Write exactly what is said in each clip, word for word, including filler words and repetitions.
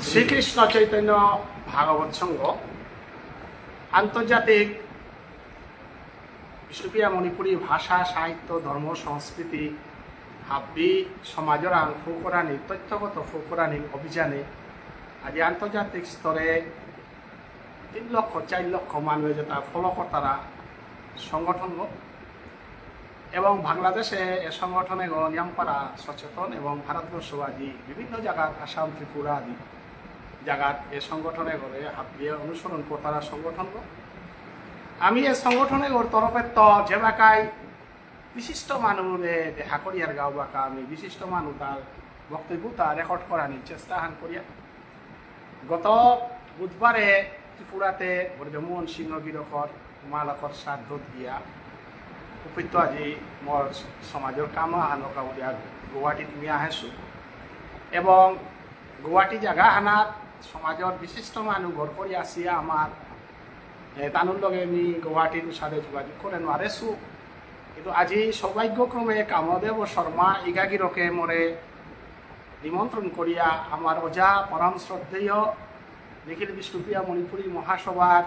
শ্রীকৃষ্ণ চৈতন্য ভাগবত সংঘ আন্তর্জাতিক বিষ্ণুপ্রিয়া মণিপুরী ভাষা, সাহিত্য, ধর্ম, সংস্কৃতি, হাব্বি সমাজরাং ফৌকরানি, তথ্যগত ফৌকরানি অভিযানে আজি আন্তর্জাতিক স্তরে তিন লক্ষ, চার লক্ষ মানুষ যেটা ফলো করতারা সংগঠন গো। এবং বাংলাদেশে এ সংগঠনে গো নিয়ামপাড়া সচেতন এবং ভারতবর্ষ আজি বিভিন্ন জায়গাত আসাম, ত্রিপুরা আদি জায়গাত এ সংগঠনে গরে হাবিয়ে অনুসরণ করতারা সংগঠন গো। আমি এ সংগঠনে গর তরফে তো যেবাকাই বিশিষ্ট মানুরে দেখা করিয়ার গাও বাকা আমি বিশিষ্ট মানু তার বক্তব্য তা রেকর্ড করানির চেষ্টা হান করিয়া। গত বুধবারে ত্রিপুরাতে ব্রজমোহন সিংহ গিরকর মালকর শ্রাদ্ধত গিয়া উপেত্ত আজি মোর সমাজর কাম আহানর কাউরিয়া গুয়াহাটিত মি আহেসু। এবং গুয়াহাটি জাগা হানাত সমাজর বিশিষ্ট মানু ঘর করি আসিয়া আমার, এ, তানুর লগে মি গুয়াহাটির সাথে যোগাযোগ করে নোয়ারেসু। কিন্তু আজি সৌভাগ্যক্রমে কামদেব শর্মা ইগাগিরকে মোরে নিমন্ত্রণ করিয়া আমার ওজা পরম শ্রদ্ধেয় নিখিল বিষ্ণুপ্রিয়া মণিপুরী মহাসভার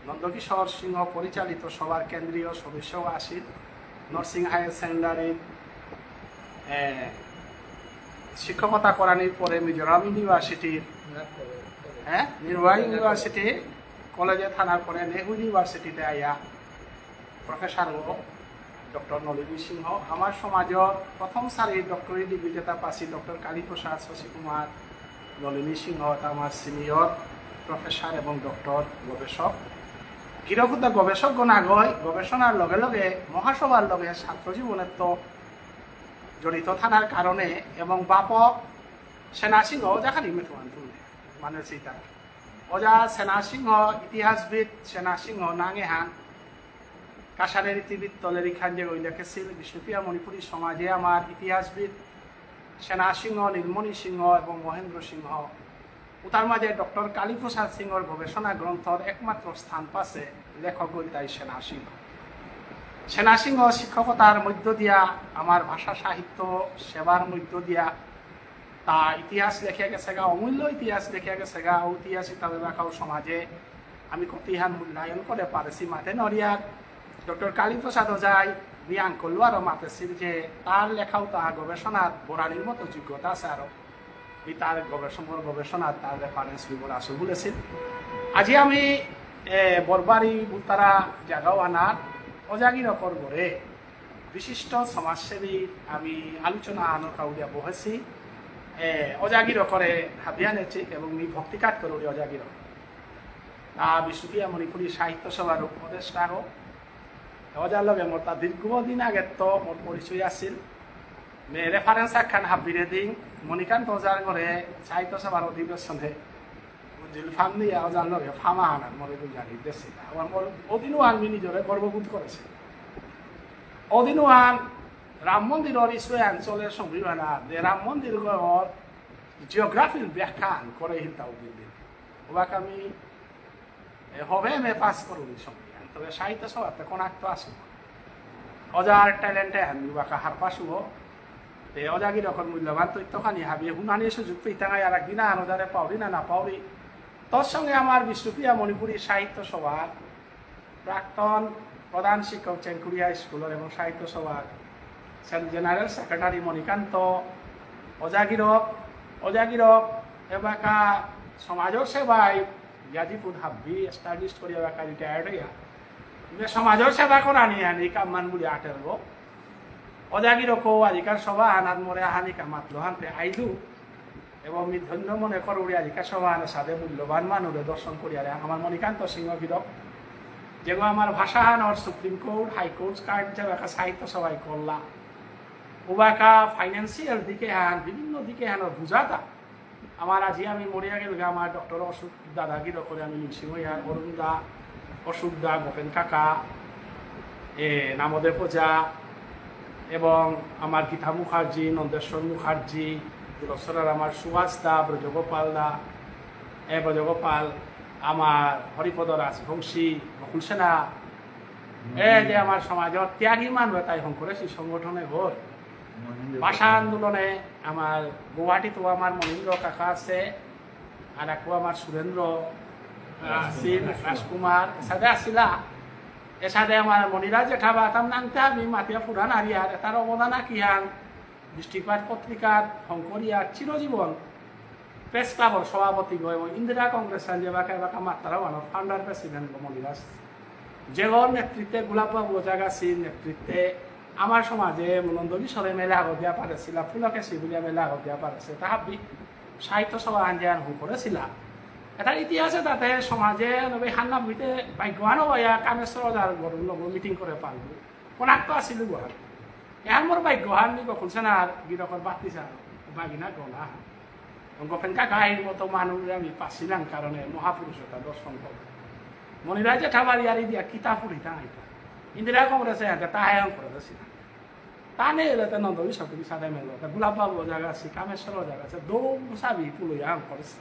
নন্দকিশোর সিংহ পরিচালিত সভার কেন্দ্রীয় সদস্য আছিল। নরসিং হায়ার সেকেন্ডারির, এ, শিক্ষকতা করানির পরে মিজোরাম ইউনিভার্সিটির, হ্যাঁ, মিজোরাম ইউনিভার্সিটি কলেজে থানার পরে নেহু ইউনিভার্সিটিতে আইয়া প্রফেসর ও ডক্টর নলিনী সিংহ, আমার সমাজর প্রথম সারির ডক্টরেট ডিগ্রি যেটা পাসি ডক্টর কালীপ্রসাদ শশী কুমার নলিনী সিংহ, এটা আমার সিনিয়র প্রফেসর এবং ডক্টর গবেষক। গিরকতা গবেষক গণাগয় গবেষণার লগে লগে মহাসভার লগে ছাত্র জীবনের তো জড়িত থানার কারণে এবং বাপক সেনা সিংহ যেখানে মেথুয়ান তুলে মানে সেইটা। ওজা সেনা সিংহ, ইতিহাসবিদ সেনা সিংহ নাঙে হান কাছাড়ের ইতিবৃত্ত লেরিক খান যে ওই লেখেছিল, বিষ্ণুপ্রিয়া মণিপুরী সমাজে আমার ইতিহাসবিদ সেনা সিংহ, নীলমণি সিংহ এবং মহেন্দ্র সিংহ, উতার মাঝে ডক্টর কালীপ্রসাদ সিংহর গবেষণা গ্রন্থর একমাত্র স্থান পাশে লেখক হইতাই সেনা সিংহ। সেনা সিংহ শিক্ষকতার মধ্য দিয়া আমার ভাষা সাহিত্য সেবার মধ্য দিয়া তা ইতিহাস লেখিয়া গেছেগা, অমূল্য ইতিহাস লেখিয়া গেছেগা, ও ইতিহাস হিসাবে বাকাও সমাজে আমি কতিহান মূল্যায়ন করে পারেছি মাতে নরিয়ার ডক্টর কালীপ্রসাদ ওঝাই মি আঙ্কল আরো মাতেছিল যে তার লেখাও তা গবেষণার বরানির মতো যোগ্যতা আছে আরো। মি তার গবেষণার গবেষণা তার রেফারেন্স বিবর আছে বলেছিল। আজি আমি এ, বরবারি বুলতারা জাগাও আনার অজাগির অকর গরে বিশিষ্ট সমাজসেবী আমি আলোচনা আনর কাউরিয়া বহেছি। এ, অজাগির অকরে হাবিয়ানে চিক এবং মি ভক্তিকাত করুরি অজাগির অকর। তা বিষ্ণুপ্রিয়া মণিপুরী সাহিত্য সভার উপদেষ্টা হোক। অজার লগে মোর তা দীর্ঘদিন আগে তো মোর পরিচয় আছিল। মে রেফারেন্স আখান হাবিরে দিন মণিকান্ত অজার ঘরে সাহিত্য সভার অধিবেশনে জিল ফাম নিয়ে অজার লগে ফামা আনার মোরে গুজারি দেসিতা। আমার মোর অদিনও আমি নিজরে গর্ববোধ করেছি। অদিনও আন রাম মন্দিরর ইসুয়ে অঞ্চলের সংবিধান আর যে রাম মন্দির ঘর জিওগ্রাফির ব্যাখ্যা আন করে হিলতা অদিন দিন। ওবাক আমি এ, হবে এম এ পাস করুরি সঙ্গে। তবে সাহিত্য সভাতে কোন আক্ত আসু। অজার ট্যালেন্টে আমি বাকা হারপাসু। তে অজাগির অকর মূল্যবান তথ্যখানি হাবিয়ে হুনানি সুযোগ পেইতাঙাই আর একদিন আর অজারে পাউরি না না পাউরি। তোর সঙ্গে আমার বিষ্ণুপ্রিয়া মণিপুরী সাহিত্য সভার প্রাক্তন প্রধান শিক্ষক চেংকুরিয়া স্কুলের এবং সাহিত্য সভার সেন জেনারেল সেক্রেটারি মণিকান্ত অজাগিরক, অজাগিরক এবাকা সমাজ সেবায় গাজীপুর হাব্বি এস্টাবলিশ করিয়া এবাকা রিটায়ার্ড হইয়া। মে সমাজ সেবা করানি আনি কামমান বুলি আটেরব। অজাগিরকও আজিকার সভা আনাত মোরে আহানি কামাতলো হানতে আইলু। এবং মি ধন্য মনে করুরি আজিকার সভা আনার সাথে মূল্যবান মানুরে দর্শন করিয়ারে আমার মণিকান্ত সিংহ গিরক। যেগো আমার ভাষা হানর সুপ্রিম কোর্ট, হাই কোর্ট কার্ড যাবে একটা সাহিত্য সভায় করলা। উবাকা ফাইন্যান্সিয়াল দিকে হান, বিভিন্ন দিকে হান বুঝাতা। আমার আজি আমি মরিয়া গেলগা আমার ডক্টর অশোক দাদা গিরকরে আমি নিংসিং হইয়া অরুণ দা, অশোক দা, গোপেন কাকা, এ, নামদেব ওঝা, এবং আমার গীতা মুখার্জি, নন্দেশ্বর মুখার্জি, দুলসরার আমার সুভাষ দা, ব্রজগোপাল দা, এ, ব্রজগোপাল, আমার হরিপদ রাজবংশী, বকুল সেনা, এ, যে আমার সমাজর ত্যাগী মানুষ তাই হং করেছি সংগঠনে হই। ভাষা আন্দোলনে আমার গুয়াহাটিত আমার মনীন্দ্র কাকা আছে, আর আকো আমার সুরেন্দ্র, আহ, সিং, রাজকুমার, এসাদে আসিলা। এসাদে আমার মণিরাজ জেঠাবা, তাম নাংতে আমি মাতিয়া পুরান হারিয়ার, এতার অবদান আকিহান, দৃষ্টিপাত পত্রিকার হংকরিয়া চিরজীবন প্রেস ক্লাবর সভাপতি গো এবং ইন্দিরা কংগ্রেস হান যেবাকা এবাকা মাত্রা ওয়ান ফাউন্ডার প্রেসিডেন্ট গো মণিরাজ। যেগর নেতৃত্বে গোলাপবাবু ওঝাগাছির নেতৃত্বে আমার সমাজে নন্দকিশোরে মেলে আগত দিয়া পারেছিলা, পুলকেশী বুলিয়া মেলে আগত দিয়া পারেছে, তাহা বি-, সাহিত্য সভা আঞ্জান হু করেছিলা। এটা ইতিহাসে তাতে সমাজে নবী হান্না বুঝতে ভাগ্যহানও হইয়া কামেশ্বর ওঝার গরুর লগে মিটিং করে পারবো। কোনাক তো আসিল গুহান। এহান মোর ভাগ্যহান নি কখন সেনার গিরকর বাতি সার বাগিনা গলা। গোপেন কাকাইর মতো মানুষ আমি পাসিলাম কারণে মহাপুরুষ এটা দর্শন করবো। মণিরাজ জেঠাবার ইয়ারি দিয়া কিতা পুরিতা আইতা। ইন্দিরা কংগ্রেসে আগে তাহে আম করে দেসিলাম। তানে এলে তো নন্দ বিশ্বকবি সাদে মেলো, তা গোলাপবাবু ওঝাগাছি, কামেশ্বর ওঝাগাছি, দৌ সাবি পুলইয়া আম করেছি।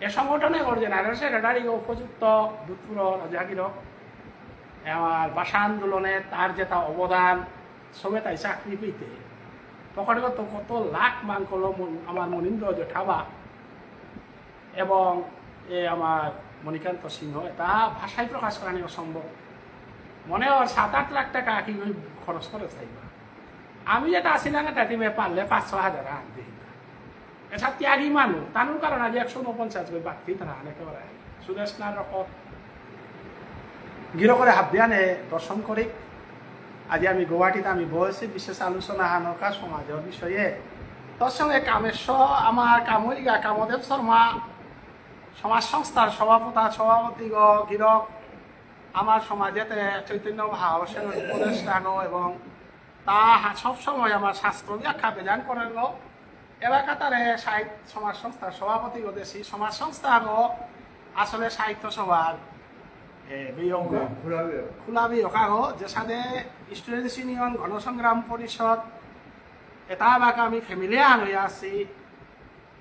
এ সংগঠনে ওর জেনারেল সেক্রেটারি উপযুক্ত দুধপুর রাজাগির আমার ভাষা আন্দোলনে তার যেটা অবদান, সবে তাই চাকরি পেতে পকেটে কত কত লাখ মাংকল মন-, আমার মনীন্দ্র জেঠাবা এবং এ আমার মণিকান্ত সিংহ, এটা ভাষায় প্রকাশ করানি অসম্ভব। মনে হয় সাত আট লাখ টাকা কি ওই খরচ করে চাইবা। আমি যেটা আসি না, এটা টিমে পারলে পাঁচ ছ হাজার আনতে হইতা। এসব ত্যাগী মানুষ, তানুর কারণে আজ একশো ঊনপঞ্চাশ বই বাদ দিতে না, একেবারে। সুদেষ্ণার রকম গিরকরে হাবিয়ানে দর্শন করি। আজি আমি গুয়াহাটিত আমি বহেছি বিশেষ আলোচনা হানকা সমাজর বিষয়ে। তোর সঙ্গে কামেশ্বর, আমার কামরিগা কামদেব শর্মা, সমাজ সংস্থার সভাপতি, সভাপতি গ-, গিরক, আমার সমাজেতে চৈতন্য ভাব সেন উপদেষ্টা গ এবং তা হা-, সব সময় আমার শাস্ত্র ব্যাখ্যা বেজান করেন গ। এবার কাতারে সাহিত্য সমাজ সংস্থার সভাপতি গ দেশি সমাজ সংস্থা গ আসলে সাহিত্য সভার, এ, বিয়োগ। খোলা বিয়োগ। খোলা বিয়োগ আগ, যে সাথে স্টুডেন্টস ইউনিয়ন, গণসংগ্রাম পরিষদ, এটা এলাকা আমি ফ্যামিলি আন হয়ে আছি।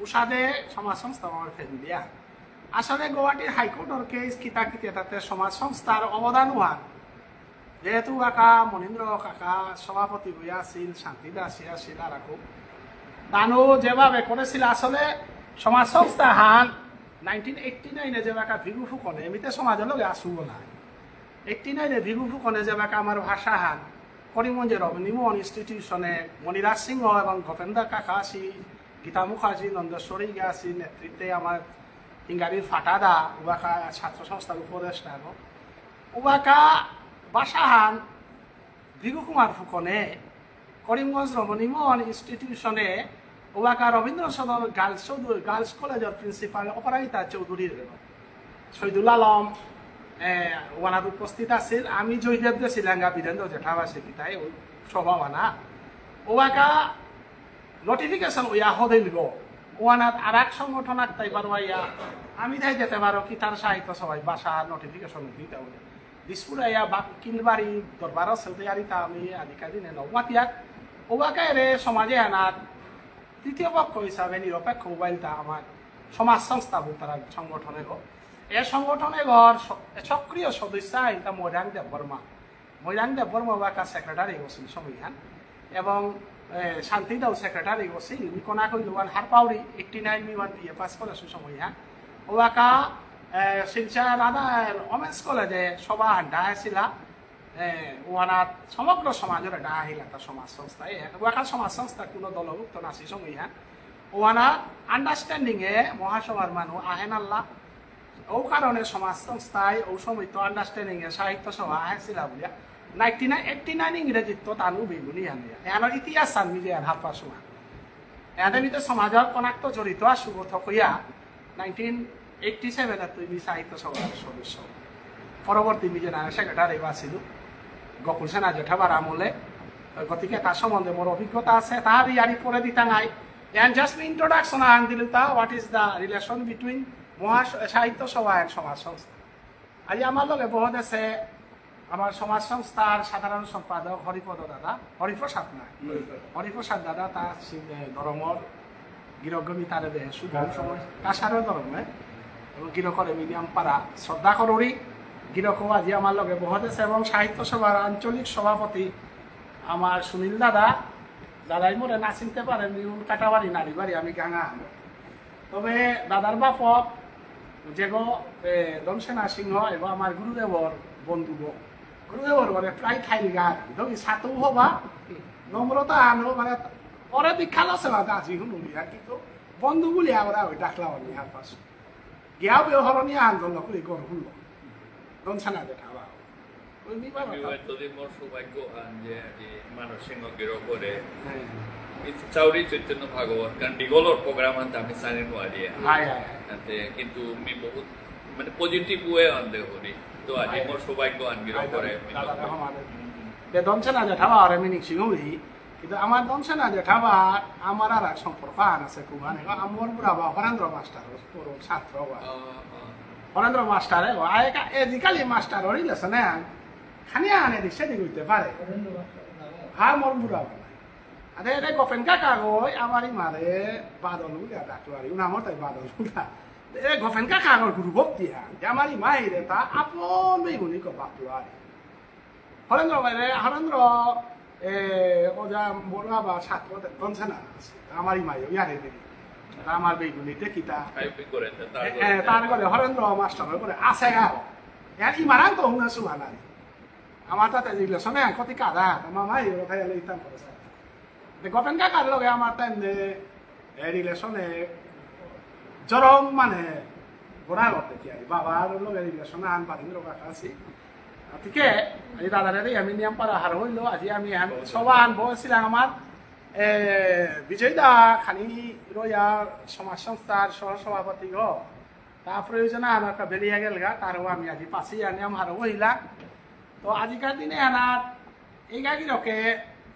উসাদে সমাজ সংস্থা আমার ফ্যামিলি আন। আসলে গুয়াহাটির হাইকোর্টর কেস কিতা কিতা তাতে সমাজ সংস্থার অবদান হওয়ার। যেহেতু কাকা মনীন্দ্র কাকা সভাপতি হইয়া আছিল, শান্তি দাসী আছিল আর আকো। তানু যেভাবে করেছিল আসলে সমাজ সংস্থা হান নাইনটিন এইটটি নাইনে যে বাকা ভিগু ফুকনে, এমনিতে সমাজের লগে আসুও না। এইটটি নাইনে ভিগু ফুকনে যে বাকা আমার ভাষা হান করিমগঞ্জের রমণী মোহন ইনস্টিটিউশনে মণিরাজ সিংহ এবং গোপেন্দ্র কাকা আসি, গীতা মুখার্জি, নন্দেশ্বরী আসি নেতৃত্বে আমার হিঙ্গারির ফাটাদা, উবাকা ছাত্র সংস্থার উপদেষ্টা এবং উবাকা ভাষা হান ভিগু কুমার ফুকনে করিমগঞ্জ রমণী মোহন ইনস্টিটিউশনে ওবাকা রবীন্দ্র সদন গার্লস চৌধুরী, গার্লস কলেজর প্রিন্সিপাল অপরাজিতা চৌধুরীর শহীদুল আলম, এ, ওয়ানাত উপস্থিত আছিল। আমি জয়দেব দে সিলাঙ্গা বীরেন্দ্র জেঠাবাসী কিতাই ওই সভা ওয়ানা। ওবাকা নোটিফিকেশন ওয়া হদিল গো। ওয়ানাত আর এক সংগঠন আক্তাই পারো ইয়া। আমি তাই যেতে পারো কি তার সাহিত্য সভায় ভাষা নোটিফিকেশন দিতে হবে। দিসপুর আইয়া বা-, কিলবাড়ি দরবার আছে, ওতে আরিতা আমি আদিকা দিনে নৌমাতিয়ার। ওবাকা এরে সমাজে আনার তৃতীয় পক্ষ হিসাবে নিরপেক্ষ মোবাইলটা আমার সমাজ সংস্থা বুলতারা সংগঠনে গো। এ সংগঠনে গর স-, সক্রিয় সদস্য আইতা মৈরাং দেববর্মা। মৈরাং দেববর্মা ওবাকা সেক্রেটারি গছিল সময়হান। এবং, এ, শান্তি দাও সেক্রেটারি গছিল। মি কোনা কইল ওয়ান হারপাউরি eighty nine me one BA pass করেসু সময়হান। ওবাকা, এ, শিলচর রাধা ওমেন্স কলেজে সভা হান্ডা আসিলা। এ, ওয়ানাত সমগ্র সমাজের ডাহিলা তা সমাজ সংস্থা। এ, ওয়াকা সমাজ সংস্থা কোনো দলভুক্ত নাসি সময়হান। ওয়ানাত আন্ডারস্ট্যান্ডিং এ মহাসভার মানু আহেনাল্লা। ও কারণে সমাজ সংস্থায় ও সময় তো আন্ডারস্ট্যান্ডিং এ সাহিত্য সভা আহেসিলা বুলিয়া। নাইনটি নাইন, এইটটি নাইন ইংরেজিত তো তানু বেগুনি আনে। এহানর ইতিহাস আমি যে আর হারপাসুয়া। এহাতে মি তো সমাজর কোনাক তো জড়িত আসু গো থকইয়া। নাইনটিন এইটটি সেভেন এ তুই মি সাহিত্য সভার সদস্য। পরবর্তী মি জেনারেল সেক্রেটারি বাসিলু। গোকুল সেনা জেঠাবার আমলে। গতিকে তার সম্বন্ধে মোর অভিজ্ঞতা আছে। তাহার ইয়ারি পরে দিতাঙাই। And just introduction আহান দিলু তা, what is the relation between মহা সাহিত্য সভা and সমাজ সংস্থা? আজি আমার লগে বহুত আছে আমার সমাজ সংস্থার সাধারণ সম্পাদক হরিপদ দাদা, হরিপ্রসাদ না? হরিপ্রসাদ। হরিপ্রসাদ দাদা তা সি-, এ, ধর্মর গিরকগমি তারে দেহে সুগম কাছাড়। সময় কাছাড়ের ধর্মে এবং গিরকরে মিডিয়াম পারা শ্রদ্ধা করুরি। গিরকও আজি আমার লগে বহুত আছে এবং সাহিত্য সভার আঞ্চলিক সভাপতি আমার সুনীল দাদা, দাদাই মোরে না চিনতে পারেন, নিউন কাটাবাড়ি নারীবাড়ি, আমি গাঙা। তবে দাদার বাপক যেগো, এ, ধনসেনা সিংহ এগো আমার গুরুদেবর বন্ধুগো। গুরুদেবর ঘরে প্রায় থাইলগা, দগি সাতু হবা, নম্রতা আনো, মানে, পরে দীক্ষা লসে বাদে আজি হুনুনি আর কিন্তু বন্ধু বলি আমরা ওই ডাকলা অনি আর পাস। গিয়া বে হরনি আন্দোলন করে গর হুনলো। ধনসেনা দেখা বা। ওই নি বাবা। আমি হয়তো যে মোর সৌভাগ্য হান যে আজি মানব সিংহ গিরকরে। হ্যাঁ। এই চাউরি চৈতন্য ভাগবত, কারণ ডিগলর প্রোগ্রাম আনতে আমি জানি নোয়ারি। হায়, হায়, হায়। তাতে কিন্তু আমি বহুত, মানে, পজিটিভ ওয়ে আনতে করি। তো আজি হায়। মোর সৌভাগ্য হান গিরকরে। হায়, দাদা, দাদা, আমার। তে ধনসেনা যে ঠাবা আরে মিনিং সিংহই, কিন্তু আমার ধনসেনা যে ঠাবা, আমার আর এক সম্পর্ক আন আছে খুব, মানে, আমার বুড়া বা হরেন্দ্র মাস্টার, ওর ছাত্র বা। ও, ও। হরেন্দ্র মাস্টার, এ, ও, আয়কা, আজিকালি মাস্টার ওর রিলেশনে আন, খানি আনে দিক সেদিক হইতে পারে। হ্যাঁ, মোর বুড়া বাবা। আরে, এরে গোপেন কাকা গো, আমার ইমারে বাদল বুলিয়া ডাকলো আর, উনা মতে বাদল বুলা। এ গোপেন কাকা গো গুরু ভক্তি হ্যাঁ, যে আমার ইমা এরে তা আপন বেগুনি কো বাপলো আর। হরেন্দ্র বাইরে, হরেন্দ্র, এ, ওজা বড়ুয়া বা ছাত্র, ধনসেনা আছে। আমার ইমাই, ইয়ারে দেবি। তা আমার বেগুনি, দেখিতা। আয়ুপি করে, তা তার এ, করে, এ, তার করে, হরেন্দ্র মাস্টার করে, আছে গা। ইয়ার ইমারান তো হুনা সুহানানি। আমার তাতে রিলেশনে কতি কাদা, আমার মাই, ওরা খাই আলে ইতাম করে স্যার। তে গোপেন কাকার লগে আমার তাই এ, রিলেশনে জরম মানে গোড়া করতে কি আর বাবার লগে রিলেশন আন বাদিন রোগা খাসি। গতিকে এই দাদারে দেই আমি নিয়ম পারা হার হইল, আজি আমি এহান সভা আন বসছিলাম আমার, এ, বিজয় দা খানি রয়া সমাজ সংস্থার সহ সভাপতি গ। তা প্রয়োজনে আমার একটা বেরিয়ে গেল গা, তারও আমি আজি পাশে আনি আমার হইলা। তো আজিকার দিনে আনার এই গাগি রকে,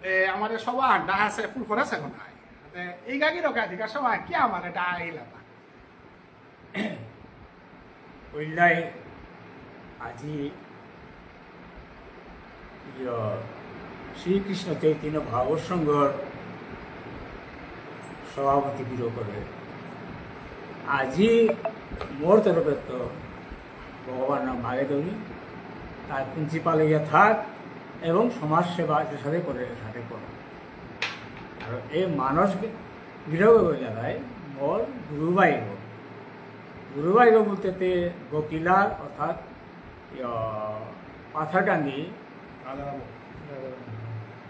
এ, আমাদের সভা আড্ডা আছে, ফুল করে আছে কোন নাই। তে এই গাগি রকে আজিকার সভা কি আমার এটা আইলা না। ওইলাই আজি ইয় শ্রীকৃষ্ণ চৈতন্য ভাগবত সংঘর সভাপতি গিরকরে আজি মোর তরফে তো ভগবান নাম আগে ধরি, তার প্রিন্সিপাল ইয়া থাক এবং সমাজ সেবা যে সাথে করে সাথে করো। আর এই মানস গি-, গিরক জায়গায় মোর গুরু ভাই গো। গুরু ভাই গো বলতে তে গোকিলার অর্থাৎ ইয়, পাথারকান্দি রাধারাম।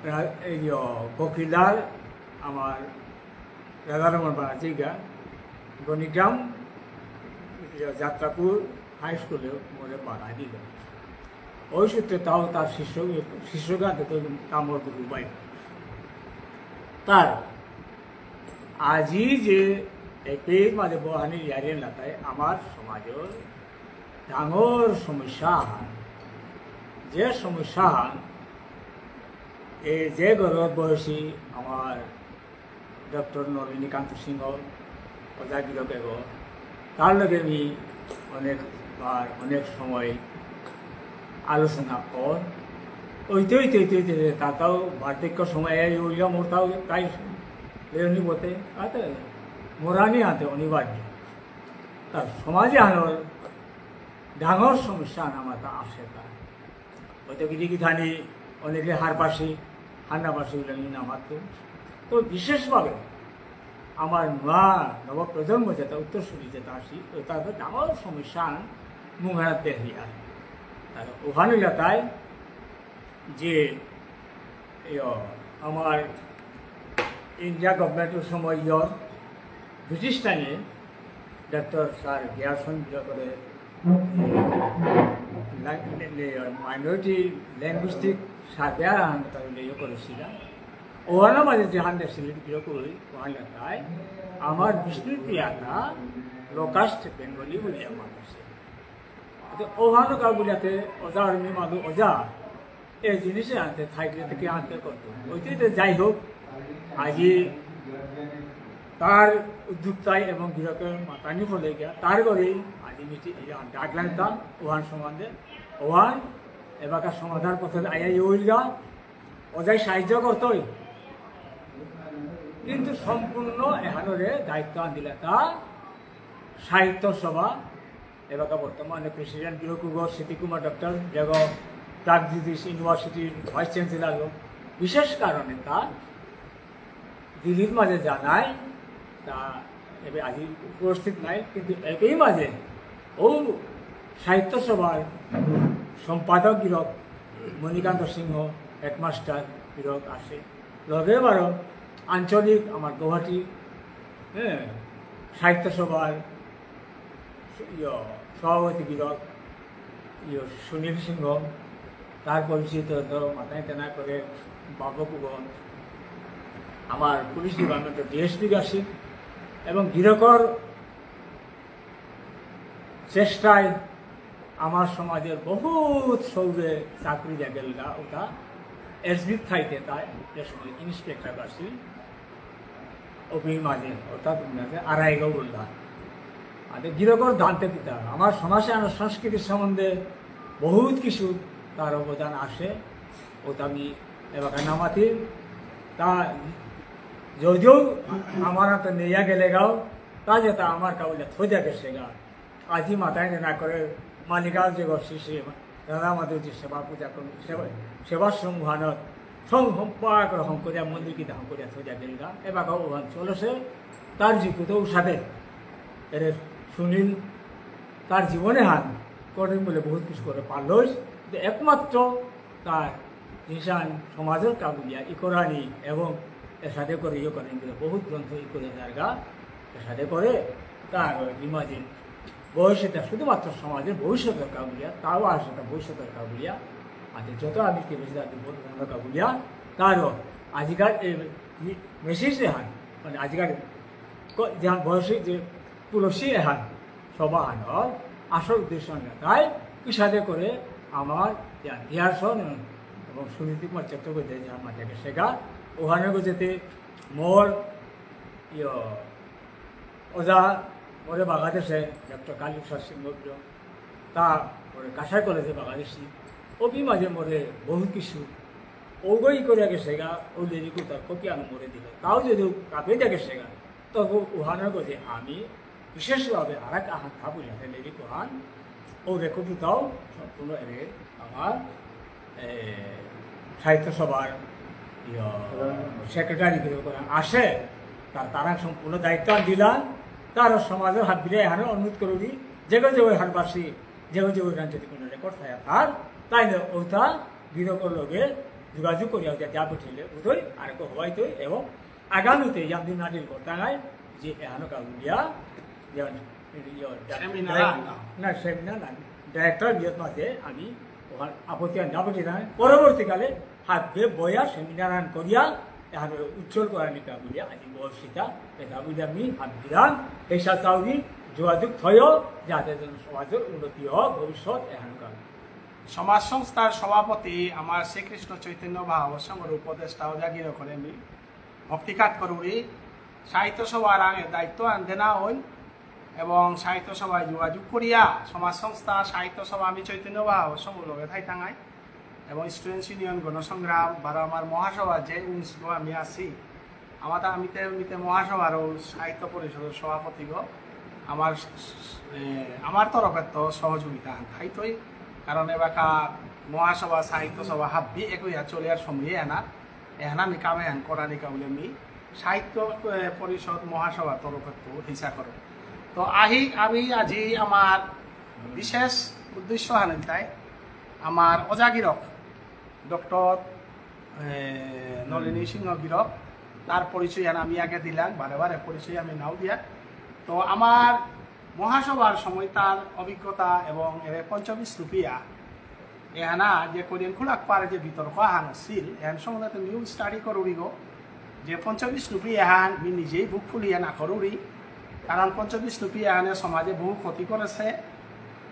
রা-, এই ইয়, গোকিলার আমার রাধারমন বানাচিগা, গণিগ্রাম, যাত্রাপুর হাই স্কুলে মোরে বানাই দিল। ওই সূত্রে তাও তার শিষ্য, শিষ্যগণ তো তামর গুরু ভাই। তার আজি যে এপেই মাঝে বহানি ইয়ারি নাতাই আমার সমাজর ডাঙর সমস্যা আহান, যে সমস্যা আহান, এ যে গৌরব বয়সী আমার ডক্টর নলিনীকান্ত সিংহ, ওজা গিরক এগো, তার লগে আমি অনেকবার, অনেক সময় আলোচনা কর। ওইতে, ওইতে, ওইতে, ওইতে, তাতাও বার্ধক্য সময় এই ওইয়া মোরতাও তাই লেনি বতে, আতে, মোরানি আতে অনিবার্য। তার সমাজে আনোর ডাঙর সমস্যা আন আমার তা আছে তা। হয়তো গিরি গিথানি অনেকে হারপাসি, হান্নাপাসি বলে আমি নামাতো। তো বিশেষভাবে আমার নয়া নবপ্রজন্ম যেটা উত্তরসূরি যেটা আসি, ওটা তো ডাঙর সমস্যা আন মুঙহারাত দেখিয়া। তার ওখানে লেতায় যে, ইয়, আমার ইন্ডিয়া গভর্নমেন্টর সময় ইয়র ব্রিটিশ টাইমে ডক্টর স্যার গ্রিয়ারসন করে মাইনরিটি লিঙ্গুইস্টিক সার্ভে আহান তার ইয়ে করেছিলাম। ওহানো মাঝে যেহান দেখছিলেন কিরকম ওই ওহান তাই আমার বিষ্ণুপ্রিয়াটা লোকাস্ট বেঙ্গলি বলে আমার কাছে। তো ওহানো কা বুঝাতে ওজা আর মি মাদু ওজা এই জিনিসে আনতে থাকলে থেকে আনতে করতো। ওইতে তো যাই হোক, আজি তার উদ্যোক্তায় এবং গিরকের মাতানি ফলে গিয়া তার ঘরেই আজি মিটি এই ডাকলাম তা ওহান সম্বন্ধে ওহান এবাকা সমাধান পথে আইয়া ইয়ে হইল গা, ওজাই সাহায্য করতই। কিন্তু সম্পূর্ণ এহানরে দায়িত্ব আন দিলে তা সাহিত্য সভা এবাকা বর্তমানে প্রেসিডেন্ট গিরকুগ সিটি কুমার ডক্টর যেগ প্রাগজ্যোতিষ ইউনিভার্সিটির ভাইস চ্যান্সেলর। বিশেষ কারণে তা দিল্লির মাঝে জানায় তা এবে আজি উপস্থিত নাই, কিন্তু এবেই মাঝে ও সাহিত্য সভার সম্পাদক গিরক মণিকান্ত সিংহ, হেডমাস্টার গিরক আছে, লগে বারো আঞ্চলিক আমার গুয়াহাটি, হ্যাঁ, সাহিত্য সভার ইয়, সভাপতি গিরক, ইয়, সুনীল সিংহ, তার পরিচিত তো মাথায় তেনা করে বাবক উগন, আমার পুলিশ ডিপার্টমেন্টর ডিএসপি আছে, এবং গিরকর চেষ্টায় আমার সমাজের বহুত সৌরে চাকরি দিয়া গেলগা, ওটা এসবি থাইতে তাই, যে সময় ইন্সপেক্টর আছিল, অপি মাঝে, অর্থাৎ মাঝে আড়াইগাঁও বললা। আদে গিরকর দান্তে পিতা, আমার সমাজে আমার সংস্কৃতির সম্বন্ধে বহুত কিছু তার অবদান আছে, ওটা আমি এবার নামাতি। তা যদিও আমার হাতে নেইয়া গেলেগাও, তা যেটা আমার কাউলে থইয়া গেছেগা। আজি মাতাই না করে মালিগাঁও যে গো শ্রী শ্রী রাধা মাধব যে সেবা পূজা করুন, সেবা, সেবা সংঘহানত সং হম্পা করে হং করিয়া মন্দির কিতা হং করিয়া থইয়া গেলগা। এবাকাও ওহান চলেছে, তার জিপুত সাথে এর সুনীল তার জীবনে হান কঠিন বলে বহুত কিছু করে পারলইস, কিন্তু একমাত্র তার নিশান সমাজের কাবুলিয়া ইকরানি এবং এসাদে করে ইয়ে করেন বলে বহুত গ্রন্থ ইকরে জায়গা এসাদে করে তার ইমাজিন ভবিষ্যতে শুধুমাত্র সমাজের ভবিষ্যতের কাবুলিয়া, তাও আর সেটা ভবিষ্যতের কাবুলিয়া, আর যত আমি কে বেশি তার বিপদ কাবুলিয়া, তারও আজিকার এই মেসেজ এহান, মানে আজিকার ক-, যেহান বয়সী যে তুলসী এহান সভা হান আসল উদ্দেশ্য না, তাই কিসাদে করে আমার জ্ঞান দিয়ার সন এবং সুনীতি কুমার চট্টোপাধ্যায় যে আমার জায়গা সেগা, ওখানে যেতে মোর ইয়, ওজা মোরে বাগাদেশে ডক্টর কালী প্রসাদ সিংহ তা মোরে কাছাড় কলেজে বাগাদেশি, অপি মাঝে মোরে বহু কিছু ওগই করে গেছেগা, ও লেরিকো তার কপি আনো মোরে দিল, তাও যদি কাপে গেছেগা, তবু ওহানের গজে আমি বিশেষভাবে আর এক আহান থাপুরি হাতে লেরিকো হান, ও রেকর্ড তাও সম্পূর্ণ এরে আমার, এ, সাহিত্য সভার, ইয়, সেক্রেটারি করে করে আসে, তার তারা সম্পূর্ণ দায়িত্ব দিলাম, তার সমাজের হাত বিলে এখানে অনুরোধ করুরি, যেগো যেগো হারবাসী, যেগো যেগো রাজ্য কোনো রেকর্ড থাকে তার, তাই না ওটা গিরকর লগে যোগাযোগ করিয়া ওটা যা পঠিলে উঠই আর কো হওয়াই তৈ এবং আগামীতে ইয়ামদি নাডিল করতাঙাই যে এহানো কাগুলিয়া, ইয়া, ইয়া, সেমিনার ডাইরেক্ট-, না। না, সেমিনার না, ডাইরেক্টর বিয়ত মাঝে আমি ওখান আপত্তি আন যাবো যেটা পরবর্তীকালে হাতে বইয়া সেমিনার আন করিয়া এহানো উজ্জ্বল করানি কাগুলিয়া আজি বর্ষিতা এটা বুঝে আমি হাত দিলাম। পেশা চাউরি যোগাযোগ থয় যাতে যেন সমাজের উন্নতি হোক ভবিষ্যৎ এহানো কাগুলিয়া। সমাজ সংস্থার সভাপতি আমার শ্রীকৃষ্ণ চৈতন্য ভাগবত সংঘর উপদেষ্টা ওজাগির করে আমি ভক্তিকাত করুরি সাহিত্য সভার আগে দায়িত্ব আনতে না হই এবং সাহিত্য সভায় যোগাযোগ করিয়া সমাজ সংস্থা সাহিত্য সভা আমি চৈতন্য ভাগবত সংঘ লগে থাইতাঙাই এবং স্টুডেন্টস ইউনিয়ন গণসংগ্রাম বারো আমার মহাসভা যে উনিশ আমি আছি আমার তা আমি তে আমি তে মহাসভারও সাহিত্য পরিষদের সভাপতিগ আমার এ, আমার তরফে তো সহযোগিতা থাইতই কারণ এবাকা মহাসভা সাহিত্য সভা হাব্বি একই চলিয়ার সময়ে আনা এহান আমি কামে হান করানি কাউলে আমি সাহিত্য, এ, পরিষদ মহাসভা তরফে তো হিসা করো। তো আহি আমি আজি আমার বিশেষ উদ্দেশ্য হানিতাই আমার ওজাগিরক ডক্টর, এ, নলিনী সিংহ গিরক, তার পরিচয় হান আমি আগে দিলাম, বারে বারে পরিচয় আমি নাও দিয়া। তো আমার মহাসভার সময় তার অভিজ্ঞতা এবং এর পঞ্চবিশ রুপিয়া এহানা যে করিয়ান খোলাক পারে যে বিতর্ক আহান ছিল, এহান সম্বন্ধে তুমি স্টাডি করুরি গো, যে পঞ্চবিষ্ণুপ্রিয়া এহান মি নিজেই বুক ফুলিয়া না করুরি, কারণ পঞ্চবিষ্ণুপ্রিয়া এহানে সমাজে বহু ক্ষতি করেছে।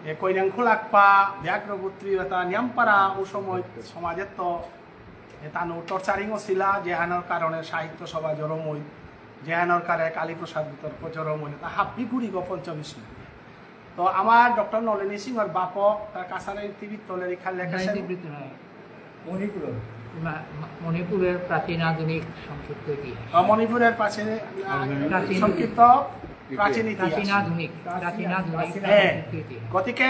এ করিয়ান খোলাক পা ব্যাঘ্রপুত্রী এটা নিয়াম পারা ও সময় সমাজের তো এ তানু টর্চারিং ও ছিলা, যেহানোর কারণে সাহিত্য সভা জরম হই, যেহানোর কারণে কালীপ্রসাদ বিতর্ক জরম হই, তা হাব্বি ঘুরি গো পঞ্চবিষ্ণুপ্রিয়া। তো আমার ডক্টর নলিনী সিংহর বাপক তার কাছাড়ের টিভির তলে লেখা লেখা নাই, আছে। টিভির তলে নাই। মণিপুরর। মা-, মা-, মণিপুরের প্রাচীন আধুনিক সংক্ষিপ্ত ইতিহাস। আহ, মণিপুরের প্রাচীন, আহ, প্রাচীন সংক্ষিপ্ত প্রাচীন ইতিহাস। প্রাচীন আধুনিক, প্রাচীন প্রাচীন আধুনিক প্রাচীন হ্যাঁ, সংক্ষিপ্ত ইতিহাস। গতিকে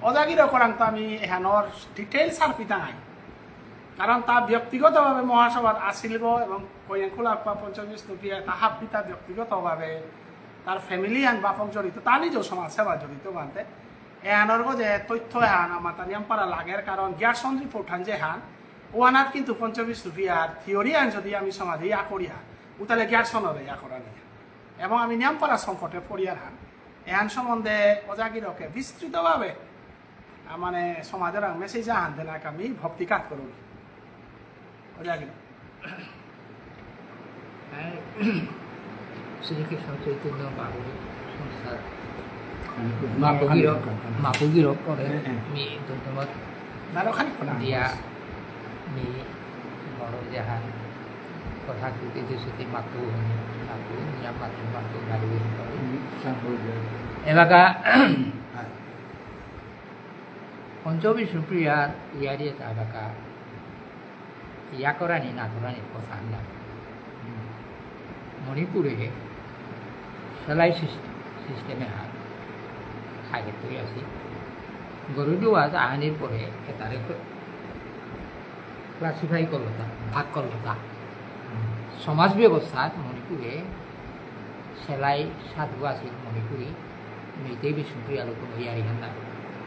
ওজাগির করাং তো আমি এহানোর ডিটেইলস আর পিতা নাই। কারণ তা ব্যক্তিগতভাবে মহাসভাত আসিল এবং করিয়ান খোলাক পা পঞ্চবিষ্ণুপ্রিয়া তা হাব্বি তা ব্যক্তিগতভাবে তার family আন বাপক জড়িত, তার নিজেও সমাজ সেবা জড়িত বানতে। এহানর গজে তথ্য এহান আমার তা নিয়াম পারা লাগের, কারণ গ্রিয়ারসন report হান যে হান, ওহানাত কিন্তু পঞ্চ বিষ্ণুপ্রিয়ার theory আন যদি আমি সমাজে ইয়া করি হান, উতালে গ্রিয়ারসনরে ইয়া করা নিয়ে। এবং আমি নিয়াম পারা সংকটে পড়িয়ার হান, এহান সম্বন্ধে ওজাগিরকে বিস্তৃতভাবে আ, মানে, সমাজর message আহান দেনাক আমি ভক্তি কাত করুরি। ওজাগির। হ্যাঁ, শ্রীকৃষ্ণ চৈতন্য বাবু সংস্থার মাপুগিরক, মাপুগিরক করে হ্যাঁ, হ্যাঁ। মি ধন্যবাদ বারো খানি কোনা দিয়া মি বড় যাহা কথা কইতে যে সেটি মাতু হনি, মাতু, নিয়া মাতু, মাতু, গাড়ি করে। হুম, সব হয়ে যায়। এলাকা হ্যাঁ। পঞ্চ বিষ্ণুপ্রিয়ার ইয়ারি এতা বাকা ইয়া করানি না করানি কথা না। মণিপুরে সেলাই সিস-, system এহান আগে তৈ আছে। গরুডুয়াত আহানির পরে এতারে ক-, classify করলতা, ভাগ করলতা। সমাজ ব্যবস্থাত মণিপুরে সেলাই সাধু আছিল মণিপুরী, মেইতেই বিষ্ণুপ্রিয়া লোক ইয়ারি হান না।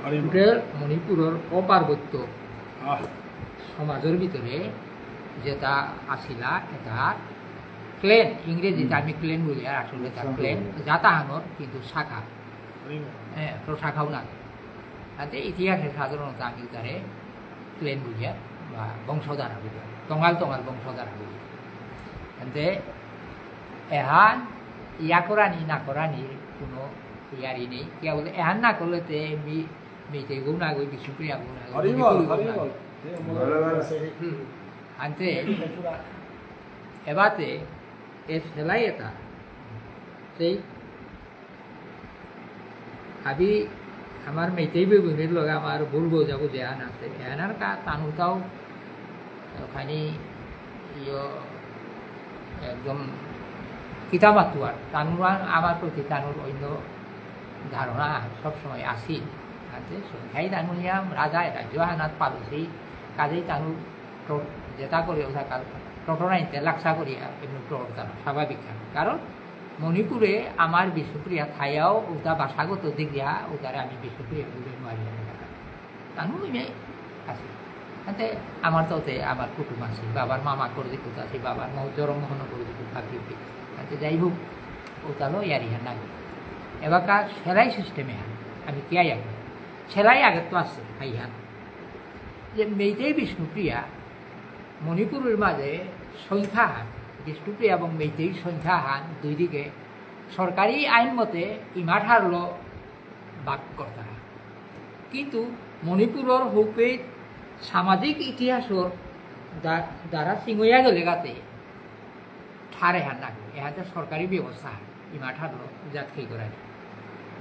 আরে বাবা। Total মণিপুরর অপার্বত্য আহ। সমাজর ভিতরে যেতা আসিলা, এতা clan, ইংরেজিত হুম। আমি clan বলি, আর আসলে তা আচ্ছা। Clan, জাতাহানর কিন্তু শাখা। আরে বাবা। হ্যাঁ, প্রশাখাও না। তাতে ইতিহাসে সাধারণত আমি তারে clan বুলিয়া বা বংশধারা বুলিয়া, তঙাল তঙাল বংশধারা বুলিয়া। এতে এহান ইয়া করানি না করানির কোনো ইয়ারি নেই। কিয়া বুলে এহান না করলে তে মি-, মেইতেইগো না গই, বিষ্ণুপ্রিয়াগো না গই, হরি বল, মণিপুরীগো হরি না বল। গই। হুম। আনতে এবাতে এ সেলাই এতা সেই আদি আমার মেইতেই বেগুনির লগে আমার ভুল বোঝাবুঝি আন আছে। এনার কা তানুতাও ওখানে ইয়ো একদম কিতা মাতুয়ার। তানুর আর আমার প্রতি তানুর অন্য ধারণা সবসময় আসি। আছে সংখ্যাই তানুলিয়া রাজা রাজ্য হানাত পালসি। কাজেই তানুর টো-, যেটা করে ওটা কাল টোটো নাইতে লাকসা করিয়া এমনি টোটো তার স্বাভাবিক থাকে। কারণ মণিপুরে আমার বিষ্ণুপ্রিয়া থাইয়াও ওটা ভাষাগত দিক দিয়া ওটারে আমি বিষ্ণুপ্রিয়া বুলে মারি না। তানু মিমে আছে। তাতে আমার তো তে আমার কুটুম আছে, বাবার মামা করে দিকে আছে, বাবার মহ-, জরম মোহন করে দিকে থাকি। তাতে যাই হোক, ওটালো ইয়ারি হান না। এবাকা সেলাই system এ হান, আমি কি আই আগে? সেলাই আগে তো আছে, হাই হান। যে মেইতেই বিষ্ণুপ্রিয়া মণিপুরের মাঝে সংখ্যা হান, বিষ্ণুপ্রিয়া এবং মেইতেই সংখ্যা হান দুই দিকে সরকারি আইন মতে ইমাঠারলো ভাগ করতারা। কিন্তু মণিপুরর হৌপে সামাজিক ইতিহাসর দা-, দ্বারা সিঙইয়া গেলে গাতে ঠারে হান নাগো, এহাতে সরকারি ব্যবস্থা হান, ইমাঠারলো জাত খেই করানি।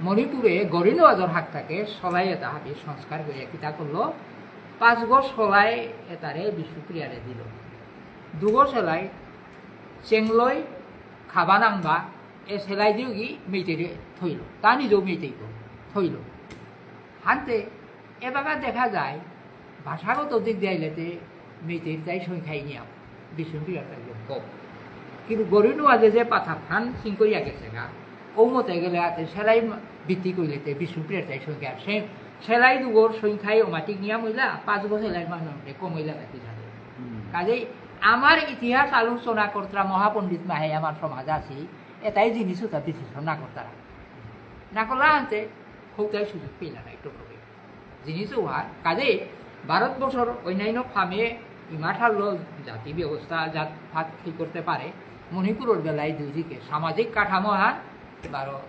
মণিপুরে গরিনুয়াজর হাক থাকে সলাই এটা হাতে সংস্কার করে কিতা করলো, পাঁচগো সলাই এটারে বিষ্ণুপ্রিয়ারে দিল, দুগো সলাই চেংলই খাবা নাংবা, এ সেলাই দিও কি মেইতেরে থইল, তা নিজেও মেইতেই তো থইল। হানতে এবাকা দেখা যায়, ভাষাগত দিক দিয়ে আইলেতে মেইতেই তাই সংখ্যাই নিয়াম, বিষ্ণুপ্রিয়ার তাই কম। কিন্তু গরিনুয়াজে যে পাথা ফান সিং করিয়া গেছে গা, ও মতে গেলে আতে সেলাই ভিত্তি কইলেতে বিষ্ণুপ্রিয়ার তাই সংখ্যা, সে সেলাই দুগোর সংখ্যাই অমাটিক নিয়াম হইলা, পাঁচ গো সেলাই মানুষ কম হইলা তাকে জানে। হুম। কাজেই আমার ইতিহাস আলোচনা করতরা মহাপণ্ডিত মাহে আমার সমাজ আছি, এটাই জিনিস ওটা বিশ্লেষণ না করতারা। না করলে আনতে হৌতাই সুযোগ পেলা নাই টোটোকে। জিনিস ওহার কাজে ভারতবর্ষর অন্যান্য ফামে ইমাঠারলো জাতি ব্যবস্থা জাত ভাগ ঠিক করতে পারে। মণিপুরের বেলায় দুই দিকে সামাজিক কাঠামো হান, বারো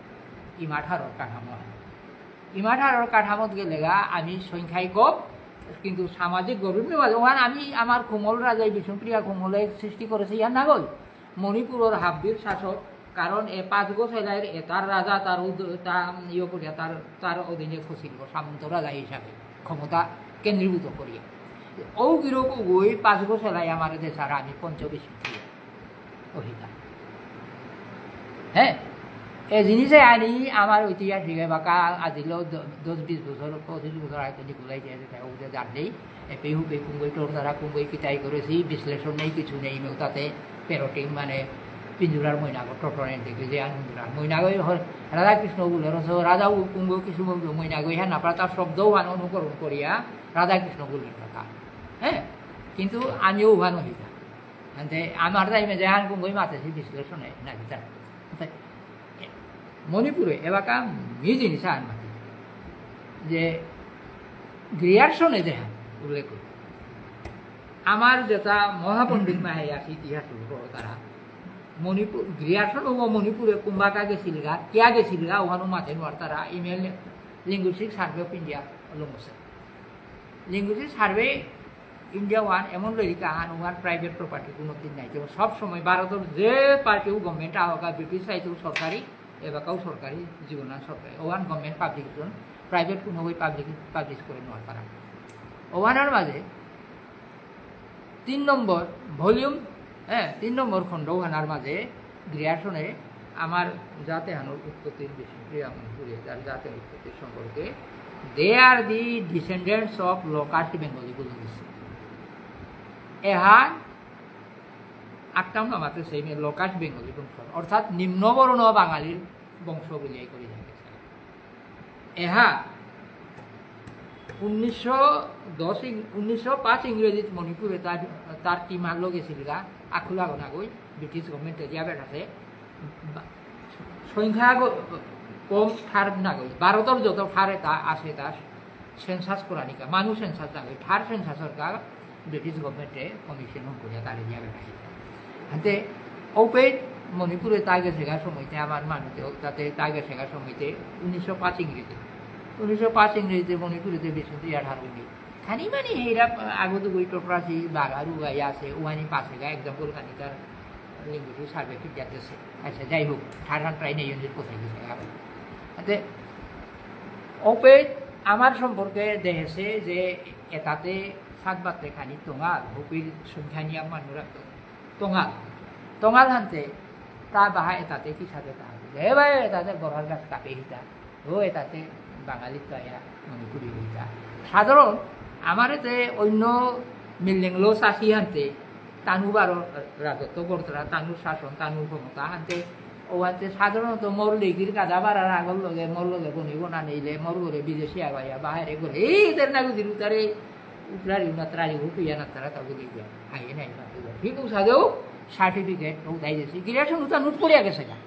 ইমাঠারর কাঠামো হান। ইমাঠারর কাঠামোত গেলেগা আমি সংখ্যায় কম, কিন্তু সামাজিক গরিব নিবাস ওহান আমি আমার খুমল রাজাই বিষ্ণুপ্রিয়া খুমলে সৃষ্টি করেছে ইয়ার নাগল। মণিপুরর হাব্বির শাসক, কারণ এ পাঁচ গো সেলাইর এ তার রাজা, তার উদ-, তা-, ইয়ে করিয়া, তার, তার অধীনে খসিল, সামন্ত রাজা হিসাবে ক্ষমতা কেন্দ্রীভূত করিয়া। ও গিরক উগই পাঁচ গো সেলাই আমার দেশ আর আমি পঞ্চবিশ অহিতা। হ্যাঁ? এ জিনিসে আনি আমার ঐতিহাসিক বাকা আজিল দ-, দশ বিশ বছর, পঁচিশ বছর আগে নিকুলাই যায়, তাই ওদের জানলেই এপেই হুপেই কুঙ্গই টোর তারা কুঙ্গই কিতাই করেছি, বিশ্লেষণ নেই, কিছু নেই, মেউ তাতে প্যারোটিং মানে পিঞ্জুরার ময়নাগো, টটনের দিকে যে আন পিঞ্জুরার ময়নাগো, রাধাকৃষ্ণ বুলে রস, রাধা উ-, কুঙ্গ কৃষ্ণ বুলে ময়নাগো, হ্যাঁ, না, প্রাতা শব্দ ওহান অনুকরণ করিয়া রাধাকৃষ্ণ বুলে কথা। হ্যাঁ, কিন্তু আমিও ওহানো হইতাম। আনতে আমার টাইমে যে আন কুঙ্গই মাতে সে বিশ্লেষণে না দিতাম। মণিপুরে এবাকা মি জিনিস আন মাতে যে গ্রিয়ারসনে যে উল্লেখ করে। আমার যেটা মহাপণ্ডিত মাহে আছে ইতিহাস তারা মণিপুর, গ্রিয়ারসন ও মণিপুরে কুম্বাকা গেছিলগা, কিয়া গেছিলগা, ওহানো মাতে নোয়ার তারা email Linguistic Survey of India লমসে। Linguistic Survey India ওহান এমন লইকা আন ওহান প্রাইভেট প্রপার্টি কোনো দিন নাই। যেমন সব সময় ভারতের যে পার্টি ও গভর্নমেন্ট আহকা ব্রিটিশ আইতেও সরকারি, এবাকাও সরকারি, জীবনান সরকারি। ওহান গভর্নমেন্ট পাবলিকেশন, প্রাইভেট কোনো ওই পাবলিক পাবলিশ করে নোয়ার তারা। ওহানার মাঝে তিন নম্বর ভলিউম, হ্যাঁ, তিন নম্বর খণ্ড ওহানার মাঝে গ্রিয়ারসনে আমার জাতে হানোর উৎপত্তির বিষয়ে আমি ঘুরে যার জাতের উৎপত্তির সম্পর্কে They are the descendants of low caste Bengali বুলে দিছে। এহান আটটাম নামাতে সেই লো কাস্ট বেঙ্গলি বংশ, অর্থাৎ নিম্নবর্ণ বাঙালির বংশ বুলিয়াই করে জানে। এহা উনিশশো দশ ইং-, উনিশশো পাঁচ ইংরেজিত মণিপুরে তার, তার টিমার লগে সিলগা আখুলা গনাগই ব্রিটিশ গভর্নমেন্টে দিয়া বেটাছে। বা-, সংখ্যা গ-, কম ঠার নাগই, ভারতর যত ঠার এটা আছে তার সেন্সাস করানিকা, মানু সেন্সাস নাগই, ঠার সেন্সাসর কা ব্রিটিশ গভর্নমেন্টে কমিশন করিয়া তারে দিয়া বেটাছে। হাতে ওপে মণিপুরে তা গেছেগা সময়তে আমার মানুতে, তাতে তা গেছেগা সময়তে উনিশশো পাঁচ ইংরেজিতে, উনিশশো পাঁচ ইংরেজিতে মণিপুরেতে বিষ্ণুপ্রিয়া ঠার উনি। খানি মানি হেরা আগত গই টপরাসি বাগারু গাই আছে, ওয়ানি পাশেগা এক্সাম্পল খানি তার লিঙ্গুসু সার্ভে ঠিক যাতেছে। আচ্ছা, যাই হোক, ঠারহান প্রায় নেই ইউনিট কোথায় গেছে আবার। হাতে ওপে আমার সম্পর্কে দেখেছে যে এটাতে সাত বাতে খানি টঙাল, হুপির সংখ্যা নিয়ে মানু রাখতো। টঙাল, টঙাল হানতে তা বাহা এটাতে কি সাথে তা হবে? হে ভাই, এটাতে গড়ার গাছ কাপে হিতা। ও এটাতে বাঙালি তো আয়া মণিপুরি হিতা। সাধারণ আমার এতে অন্য মিল্লেংলো চাষি হানতে তানু বারো রাজত্ব করতারা, তানুর শাসন, তানুর ক্ষমতা হানতে। ও হানতে সাধারণত মোর লেগির কাদা বাড়ার আগর লগে, মোর লগে বনিব না নেইলে, মোর ঘরে বিদেশি আবাইয়া, বাহারে ঘরে, এই এদের না গুজির উতারে, উতরারি উনাতরারি হুপিয়া নাতারা তা বুঝি যায়। হাইয়ে নাই না, ঠিক উসাদেও সার্টিফিকেট ও দাই দিয়েছি। গ্রিয়ারসন উতা নোট করিয়া গেছে গা।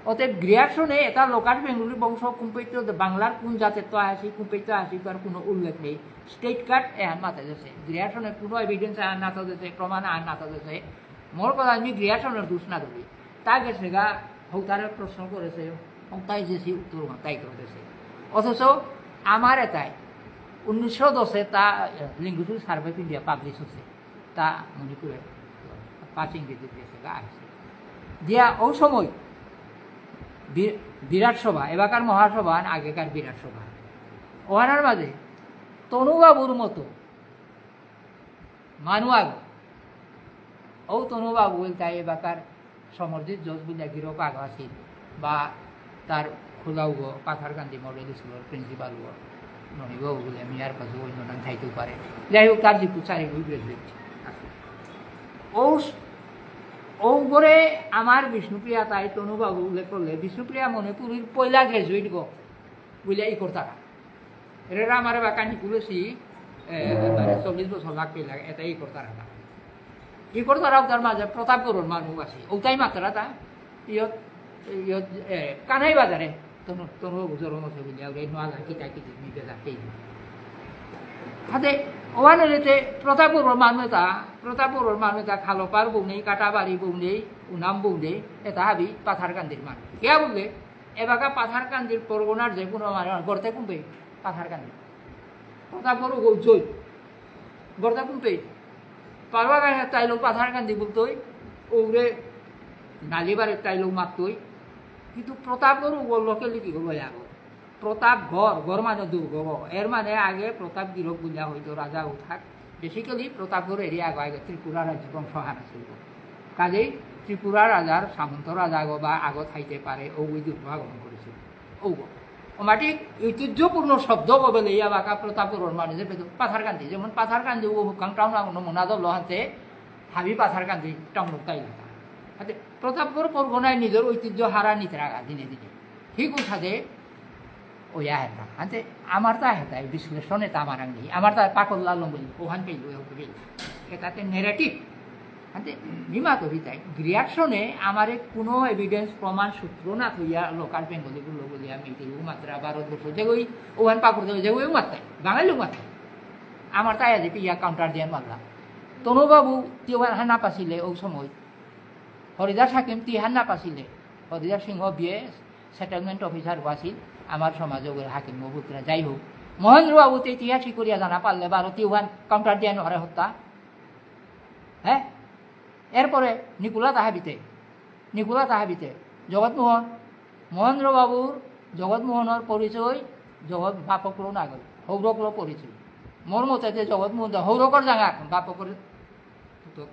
অতএব গ্রিয়ারসনে এটা লো কাস্ট বেঙ্গলি বংশ কুম্পেইত বাংলার কোন জাতের তো আছে, কুম্পেইত আছে, তার কোনো উল্লেখ নেই। স্টেট কার্ড এহান মাথা দিয়েছে। গ্রিয়ারসনের কোনো এভিডেন্স আহান না তো দিয়েছে, প্রমাণ আহান না তো দিয়েছে। মোর কথা আমি গ্রিয়ারসনের দোষ না ধরি। তা গেছে গা, হৌতারে প্রশ্ন করেছে, হৌতাই যে সে উত্তর হৌতাই করে দিয়েছে। অথচ আমার এটাই উনিশশো দশে তা linguistic survey of India publish হচ্ছে। তা মণিপুরে পাঁচ ইংরেজি গেছে গা আসছে। দিয়া ও সময় বি-, বিরাট সভা, এবাকার মহাসভা আর আগেকার বিরাট সভা। ওহানার মাঝে তনুবাবুর মতো মানু আগ, ও তনুবাবু তাই এবাকার সমরজিৎ জজ বুলিয়া গিরক আগ আছিল, বা তার খোলাউগো পাথারকান্দি মডেল স্কুলর প্রিন্সিপালগো ননিবাবু বুলিয়া মিয়ার পাশে অন্য নাম থাইতেও পারে। যাই হোক, তার জিপু চারি গ্রুপ গ্রাজুয়েট আছে। ও স-, ও করে আমার বিষ্ণুপ্রিয়া তাই তনুবাবু উল্লেখ করলে, বিষ্ণুপ্রিয়া মণিপুরীর পয়লা গ্রাজুয়েট গো বুলিয়া ই করতারা। এরা আমার বাকা নিকুলেছি, এ, মানে চল্লিশ বছর লাগবে লাগে, এটাই করতারা না। ই করতারা তার মাঝে প্রতাপগড়র মানু আছে, ওটাই মাত্রা তা, ইয়ত, ইয়ত, এ, কানাই বাজারে, তনু, তনু বুঝর মতো বুলিয়া, ওরে নোয়া লাগে, কিতা কিতি, মি বেজা পেয়ে। হাতে, ওয়ান হইতে প্রতাপগড়র মানু তা, প্রতাপগড়র মানু তা, খালপার বউ নেই, কাটাবাড়ি বউ নেই, উনাম বউ নেই, এটা হাবি পাথারকান্দির মানু। কিয়া বুললে, এবাকা পাথারকান্দির পরগনার যে কোনো মানু, গড়তে কুম্পে, পাথারকান্দি। প্রতাপগড় গৌজই। গড়তে কুম্পে, পারবা গায়ে তাইলো পাথারকান্দি বুলতই, ওরে নালিবারে তাইলো মাততই। কিন্তু প্রতাপগড় ও লোকে লিখি গো বলে আগো। প্রতাপগড়, গড় মানে দুর্গ গো। এর মানে আগে প্রতাপ গিরক বুলিয়া হইতো রাজা উঠাক। বেসিক্যালি প্রতাপগড় এরিয়া আগে আগে ত্রিপুরা রাজ্য বংশ হান আছিল। কাজেই ত্রিপুরা রাজার সামন্ত রাজা গো বা আগত থাইতে পারে, ও ওই দুর্গ আগমন করেছিল। ও গো। ও মাটি ঐতিহ্যপূর্ণ শব্দ গো বেলে ইয়া বাকা প্রতাপগড়র মানু যে পেতো পাথারকান্দি। যেমন পাথারকান্দি ও হুকাং টাউন আগো মনা দল হাতে হাবি পাথারকান্দি টাউন তাই লাগা। হাতে প্রতাপগড় পরগনায় নিজের ঐতিহ্য হারা নিতে রাখা দিনে দিনে। ঠিক উঠাতে ওই আহেতা। আনতে আমার তা হেতা, এই বিশ্লেষণে তা আমার আঙ্গি। আমার তা পাকল্লা লম্বলি, ওহান পেইল, ওহান পেইল। এটাতে নেরেটিভ। আনতে বিমা করি তাই। রিয়াকশনে আমার কোনো এভিডেন্স, প্রমাণ, সূত্র না থইয়া লোকাল বেঙ্গলি গুলো বলিয়া মিটিং মাত্রা ভারতবর্ষ যেগই ওহান পাকড় দেবে যেগই মাত্রায়। বাঙালি মাত্রায়। আমার তাই আজি পিয়া কাউন্টার দিয়ে মারলাম। তনুবাবু তিওয়ান হানা পাসিলে ও সময়। হরিদাস হাকিম তি হানা পাসিলে। হরিদাস সিংহ বিয়ে সেটেলমেন্ট অফিসার আছিল। আমার সমাজে ওগুলো হাকিম মহুতরা যাই হোক। মহেন্দ্র বাবু তো ইতিহাস কি করিয়া জানা পারলে বারো তিওয়ান কাউন্টার দিয়ে নরে হত্যা। হ্যাঁ? এরপরে নিকুলা তাহাবিতে। নিকুলা তাহাবিতে। জগৎমোহন। মহেন্দ্র বাবুর জগৎমোহনর পরিচয় জগৎ বাপকলো না গল। হৌরকলো পরিচয়। মোর মতে যে জগৎমোহন দা হৌরকর জাঙা বাপকর তো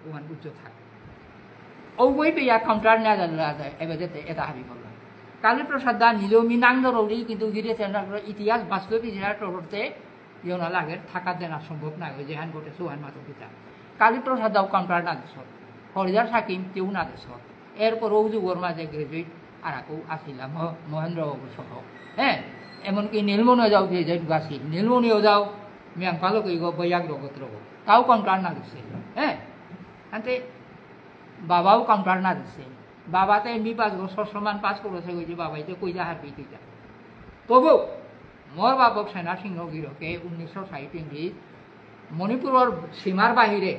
ওহান উচ্চ থাক। ওই পেয়া কাউন্টার না জানলা এবার যেতে এটা হাবি করলাম। কালীপ্রসাদ দা নিজেও মি নাং দরৌরি কিন্তু গিরে চেন্দ্র ইতিহাস বাস্তবে বিচার করতে ইয়না লাগে থাকা দেনা সম্ভব না হয়, যেহান ঘটে সোহান মাতো পিতা। কালীপ্রসাদ দাও কাউন্টার না দেশ, হরিদাস হাকিম কেউ না দেশ। এরপর ও যুগর মাঝে গ্রাজুয়েট আর কেউ আসিলা ম-, মহেন্দ্র বাবু সহ। হ্যাঁ, এমনকি নীলমণিও যাও গ্রাজুয়েট বাসি, নীলমণিও যাও মিয়াং পালক ইগো বৈয়াগ রগত রগ। তাও কাউন্টার না দেশে। হ্যাঁ, আনতে বাবাও কাউন্টার না দেশে। বাবাতে এমবি পাস গো সমান পাস করেছে গো যে বাবাইতে কইজা হারবি তুইজা। তবু মোর বাপক সেনা সিংহ গিরকে উনিশশো ষাট ইংরেজি মণিপুরর সীমার বাহিরে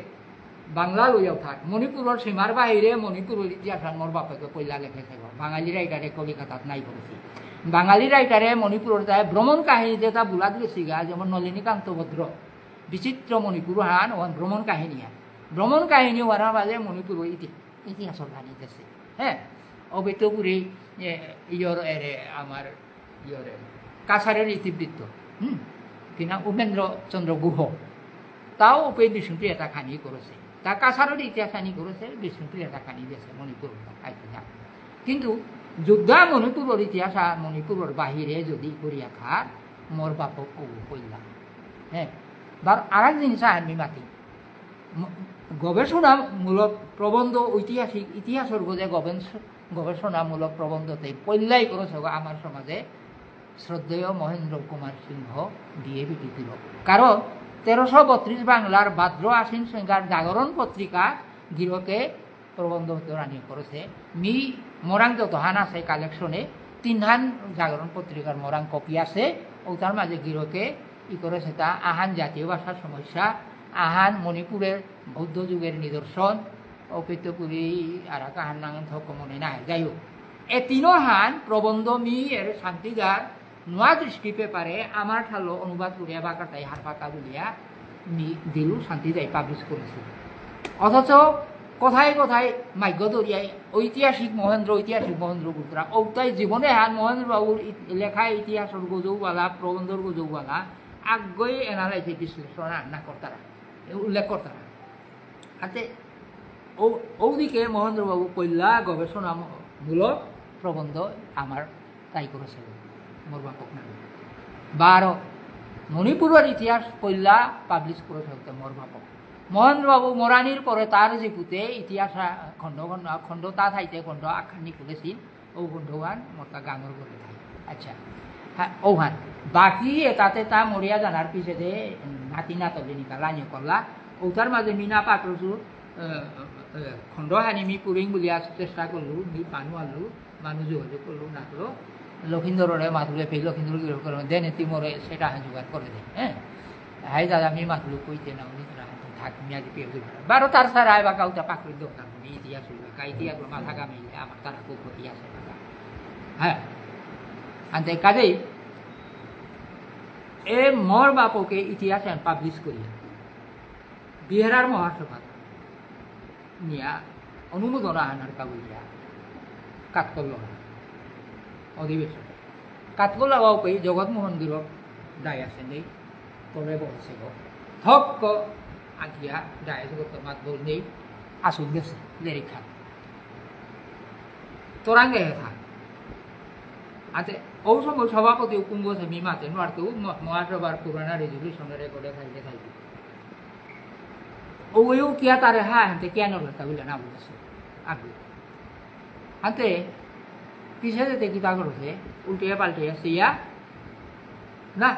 বাংলা লইয়াও থাক, মণিপুরর সীমার বাহিরে মণিপুরর ইতিহাস আর মোর বাপকে পইলা লেখেছে গো। বাঙালি রাইটারে কলিকাতাত নাই করেছি। বাঙালি রাইটারে মণিপুরর তাই ভ্রমণ কাহিনী যেটা বুলাত গেছি গা, যেমন নলিনীকান্ত ভদ্র, বিচিত্র মণিপুর হান, ওহান ভ্রমণ কাহিনী হান। ভ্রমণ কাহিনী ওহার মাঝে মণিপুরর ইতি-, ইতিহাসর খানি দেশে। হ্যাঁ, অবৈতপুরী, এ, ইয়র এরে আমার ইয়রে, কাছাড়ের ইতিবৃত্ত, হুম, কিনা উপেন্দ্র চন্দ্র গুহ, তাও উপে বিষ্ণুপ্রিয়া এটা খানি করেছে। তা কাছাড়ের ইতিহাস খানি করেছে, বিষ্ণুপ্রিয়া এটা খানি দিয়েছে, মণিপুর আইতে না। কিন্তু যোদ্ধা মণিপুরর ইতিহাস আর মণিপুরর বাহিরে যদি করিয়া থার, মোর বাপক কবু কইলা। হ্যাঁ, বার আর এক জিনিস আমি মাতি। ম-, গবেষণামূলক প্রবন্ধ, ঐতিহাসিক ইতিহাসর গজে গবেষ-, গবেষণামূলক প্রবন্ধতে পল্লাই করেছে গো আমার সমাজে শ্রদ্ধেয় মহেন্দ্র কুমার সিংহ ডিএভি টিপির। কারণ তেরোশো বত্রিশ বাংলার ভাদ্র আশ্বিন সংখ্যার জাগরণ পত্রিকা গিরকে প্রবন্ধ হতে রানি করেছে। মি মোরাং যতহান আছে কালেকশনে, তিনহান জাগরণ পত্রিকার মোরাং কপি আছে, ও তার মাঝে গিরকে ই করেছে তা আহান জাতীয় ভাষার সমস্যা, আহান মণিপুরের বৌদ্ধ যুগের নিদর্শন, অপিতপুরী আর কাহান নাঙ থক মনে নাই। যাই হোক, এ তিনহান প্রবন্ধ মি এর শান্তিদার নোয়া দৃষ্টি পেপারে আমার ঠারলো অনুবাদ করিয়া বাকাতাই হারপাকা বুলিয়া মি দিলু শান্তিদাই পাবলিশ করেছি। অথচ কথায় কথায় মাইগ্য দরিয়ায় ঐতিহাসিক মহেন্দ্র, ঐতিহাসিক মহেন্দ্র গুপ্তরা, ঔতাই জীবনে হান মহেন্দ্র বাবুর ইত-, লেখা ইতিহাসর গজৌবালা, প্রবন্ধর গজৌবালা, আগই এনালাইসিস বিশ্লেষণ না করতারা, উল্লেখ করতারা। হাতে ও-, ওদিকে মহেন্দ্রবাবু পইলা গবেষণামূলক প্রবন্ধ আমার তাই করেছে, মোর বাপক নামে। বারো, মণিপুরের ইতিহাস পইলা পাবলিশ করেছে মোর বাপক। মহেন্দ্রবাবু মরানির পরে তার জিপুতে ইতিহাস আ-, খণ্ড খণ্ড, খণ্ড তা থাইতে খণ্ড আখ্যান নিকুলেছিল। ও বন্ধুবান মোরতা গাঙর করে থাই। আচ্ছা। হ্যাঁ, ওহান। বাকি এটাতে তা মরিয়া জানার পিছে যে নাতি নাতলি নিকা লাইন করলা, ওটার মাঝে মিনা পাত্রসু, এ, এ, খণ্ড হানি মি পুরিং বুলিয়া চেষ্টা করলু, মি পানু আনলু, মানু যোগাযোগ করলু, নাতলো। লক্ষিন্দররে মাতুলে ফেই, লক্ষিন্দর গিরক করলু, দেন এটি মোরে সেটা হান জোগাড় করে দে, হ্যাঁ? হাই দাদা, মি মাতলু কইতে না, উনি তো না, থাক, মি আজ পেয়ে দিলাম। বারো তার স্যার আয় বাকা উতা পাকড়ি দোকান, মি ইতিহাস হইল, কা ইতিহাস মাথা কামিলে, আমার তারা খুব ক্ষতি আছে বাকা। হ্যাঁ। আনতে কাজেই, এ মোর বাপকে ইতিহাস পাবলিশ করিয়া, বিহারার মহাসভা নিয়া অনুমোদন আহানার কাবুলিয়া কাতকল্ল অধিবেশন। কাতকল্লা বাউপেই জগৎমোহন গিরক দায় আছে নেই, তলে বলছে গো। হক ক আকিয়া দায় জগত মাত বল নেই, আসুন গেছে, লেরিক খান। তোরাঙ্গে হে থাক। আতে ও সময় সভাপতি কুম্ভ সেমি মাতে নোয়ারতে উ ম-, মহাসভার পুরানা রেজুলেশনের রেকর্ডে থাইতে থাইতে। ও ওই ও কিয়া তারে হা হাতে কিয়া নরলে তা বুলে না বুলেছে। আগে। হাতে পিছে যেতে কিতা করছে, উল্টিয়া পাল্টিয়া সিয়া না।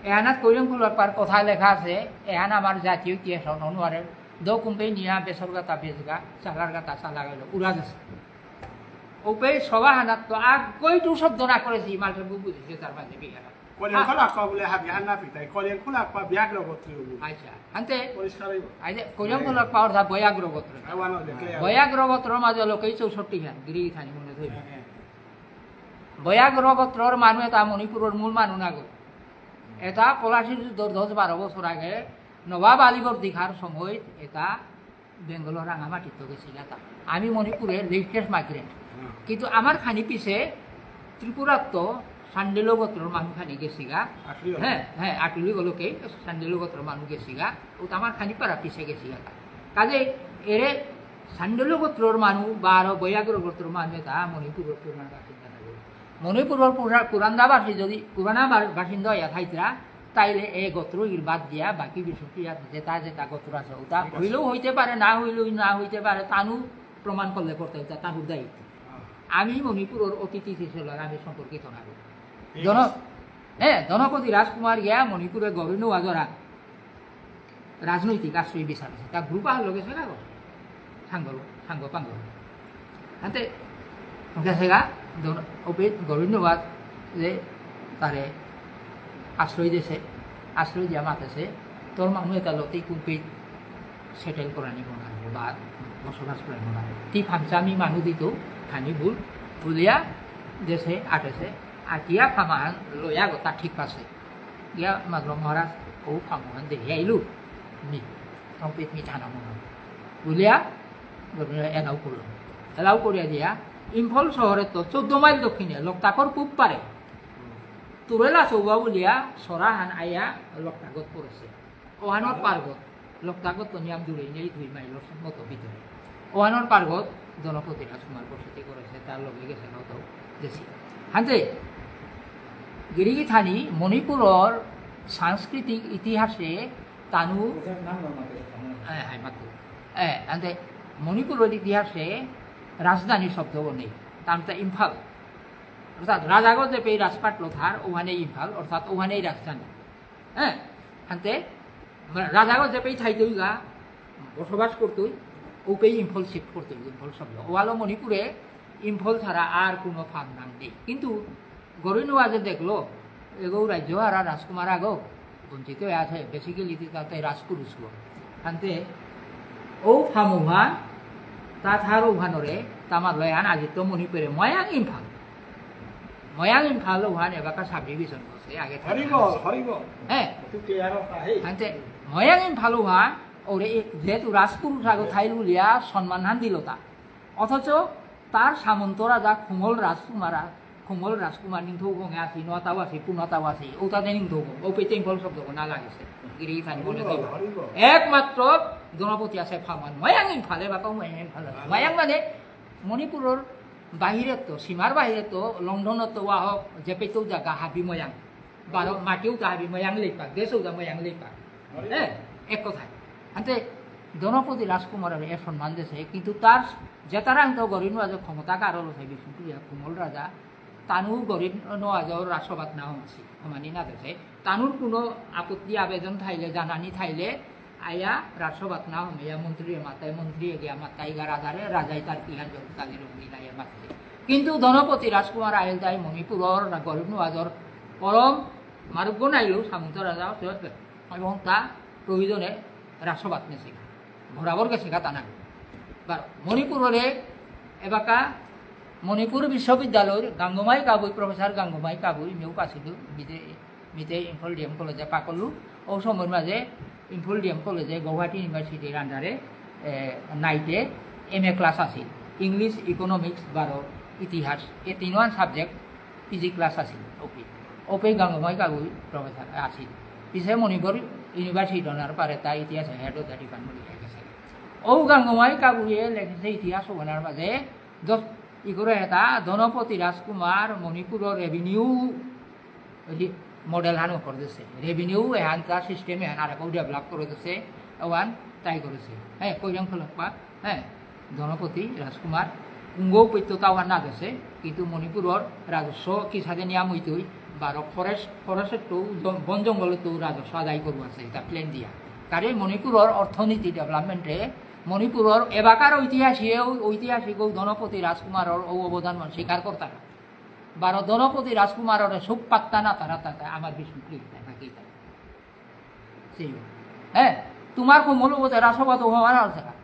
এহানাত কৈরং খুলকপার কথা লেখা আছে, এহান আমার জাতীয় ইতিহাস হন অনুয়ারের দো কুম্পে নিয়া বেসর গাতা বেসগা, চালার গাতা চালা গেল, উড়া গেছে। ওপে সভা হানাত তো আগই টু শব্দ না করেছি, মালঠে বুঝেছে তার মাঝে বিহারা। কলিয়াং খোলাকপা বুলে হাবি হান না পিতাই, কলিয়াং খোলাকপা ব্যাঘ্র গোত্রীয় বুলে। আচ্ছা, হানতে পরিষ্কার হইব। আইদে কলিয়াং খোলাকপা অর্থাৎ বয়াঘ্র গোত্র। I one of the clear. বয়াঘ্র গোত্রর মাঝে লোকেই চৌষট্টি হান, গিরি গিথানি মনে ধরি। হ্যাঁ, হ্যাঁ। বয়াঘ্র গোত্রর মানু এতা মণিপুরর মূল মানু নাগো। এতা পলাশী যুদ্ধর দশ বারো বছর আগে নবাব আলী বর্দিখার সময় এতা বেঙ্গলর রাঙামাটিত গেছিগা তা। আমি মণিপুরে লেটেস্ট মাইগ্রেন্ট। হুম। কিন্তু আমার খানি পিছে ত্রিপুরাত তো শান্ডেল গোত্রর মানু খানি গেছিগা। আটুলি হ্যাঁ, হ্যাঁ, আটুলি গলকে শান্ডেল গোত্রর মানু গেছিগা। ও তো আমার খানি পারা পিছে গেছিগা তা। কাজে এরে শান্ডেল গোত্রর মানু বা আরো বয়াঘ্র গোত্রর মানু এতা মণিপুরর পুরানা বাসিন্দা নাগো। মণিপুরর পুরা-, পুরানা বাসি যদি পুরানা বা-, বাসিন্দা ইয়া থাইতরা, তাইলে এ গোত্র ইর বাদ দিয়া বাকি বিষ্ণুপ্রিয়া যেতা যেতা গোত্র আছে, ওতা ঠিক আছে। হইলেও হইতে পারে, না হইলেও না হইতে পারে, তানু প্রমাণ করলে করতে হইতা, তানুর দায়িত্ব। হ্যাঁ। আমি মণিপুরর অতিথি হিসেবে আমি সম্পর্কিত না। ঠিক জন-, আছে। হ্যাঁ, ধনপতি রাজকুমার গিয়া মণিপুরে গভর্নর ওয়াজরা রাজনৈতিক আশ্রয় বিচারেছে। তা গ্রুপ আহার লগে সেটা করে। সাঙ্গ, সাঙ্গ পাঙ্গ। হাতে গেছেগা, ধর, ওপে গভর্নর ওয়াজ যে তারে আশ্রয় দিছে, আশ্রয় দিয়া মাতেছে, তোর মানু এতা লতেই কুম্পি সেটেল করানি মনে হয় বা বসবাস করানি মনে হয়। তি ফামসা আমি মানু দিত, খানি ভুল, বুলিয়া দেশে আটেছে, আটিয়া ফামাহান লয়া গতা ঠিক আছে। গিয়া মাতল মহারাজ, ও ফামহান দেখি আইলু, মি, তংপিত মি থানা মনে হয়। বুলিয়া, গভর্নর এলাও করল। এলাও করিয়া দিয়া, ইম্ফল শহরে তো চৌদ্দ মাইল দক্ষিণে, লোকতাকর খুব পারে। তুরেলা চৌবা বুলিয়া, সরাহান আইয়া লোকতাকত পড়েছে। ওহানর পার্বত, লোকতাকত তো নিয়াম দূরে নেই, দুই মাইলর মতো ভিতরে। ওহানর পার্বত, ধনপতি রাজকুমার বসতি করেছে, তার লগে গেছে নত দেশি। হানতে, গিরিগিথানি মণিপুরর সাংস্কৃতিক ইতিহাসে তানু, ওটার নাম আমার কাছে জানা নেই। হ্যাঁ, হ্যাঁ, মাতু। হ্যাঁ, হানতে মণিপুরর ইতিহাসে রাজধানী শব্দও নেই, তানু তো ইম্ফাল। অর্থাৎ রাজাগো যে পেই রাজপাট লোথার, ওখানে ইম্ফাল, অর্থাৎ ওখানেই রাজধানী। হ্যাঁ, হানতে রাজাগো যে পেই থাইতইগা, বসবাস করতই, ওপেই ইম্ফল শিফট করতই, ইম্ফল শব্দ। ওয়ালো মণিপুরে ইম্ফল ছাড়া আর কোনো ফাম নাম নেই। কিন্তু গরিনুয়া যে দেখলো, এগো রাজ্য আর রাজকুমার আগো বঞ্চিত হয়ে আছে, বেসিক্যালি তাতে রাজপুরুষগো। হানতে ও ফামুহা, তা থার উহানরে, তামার লয়ান আজিত মণিপুরে, ময়াং ইম্ফাল। ময়াং ইম্ফাল উহান এবাকা সাব ডিভিশন বসে, আগে থানা হরিবল, আছে। হরিবল। হ্যাঁ। একটু ক্লিয়ার হোক, হ্যাঁ। হানতে ময়াং ইম্ফাল উহান, ওরে এ-, যেহেতু রাজপুরুষ আগো হ্যাঁ। থাইল বুলিয়া সম্মান হান দিল তা। অথচ তার সামন্ত রাজা খুমল রাজকুমার, খুমল রাজকুমার নিংথৌ গঙে আসি, নতাও আসি, পুনতাও আসি, ওতাতে নিংথৌ গঙ, ও পেতে ইম্ফল শব্দ না লাগেছে। গিরি গিথানি মনে হরিবল, করবা। হরিবল। একমাত্র ধনপতি আছে ফামান, ময়াং ইম্ফালে বা কম ময়াং ইম্ফালে। হ্যাঁ। ময়াং মানে মণিপুরর বাহিরে তো, সীমার বাহিরে তো, লন্ডন তো ওয়া হোক, যে পেতেও জায়গা হাবি ময়াং। বারো মাটিও তো হাবি ময়াং লেপা, দেশও তো ময়াং লেপা। হ্যাঁ, এক কথায়। হানতে ধনপতি রাজকুমাররে এ সম্মান দেছে, কিন্তু তার যেতারাং তো গরিব নওয়াজর ক্ষমতা কারো লসে বিষ্ণুপ্রিয়া, খুমল রাজা, তানু গরিব নওয়াজর রাজসভাত না হমাসি, হমানি না দেছে। তানুর কোনো আপত্তি আবেদন থাইলে, জানানি থাইলে, আয়া রাজসভাত না হমেয়া মন্ত্রীরে মাতাই, মন্ত্রী গিয়া মাতাই গা রাজারে, রাজাই তার কিহান জগতালি রঙ্গিলা ইয়া মাতাই। কিন্তু ধনপতি রাজকুমার আইল তাই মণিপুরর না গরিব নওয়াজর পরম মারুগ্য নাইলেও সামন্ত রাজা হতে হতে এবং তা প্রয়োজনে রাজসভাত নেসে। বরাবর গেছে গা তানা। বার মণিপুররে এবাকা মণিপুর বিশ্ববিদ্যালয়র গাঙ্গমাই কাবুই, প্রফেসর গাঙ্গমাই কাবুই, মেউ কাছিল, বিদে মিতে ইম্ফল ডিএম কলেজে পাকলু। ও সময়র মাঝে ইম্ফল ডিএম কলেজে গুয়াহাটি ইউনিভার্সিটির আন্ডারে, এ, নাইটে এমএ ক্লাস আছিল। ইংলিশ, ইকোনমিক্স, বারো ইতিহাস, এ তিনওয়ান সাবজেক্ট পিজি ক্লাস আছিল। ওপে, ওপে গাঙ্গময় কাবুই প্রফেসর আছিল। পিছে মণিপুর ইউনিভার্সিটি অনার পারে তা ইতিহাসে হেড অফ দ্য ডিপার্টমেন্ট হয়ে গেছে। ও গাঙ্গময় কাবুয়ে লেখেছে ইতিহাস ওনার মাঝে দশ, ইগরে এটা ধনপতি রাজকুমার মণিপুরর রেভিনিউ রি-, মডেল হান করে দিছে। রেভিনিউ এহান তার সিস্টেম এহান আর কেউ ডেভেলপ করে দিছে, ওয়ান তাই করেছে। হ্যাঁ, কৈরাং খলকপা, হ্যাঁ, ধনপতি রাজকুমার কুঙ্গও পৈত্য তাওয়া না গেছে, কিন্তু মণিপুরর রাজস্ব কিসাদে নিয়াম হইতই, বারো ফরেস্ট, ফরেস্টর তো জ-, বন জঙ্গলর তো রাজস্ব আদায় করবো আছে, এটা প্ল্যান দিয়া। কারণ মণিপুরর অর্থনীতি ডেভেলপমেন্টে মণিপুরর এবাকার ঐতিহাসিক, ঐতিহাসিক ও ধনপতি রাজকুমারর ও অবদান মানে স্বীকার করতারা। বারো ধনপতি রাজকুমাররে সুখ পাত্তা না তারা তাতে আমার বিষ্ণুপ্রিয়া থাকি তারা। সেই, হ্যাঁ, তোমার কোমল ও তেরা সভা তো হওয়ার আছে না।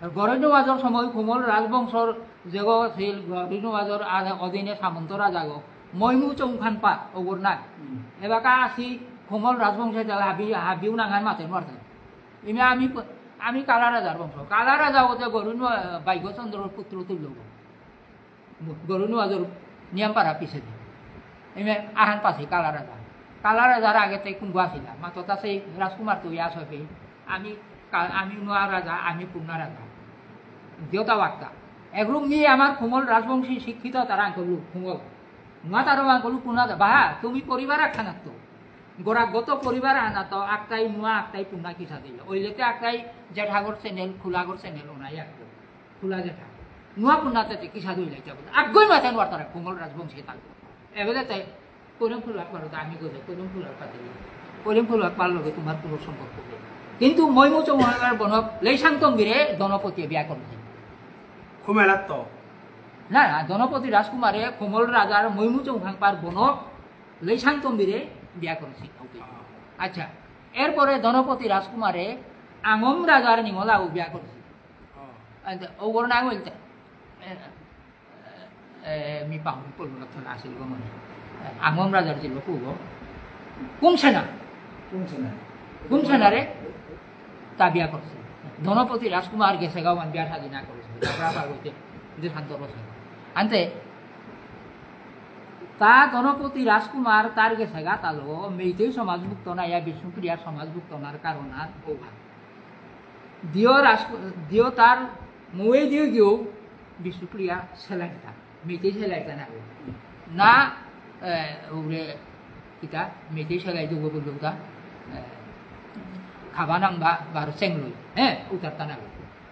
গরিনু আজর সময় কোমল রাজবংশর যেগো ছিল, গরিনু আজর আ-, অধীনে সামন্ত রাজাগো, মইমু চৌখান পা, ওগর না। হুম। এবাকা আসি কোমল রাজবংশে যাবে, হাবি, হাবিউ নাঙান মাতে মারতে। ইমে আমি প-, আমি কালা রাজার বংশ। কালা রাজা ওতে গরিনু, আ, বাইগচন্দ্রর পুত্র তুল্য। গরিনু আজর নিয়াম পারা পিছে দি। এমে আহান পাসি কালা রাজা। কালা রাজার আগে তে কুঙ্গ আসিলা। মাতো তা সেই রাজকুমার তো ইয়াস হবে। আমি কা-, আমি নোয়া রাজা, আমি পুনা রাজা। দেউতা ওয়াক্তা। এগুলো মি আমার কোমল রাজবংশী শিক্ষিত তারা আঙ্কলু, কোমল। নোয়া তারও আঙ্কলু পুনা রাজা। বাহা, তুমি পরিবার একখানা তো। গোড়াগত পরিবার আনা তো, আকতাই নোয়া, আকতাই পুনা কিসা দিল। ওইলেতে আকতাই জেঠাগর চ্যানেল, খুলাগর চ্যানেল, ওনাই আকতো। খোলা যেটা। নোয়া পুনাতে তে কিসা দই লাইতে বলে। আগই মাথায় নোয়ার তারা কোমল রাজবংশী তাল। এবারে তাই করিম ফুলাক পারো, আমি গজে করিম ফুলাক পাতে। করিম ফুলাক পারলো বে তোমার কোনো সম্পর্ক নেই। কিন্তু মইমুচো মহাকার বনক লেইসাং তম্বিরে ধনপতিয়ে বিয়া করতে। খুমেলাত তো। না, না, ধনপতি রাজকুমারে কোমল রাজার মইমুচো ভাঙপার বনক লেইসাং তম্বিরে বিয়া করেছি। ওকে। আচ্ছা, এরপরে ধনপতি রাজকুমারে আঙম রাজার নিমলাও বিয়া করেছি। ও। And ওগর নাঙ হইতে, এ, এ, মি পাহুরি পড়লো না, তো আসিল গো মনে। আঙম রাজার জিল্লো কুগো। কুমসেনা। কুমসেনা। কুমসেনারে তা বিয়া করছে। ধনপতি রাজকুমার গেছে গাওয়ান বিয়া শাদী না করেছে। ঝগড়া পার হইতে দেশান্তর হয়েছে। আনতে তা ধনপতি রাজকুমার তার গেছে গা তালো মেইতেই সমাজভুক্ত না, ইয়া বিষ্ণুপ্রিয়ার সমাজভুক্ত নার কারণ আর ওভা। দিও রাজ-, দিও তার মৌয়ে দিও গিয়েও বিষ্ণুপ্রিয়া সেলাইতা, মেয়েতেই সেলাইতা না। না, এ, ওরে কিতা, মেয়েতেই সেলাই দেবো বললো তা, এ, খাবা নাংবা বারো চেংলই, হ্যাঁ, উতারতা না।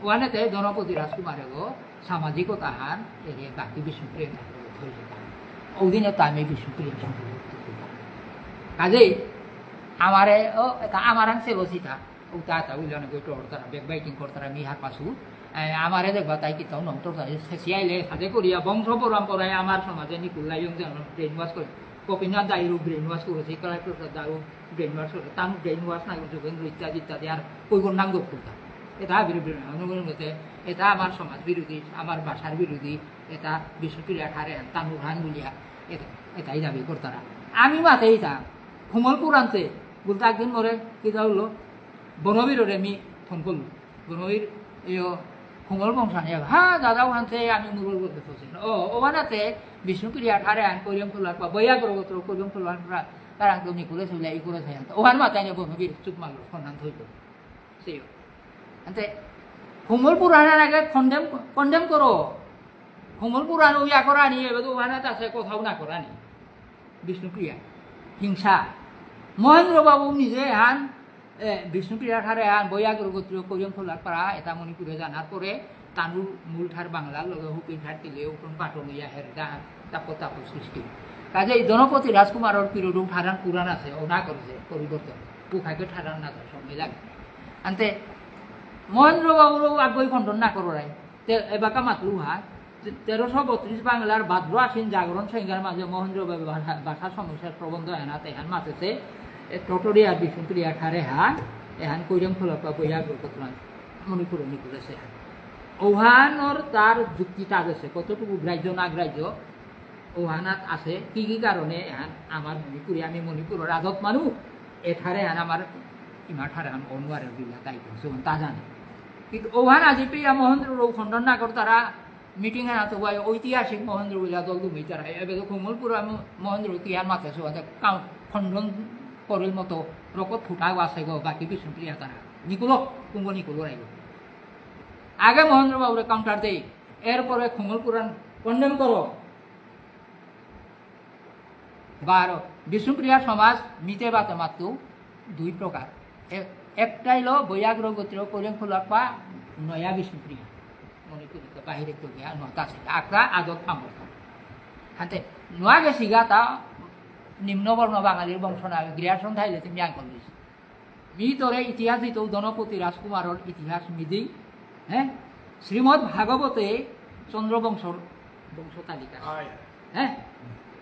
ওয়ানেতে ধনপতি রাজকুমারে গো সামাজিকতা হান এরে বাকি বিষ্ণুপ্রিয়া ঠাকুর ধরে যেতা। ওদিনে তো আমি বিষ্ণুপ্রিয়া ঠাকুর কাজেই আমারে, ও, এটা আমার আংশে বসিতা। উতা আতা উইলনে গই টর তারা, backbiting কর তারা, মি হার পাসু। এ, আমারে দেখবা তাই কিতাও নম টর তারা, সে সিয়াইলে, সাথে করিয়া, বংশ পরম্পরায় আমার সমাজে নিকুল্লা ইয়ং যেন brainwash করে। গোপীনাথ দাইরও brainwash করেছে, কলাইপ্রসাদ দাও brainwash করে, তাম brainwash না করছে, যোগেন্দ্র ইত্যাদি ইত্যাদি, আর কই কোন নাম করতে। এটা বিরোধী, এটা আমার সমাজ বিরোধী, আমার ভাষার বিরোধী, এটা বিষ্ণুপ্রিয়া ঠারে, তানুর হান বলিয়া, এটা, এটাই দাবি করতারা। আমি মাতেই তা, কোমল পুরাণতে, বলতে একদিন মরে, কিতা হলো, বনবীররে আমি ফোন করলু। বনবীর, ইয়ো, কোমল বংশানে, হ্যাঁ, দাদা, ওখান থেকে আমি মুরুর বলতে ফোন। ও, ওখানাতে বিষ্ণুপ্রিয়া ঠারে আন করিয়াম খোলার পা, বৈয়াগ্র গোত্র করিয়াম খোলার পা, তারা তো নিকুলে চলে, ই করে থাকে। ওখান মাথায় নিয়ে বনবীর চুপ মারলো, ফোন আন থইল। সেই। আনতে, কোমল পুরাণের আগে condemn, condemn করো। কোমল পুরাণ ওই আকরানি, এবার তো ওখানে আছে, কোথাও না করানি। বিষ্ণুপ্রিয়া। হিংসা। মহেন্দ্র বাবু নিজে হান এ, বিষ্ণুপ্রিয়া ঠারে আন বৈয়াগ্র গোত্রীয় করিয়ম খোলার পারা, এটা মণিপুরে জানার পরে তানুর মূল ঠার বাংলার লগে হুপিন ঠার তিলে উঠুন পাঠন ইয়া হের গান তাপ তাপ সৃষ্টি। কাজে এই ধনপতি রাজকুমারর পিরিয়ডও ঠারান পুরাণ আছে, ও না করেছে পরিবর্তন। পুখাকে ঠারান না তার সঙ্গে লাগে। আনতে মহেন্দ্র বাবুরও আগই খণ্ডন না করো রায়। তে-, এবাকা মাতলু হা, তে-, তেরোশো বত্রিশ বাংলার ভাদ্র আশ্বিন জাগরণ সংহিতার মাঝে মহেন্দ্র ভাষা, ভাষা সমস্যার প্রবন্ধ এহানাত এহান মাতেছে, এ, টটরিয়া বিষ্ণুপ্রিয়া ঠারে হা, এহান কৈরম খোলাপা বৈয়া গ্রহণ মণিপুরে নিকুলেছে। ওহানর তার যুক্তিটা আছে, কতটুকু গ্রাহ্য না গ্রাহ্য, ওহানাত আছে, কি কি কারণে এহান আমার মণিপুরে, আমি মণিপুরের রাজত মানু, এঠারে এহান আমার ইমা ঠারে এহান অনুয়ারের বিলা তাই করছে, তা জানে। কিন্তু ওহান আজি পেয়া মহেন্দ্র রৌ খণ্ডন না করতারা, মিটিং এহানাত ওয়াই ঐতিহাসিক মহেন্দ্র বিলা দল দুমি তারা, এবে তো কোমলপুর আমি মহেন্দ্র কি আর মাতে সো, কাউ খণ্ডন করিল মতো রকত ফুটাও আছে গো, বাকি বিষ্ণুপ্রিয়া তারা। নিকুলো, কুম্ভ নিকুলো রাইব। আগে মহেন্দ্র বাবুরে কাউন্টার দেই, এরপরে কোমলপুরাণ কন্ডেম করো। বারো, বিষ্ণুপ্রিয়া সমাজ মিতে বাতে মাতু দুই প্রকার। এ-, একটাই লো বৈয়াগ্র গোত্র করিম ফুলাপ্পা নয়া বিষ্ণুপ্রিয়া। মণিপুরীত বাহিরে তো গিয়া নুয়াতা আছে, আকরা আদত পামর। হাতে নুয়া গেছিগা তা নিম্নবর্ণ বাঙালির বংশ না, গ্রিয়ার্সন থাইলে তুমি আঙ্কল দিস। মি তোরে ইতিহাস দিত, ধনপতি রাজকুমারর ইতিহাস মিদি, হ্যাঁ? শ্রীমদ্ ভাগবতে চন্দ্রবংশর বংশ তালিকা। হয়। হ্যাঁ?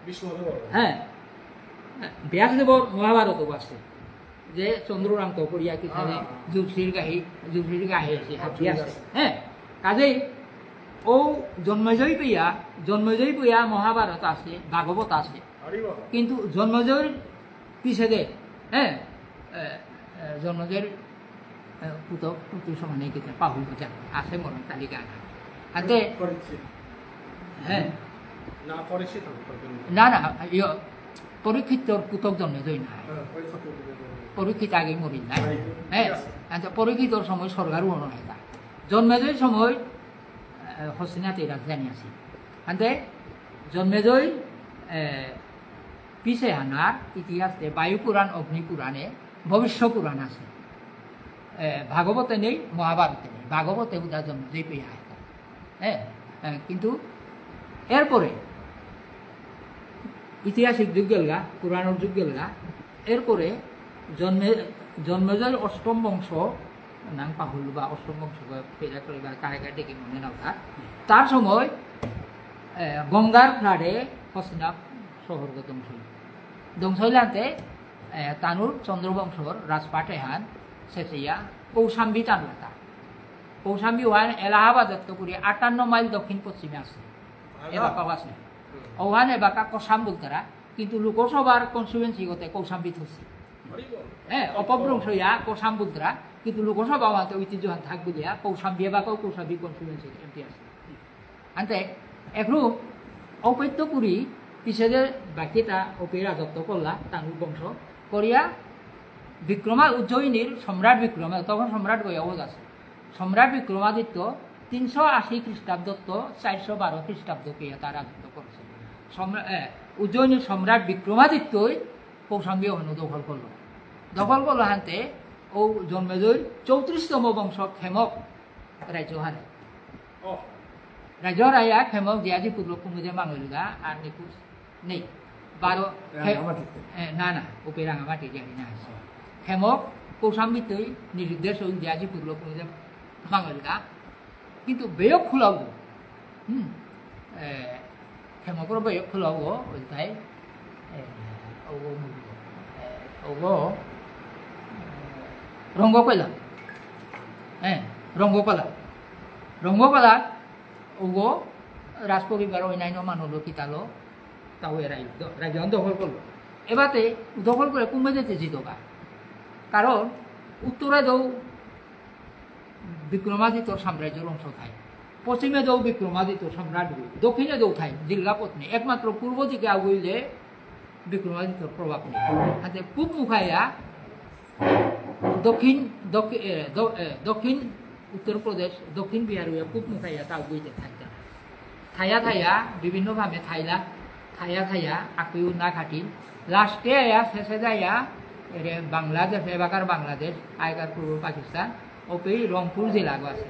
বিষ্ণুদেব। হ্যাঁ। ব্যাসদেবর মহাভারত আছে। যে চন্দ্ররাম তপরিয়া কি থাকে, হ্যাঁ। যুধিষ্ঠির গাহি, যুধিষ্ঠির গাহি আছে, হাতি আছে। হ্যাঁ। কাজেই ও জন্মেজয় পেয়া, জন্মেজয় পেয়া মহাভারত আছে, ভাগবত আছে। হরি বল। কিন্তু জন্মেজয়র পিছেদে, হ্যাঁ, এ, এ, জন্মেজয়র, এ, পুতক, পুতক সমানে কি তার পাহুল বাজা আছে মরণ তালিকা। হাতে পরীক্ষিত। হ্যাঁ। না, পরীক্ষিত হবে, পরীক্ষিত। না, না, ইয়, পরীক্ষিতর পুতক জন্মেজয় না। হ্যাঁ, পরীক্ষিত পুতক জন্মেজয়। পরীক্ষিত আগে মরিল না। হ্যাঁ, হ্যাঁ, ঠিক আছে। আচ্ছা, পরীক্ষিতর সময় স্বর্গারোহণ হয় তা। জন্মেজয় সময়, এ, হস্তিনাতে রাজধানী আছে। হাতে জন্মেজয়, এ, পিছে হানার ইতিহাসে বায়ু পুরাণ, অগ্নি পুরাণে, ভবিষ্য পুরাণ আছে। এ, ভাগবতে নেই, মহাভারতে নেই। ভাগবতে উদা জন্মেজয় পেয়া আহেতা। হ্যাঁ, এ, কিন্তু এরপরে ঐতিহাসিক যুগ গেলগা, পুরাণর যুগ গেলগা, এরপরে জন্মে-, জন্মেজয় অষ্টম বংশ, নাম পাহুল বা অষ্টম বংশ বা পেরা করে বা কারে কারে ডেকে মনে না ওঠা। তার সময়, এ, গঙ্গার flood-এ হস্তিনাপুর শহর ধ্বংস হইল। ধ্বংস হইলাতে, এ, তানুর চন্দ্রবংশর রাজপাট এহান শেষে ইয়া কৌশাম্বী টানলাতা। কৌশাম্বী ওহান এলাহাবাদ দত্তপুরী আটান্ন মাইল দক্ষিণ পশ্চিমে আছে। আচ্ছা। এবাকাও আছে। হুম। ওহান এবাকা কসাম বুলতারা, কিন্তু লোকসভার constituency গতে কৌশাম্বী থসি। হরি বল। হ্যাঁ, অপভ্রংশ ইয়া কৌশাম বুলতারা, কিন্তু লোকসভা ওহাতে ঐতিহ্য হান থাক বুলিয়া কৌশাম্বী এবাকাও কৌশাম্বী constituency এমপি আছে। আনতে একরু ঔপেত্য পুরী পিছে যে বাকিটা ঔপে রাজত্ব করলা, তানুর বংশ করিয়া বিক্রমা-, উজ্জয়িনীর সম্রাট বিক্রমা, তখন সম্রাট গয়া ওজ আছে। সম্রাট বিক্রমাদিত্য তিনশো আশি খ্রিস্টাব্দত্ত চারশো বারো খ্রিস্টাব্দ পেয়া তার রাজত্ব করেছে। সম্রা-, এ, উজ্জয়িনীর সম্রাট বিক্রমাদিত্যই কৌশাম্বী অহানও দখল করলো। দখল করলো হানতে ও জন্মেজয়র চৌত্রিশতম বংশ ক্ষেমক রাজ্য হারে। ও। রাজ্য হারাইয়া ক্ষেমক জিয়াজি পুরলো কুমুদে মাঙলগা আর নিকুশ নেই। বারো খে-, রাঙামাটিতে। এ, না, না, উপে রাঙামাটি জানি না আছে। ক্ষেমক কৌশাম্বীতই নিরুদ্দেশ হইল জিয়াজি পুরলো কুমুদে মাঙলগা। কিন্তু বেয়ক খুলাবো। হুম। এ, ক্ষেমকর বেয়ক খুলাবো, ওইটাই, এ, ওগো, এ, ওগো, এ, রঙ্গকলা। হ্যাঁ, রঙ্গকলা। রঙ্গকলা, ওগো, রাজপরিবার অন্যান্য মানুষ কিতালো, তাও এরাই দ-, রাজ্য দখল করলো। এবাতে দখল করে কুম্ভে যেতে জিতবা। কারণ উত্তরে দৌ বিক্রমাদিত্যর সাম্রাজ্যর অংশ থাই। পশ্চিমে দৌ বিক্রমাদিত্যর সম্রাট হই। দক্ষিণে দৌ থাই, জিল্লা পত্নী। একমাত্র পূর্ব দিকে আগুইলে বিক্রমাদিত্যর প্রভাব নেই। হাতে পূব মুখাইয়া দক্ষিণ, দক্ষি-, এ, দ-, এ, দক্ষিণ উত্তর প্রদেশ, দক্ষিণ বিহার হইয়া পূব মুখাইয়া তা আগুইতে থাইতে। থাইয়া থাইয়া বিভিন্নভাবে থাইলা, থাইয়া থাইয়া আকুইও না খাটিল। লাস্টে আয়া, শেষে যাইয়া, এরে বাংলাদেশ, এবাকার বাংলাদেশ, আগেকার পূর্ব পাকিস্তান, ওপেই রংপুর জেলাগো আছে।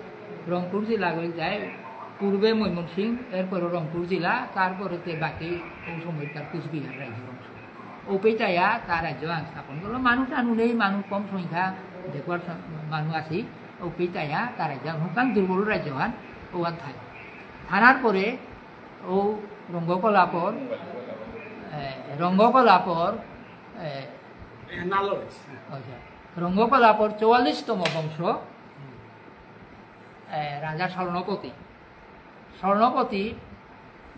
রংপুর জেলাগো যায়, পূর্বে ময়মনসিংহ, এরপরে রংপুর জেলা, তারপরে তে বাকি ওই সময়কার কুচবিহার রাজ্যর অংশ। ওপেই তাইয়া তার রাজ্য আন স্থাপন করলো। মানুষ আনু নেই, মানুষ কম সংখ্যা, দেখবার স-, মানুষ আছি। ওপেই তাইয়া তার রাজ্য আন, হুকান দুর্বল রাজ্য আন, ওয়ান থাই। থানার পরে ও রঙ্গকলাপর, এ, রঙ্গকলাপর, এ, এ, নালরেশ। আচ্ছা, রঙ্গকলাপর চুয়াল্লিশতম বংশ, এ, রাজা স্বর্ণপতি। স্বর্ণপতি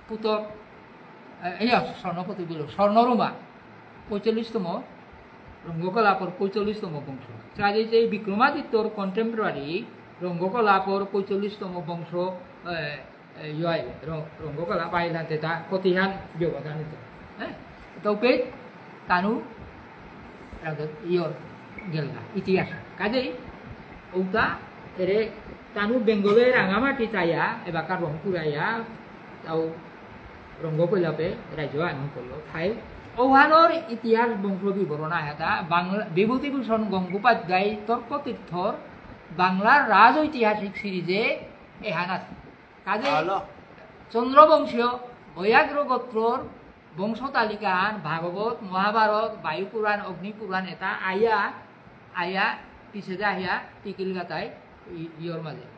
পুতক, এ, এই স্বর্ণপতি বলো, স্বর্ণরুমা, পঁয়তাল্লিশতম, রঙ্গকলাপর পঁয়তাল্লিশতম বংশ। কাজেই যে বিক্রমাদিত্যর contemporary রঙ্গকলাপর পঁয়তাল্লিশতম বংশ, এ, এ, ইয় আইলে, র-, রঙ্গকলা পাইলাতে তা কতিহান ব্যবধান হইতো। হ্যাঁ? তো ওপে তানু রাজা ইয়র গেলগা ইতিহাস। কাজেই ওটা এরে তানু বেঙ্গলে রাঙামাটি তাইয়া, এবাকা রংপুর আইয়া, তাও রঙ্গকলাপে রাজ্য আরম্ভ করলো। থাই ওহানোর ইতিহাস বংশ বিবরণ আহাতা বাংলা, বিভূতিভূষণ গঙ্গোপাধ্যায় তর্কতীর্থর বাংলার রাজ ঐতিহাসিক সিরিজে এহান আছে। কাজে হ্যালো। চন্দ্রবংশীয় বৈয়াঘ্র গোত্রর বংশ তালিকাহান ভাগবত, মহাভারত, বায়ু পুরাণ, অগ্নি পুরাণ এটা আয়া, আয়া পিছেদে আহিয়া টিকিল গাতাই ই-, ইয়র মাঝে।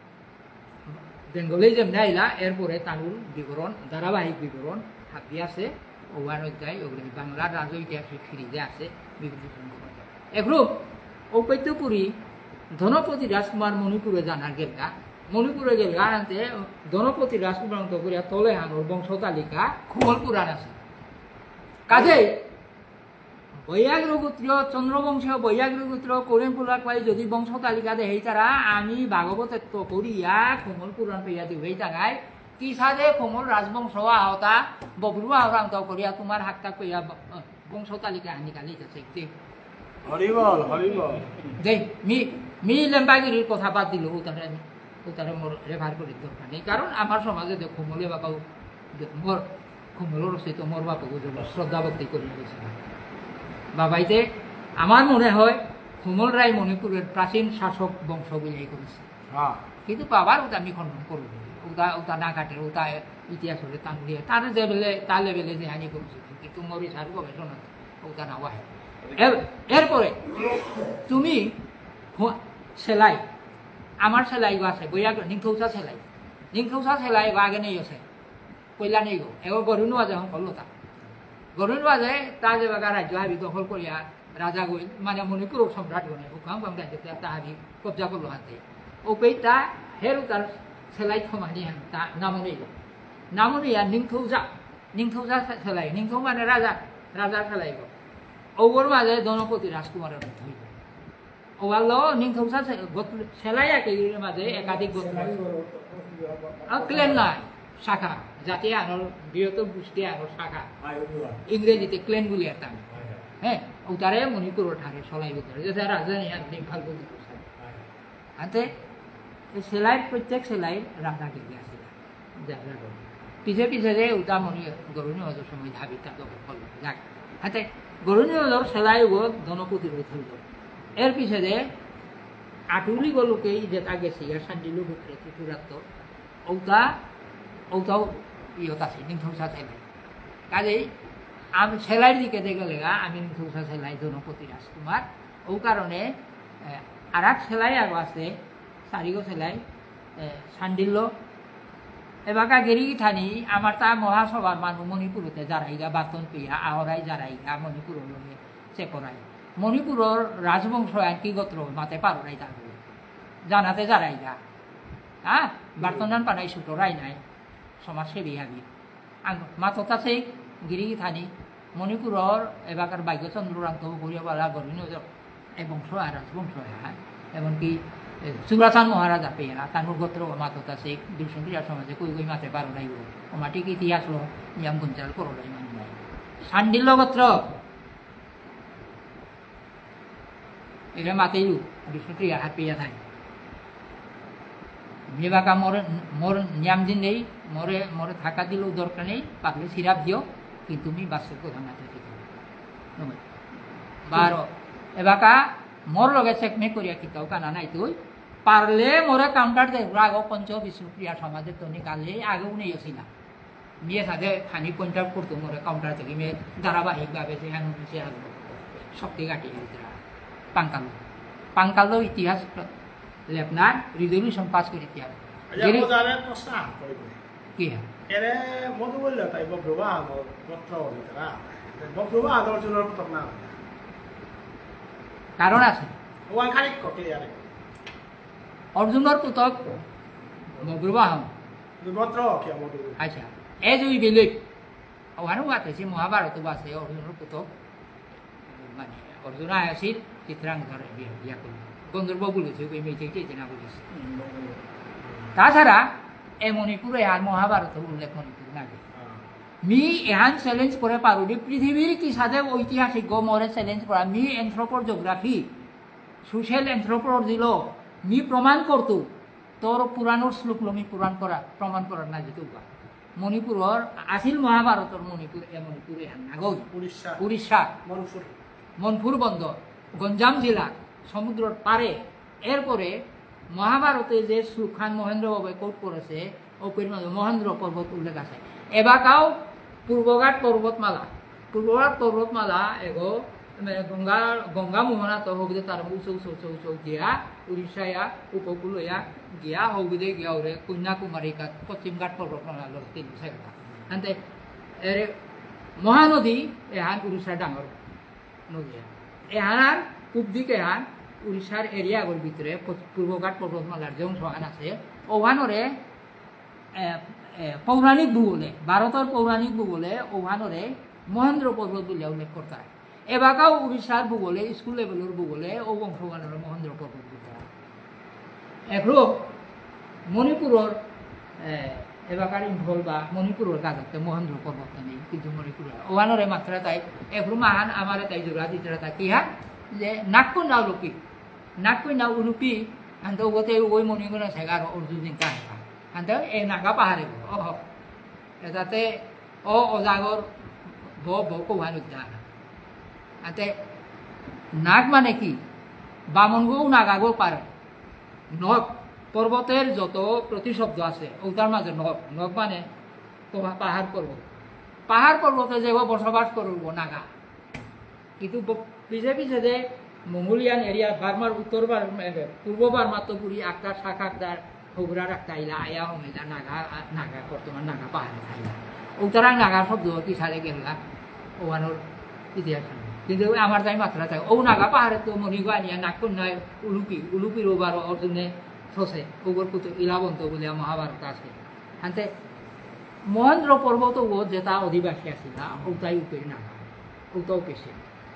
বেঙ্গলে যেমনি আইলা, এরপরে তানুর বিবরণ, ধারাবাহিক বিবরণ হাবি আছে, ওয়ান অধ্যায়, ওগুলো বাংলা রাজ ঐতিহাসিক সিরিজে আছে, বিভিন্ন সংখ্যক। এগুলো ঔপেত্যপুরী ধনপতি রাজকুমার মণিপুরে জানা গেলগা, মণিপুরে গেলগা আনতে ধনপতি রাজকুমার তো করিয়া তলে হানোর বংশ তালিকা খুমল পুরাণ আছে। কাজেই বৈয়াঘ্র গোত্রীয়, চন্দ্রবংশীয় বৈয়াঘ্র গোত্র করিম পুলা কয় যদি বংশ তালিকা দেহেই তারা আমি ভাগবতত্ব করিয়া খুমল পুরাণ পেয়া দিবেই তারাই, কিসাদে খুমল রাজবংশ আহতা, ববরু আহরাম তো করিয়া তোমার হাতটা পেয়া ব-, বংশ তালিকা আনি কালি যাচ্ছে। দে। হরিবল, হরিবল। দে, মি, মি লেম্বাগিরির কথা বাদ দিল, উতারে, উতারে মোর রেফার করি দরকার নেই। কারণ আমার সমাজে দে খুমলে বাবাও, দে, মোর খুমলর সহিত মোর বাবাকে যেন শ্রদ্ধা ভক্তি করি গেছে। বাবাইতে আমার মনে হয় খুমল রায় মণিপুরের প্রাচীন শাসক বংশ বিলাই করেছে। হ্যাঁ। কিন্তু বাবার ওটা আমি খণ্ডন করবো। ওটা, ওটা না কাটে, ওটা ইতিহাস হলে তান দিয়ে, তার যে বেলে, তা লেভেলে যে হানি করছে। কিন্তু মোর ইসার গবেষণা ওটা না হয়। এর, এরপরে তুমি হ-, সেলাই, আমার সেলাই গো আছে, বইয়া গো, নিংথৌসা সেলাই। নিংথৌসা সেলাই গো আগে নেই আছে। কইলা নেই গো, এগো গরু নোয়া যে হং কলতা। গরু নোয়া যে, তা যে বাগা রাজ্য হাবি দখল করিয়া, রাজা গই, মানে মণিপুর সম্রাট গনে, হুকাম বাম রাজ্য তা হাবি কবজা করলো হাতে। ও পেইতা, হেরু তার সেলাই থমানি হান, তা নামনি গো। নামনি আর নিংথৌজা, নিংথৌজা সে-, সেলাই, নিংথৌ মানে রাজা, রাজার সেলাই গো। ওগর মাঝে ধনপতি রাজকুমারের মধ্যে হইল। ওয়ালো নিংথৌসা সে-, গোত্র, সেলাই একে মাঝে একাধিক গোত্র আছে। আর ক্লেন নাই, শাখা, জাতি আনোর বৃহত্তম গোষ্ঠী আনোর শাখা। ইংরেজিতে ক্লেন বলি আর তামিল। হ্যাঁ, উতারে মণিপুর ঠারে সলাই উতারে, যেটা রাজধানী আর নেপাল বলি। আনতে এই সেলাই, প্রত্যেক সেলাই রাজা গিরি আছে। যাত্রা করবে। পিছে পিছে যে উতা মণি গরুনি অত সময় ধাবিতা তো করলো। যাক। হাতে গরুনি অজর সেলাই গো ধনপতি রই থাকলো। এর পিছে যে আটুলি গো লোকেই যেটা গেছে, ইয়া সান্ডিলু গোত্রে ত্রিপুরাত্ত, ওটা, ওটাও ইয়ত আছে, নিংথৌসা সেলাই। কাজেই আমি সেলাইর দিকে দেখে লেগা, আমি নিংথৌসা সেলাই ধনপতি রাজকুমার। ও কারণে, এ, আর এক সেলাই আরো আছে, চারিগো সেলাই, এ, সান্ডিল্য। এবাকা গিরি থানি, আমার তা মহাসভার মানু মণিপুরতে যারাইগা, বাতন পিয়া, আহরাই যারাইগা, মণিপুর লগে চেকরাই। মণিপুরর রাজবংশ আর কি গোত্র মাতে পারো নাই তার। জানাতে যারাইগা। হ্যাঁ? বার্তনান পানাই সুতরাই নাই। সমাজসেবী আমি। আং মাততাসে গিরি থানি মণিপুরর এবাকার ভাগ্যচন্দ্র রাংতো গরিয়াবালা গরিনী ওদের এই বংশ আর রাজবংশ হ্যাঁ। এমনকি, এ, চুরাচান মহারাজা পেয়া, তানুর গোত্র মাততাসে বিষ্ণুপ্রিয়া সমাজে কই কই মাতে পারো নাই ও। ও মাটি কি ইতিহাস লো, নিয়ম গুঞ্জাল করো নাই মানে নাই। সান্ডিল্য গোত্র। এরে মাতেইলু, বিষ্ণুপ্রিয়া হাত পেয়া থাই। মি বাকা মোর, মোর নিয়াম দিন নেই, মোরে, মোরে থাকা দিলেও দরকার নেই, পারলে সিরাপ দিও, কিন্তু মি বাস্তব কথা মাতে ঠিক আছে। নমস্কার। বারো, এবাকা মোর লগে চেকমে করিয়া কিতাও কানা নাই তুই, পারলে মোরে কাউন্টার দে, রাগ পঞ্চ বিষ্ণুপ্রিয়া সমাজে তো নিকালে আগেও নেই আসিলা। মিয়ে সাথে খানি পয়েন্ট আউট করতো মোরে কাউন্টার থেকে, মিয়ে ধারাবাহিকভাবে যে হানো সে হানো শক্তি কাটি হইতরা। পাঙ্কালো। পাঙ্কালো ইতিহাস লেপনার রেজলিউশন পাস করে ইতিহাস। আচ্ছা, গেলি- ও জানে প্রশ্ন আহান করিব। কি হ্যাঁ? এরে মধু বললে তাই বব্রুবা আমার গোত্র হইতরা। বব্রুবা আমার জন্য তখন না। কারণ আছে। ও আনখানি ক্লিয়ার। অর্জুনর পুতক বব্রুবা হম। গোত্র কি আমার? আচ্ছা, as we believe, ওখানে বাতেছি মহাভারত বাসে অর্জুনর পুতক, মানে, অর্জুন আসিল চিত্রাঙ্গদার বিয়া, বিয়া করল। গন্ধর্ব বলেছে, ওই মেয়েকে কে চেনা বলেছে। তাছাড়া এ মণিপুরে আর মহাভারত উল্লেখ মণিপুর না। মি এহান চ্যালেঞ্জ করে পারুনি, পৃথিবীর কি সাথে ঐতিহাসিক গো মোরে চ্যালেঞ্জ করা, মি অ্যানথ্রোপোলজিওগ্রাফি, সোশ্যাল অ্যানথ্রোপোলজি লো, মি প্রমাণ করতু, তোর পুরাণর শ্লোক লো মি পুরাণ করা, প্রমাণ করার না যেতে উবা। মণিপুরর, আসিল মহাভারতর মণিপুর, এ মণিপুর এহান নাগই। উড়িষ্যা। উড়িষ্যা। মণিপুর। মণিপুর বন্দর, গঞ্জাম জেলা, সমুদ্রর পারে। এরপরে মহাভারতে যে শ্লোকহান মহেন্দ্র বাবু কোট করেছে, ঔপেইর মাঝে মহেন্দ্র পর্বত উল্লেখ আছে। এবাকাও পূর্বঘাট পর্বতমালা, পূর্বঘাট পর্বতমালা এগো, মানে, গঙ্গা, গঙ্গা মোহনা তো হবিদে তার উঁচু, উঁচু, উঁচু, উঁচু গিয়া, উড়িষ্যা ইয়া, উপকূল ইয়া, গিয়া হবিদে গিয়া ওরে কন্যাকুমারী কাত পশ্চিমঘাট পর্বতমালা লড়তে সেটা। আনতে এরে মহানদী এহান উড়িষ্যা ডাঙর নদী এহান। এহানার পূব দিক এহান উড়িষ্যার এরিয়াগর ভিতরে প-, পূর্বঘাট পর্বতমালার যে অংশ এহান আছে, ওহানরে, এ, এ, পৌরাণিক ভূগোলে, ভারতর পৌরাণিক ভূগোলে ওহানরে মহেন্দ্র পর্বত বুলিয়া উল্লেখ করতারা। এবাকাও উড়িষ্যার ভূগোলে, স্কুল লেভেলর ভূগোলে ও অংশহানরে মহেন্দ্র পর্বত বুলতারা। এখনো মণিপুরর, এ, এবাকার ইম্ফল বা মণিপুরর গাজাতে মহেন্দ্র পর্বত নেই, কিন্তু মণিপুরর ওহানরে মাততারা তাই, এখনো মাহান আমারে তাই জোড়া দিতারা তাই কি হা, যে নাগকন্যা উলুপি, নাগকন্যা উলুপি, আনতে ওতে ওই মণিগুণ আছে আর অর্জুন দিন কাহিনী। আনতে এ নাগা পাহাড়ে গো, ওহ, এটাতে অ অজাগর ব ব কৌহান উদ্যান। আনতে নাগ মানে কি? বামনগো নাগাগো পারে। নগ, পর্বতের যত প্রতিশব্দ আছে, ওটার মাঝে নগ, নগ মানে পা-, পাহাড় পর্বত। পাহাড় পর্বতে যে বসবাস করব নাগা। কিন্তু ব-, পিছে পিছে যে মঙ্গোলিয়ান এরিয়া, বার্মার উত্তর বার্মা, এ, পূর্ব বার্মাত্ত পুরি আকদার, শাখা আকদার, হগুরা রাখতা ইলা, আয়া হমেলা, নাগা, আ, নাগা, বর্তমান নাগা পাহাড়ে থাইলা। উত্তরাং নাগা শব্দ কি সালে গেলা, ওয়ানোর ইতিহাস নাই। কিন্তু আমার তাই মাত্রা থাকে। ও নাগা পাহাড়ে তো মণিগো আনিয়া নাগকন্যায় উলুপি, উলুপির ওবার অর্জুনে শোষে, ওগর কুতো ইলাবন্ত বলিয়া মহাভারত আছে। হানতে মহেন্দ্র পর্বত ও যেটা অধিবাসী আসিলা, ওটাই উপেই নাগা, ওটাও পেশে।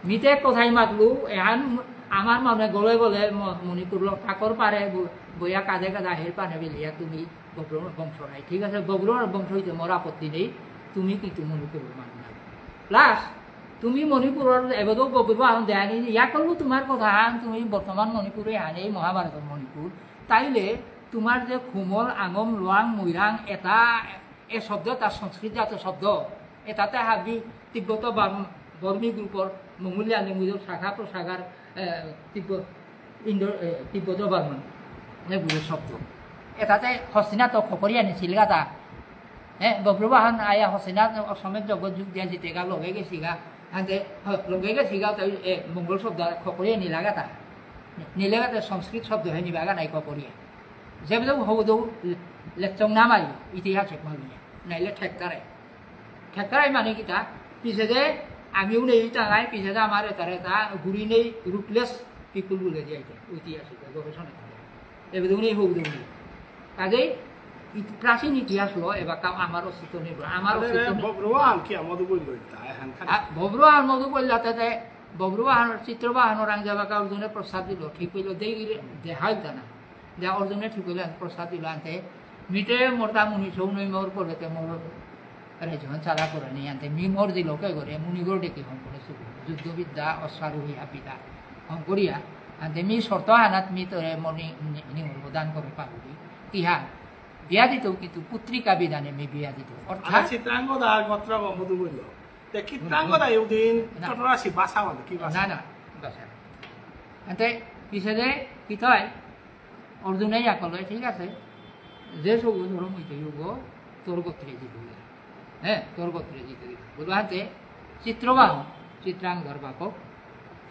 মিতে কথাই মাতলু, এহান আমার মানে গলে গলে ম-, মণিপুর ল-, ঠাকুর পারে ব-, বইয়া কাজে কাজে হের পানে বিলিয়া তুমি বব্র বংশ নাই। ঠিক আছে, বব্র বংশ হইতে মোর আপত্তি নেই, তুমি কিন্তু মণিপুর মানুষ নাই। প্লাস তুমি মণিপুরর এবাদও বব্র আহন দেয়নি, ইয়া করলু তোমার কথা হান, তুমি বর্তমান মণিপুরে হান, এই মহাভারতর মণিপুর, তাইলে তোমার যে খুমল, আঙম, লুয়াং, মৈরাং, এটা, এ শব্দ, তার সংস্কৃত জাত শব্দ, এটাতে হাবি তিব্বত বার্ম-, বর্মী গ্রুপর মঙ্গোলিয়ান ল্যাঙ্গুয়েজর শাখা প্রশাখার, এ, তিব্বত, ইন্দো, এ, তিব্বত বার্মন ল্যাঙ্গুয়েজর শব্দ। এটাতে হস্তিনাথ খপরিয়া নিছিল গাতা। হ্যাঁ, বব্রবাহন আয়া হস্তিনাথ অশ্বমেধ যজ্ঞ যোগ দিয়া জিতেগা, লগে গেছিগা। হাতে, হ, লগে গেছিগা, তাই, এ, মঙ্গল শব্দ খপরিয়া নিলাগাতা। নিলাগাতে সংস্কৃত শব্দ হে নিবাগা নাই খপরিয়া। যেবদৌ হবদৌ লে-, লেকচং না মারি, ইতিহাসে মারিয়া। নাইলে ঠেকতারে। ঠেকতারে মানে কিতা? পিছে যে আমিও নেই টাঙাই, পিছে যে আমার এতারে তা গুড়ি নেই, rootless people বুলে দিয়ে আইছে, ঐতিহাসিক গবেষণা করে। এবারে উনি হবদৌ নেই। কাজেই ইতি-, প্রাচীন ইতিহাস লো, এবার তা আমার অস্তিত্ব নেই, আমার আরে রে, অস্তিত্ব নেই। বব্রুয়ান কি আমদ বললো এটা? এখান খালি আ, বব্রুয়ান মধু বললো, তাতে বব্রুয়ান, চিত্রবাহন রাং যাবাকা অর্জুনে প্রস্তাব দিল, ঠিক হইল, দেই রে, দেহাইল তা না। যা অর্জুনে ঠিক হইল, প্রস্তাব দিল আনতে, মিটে মোর তা মুনি সৌ নই মোর পড়েতে মোর রে যখন চালা করে নেই আনতে, মি মোর দিল কে করে, মুনিগর ডেকে হম করে শুরু। যুদ্ধবিদ্যা, অশ্বারোহী, হাবিতা, হম করিয়া, আনতে মি শর্ত আনাত মি তোরে মনি নি-, নিঙল দান করে পারবি। কিহা, বিয়া দিতেও কিন্তু পুত্রিকা বিধানে মি বিয়া দিতেও। আরে অর্থাৎ চিত্রাঙ্গদা গোত্র মধু বলল। তে চিত্রাঙ্গদা ইউদিন না। টটরাসি ভাষা বলে, কি ভাষা? না, না, ভাষা। আনতে পিছে যে কি থয়, অর্জুনে ইয়া করলো, ঠিক আছে? যে সব ধর্ম হইতে যুগ, তোর গোত্রে জিতবে। হ্যাঁ, তোর গোত্রে জিতবে। বুঝলো হাতে? চিত্রবাহন, চিত্রাঙ্গর বাপক।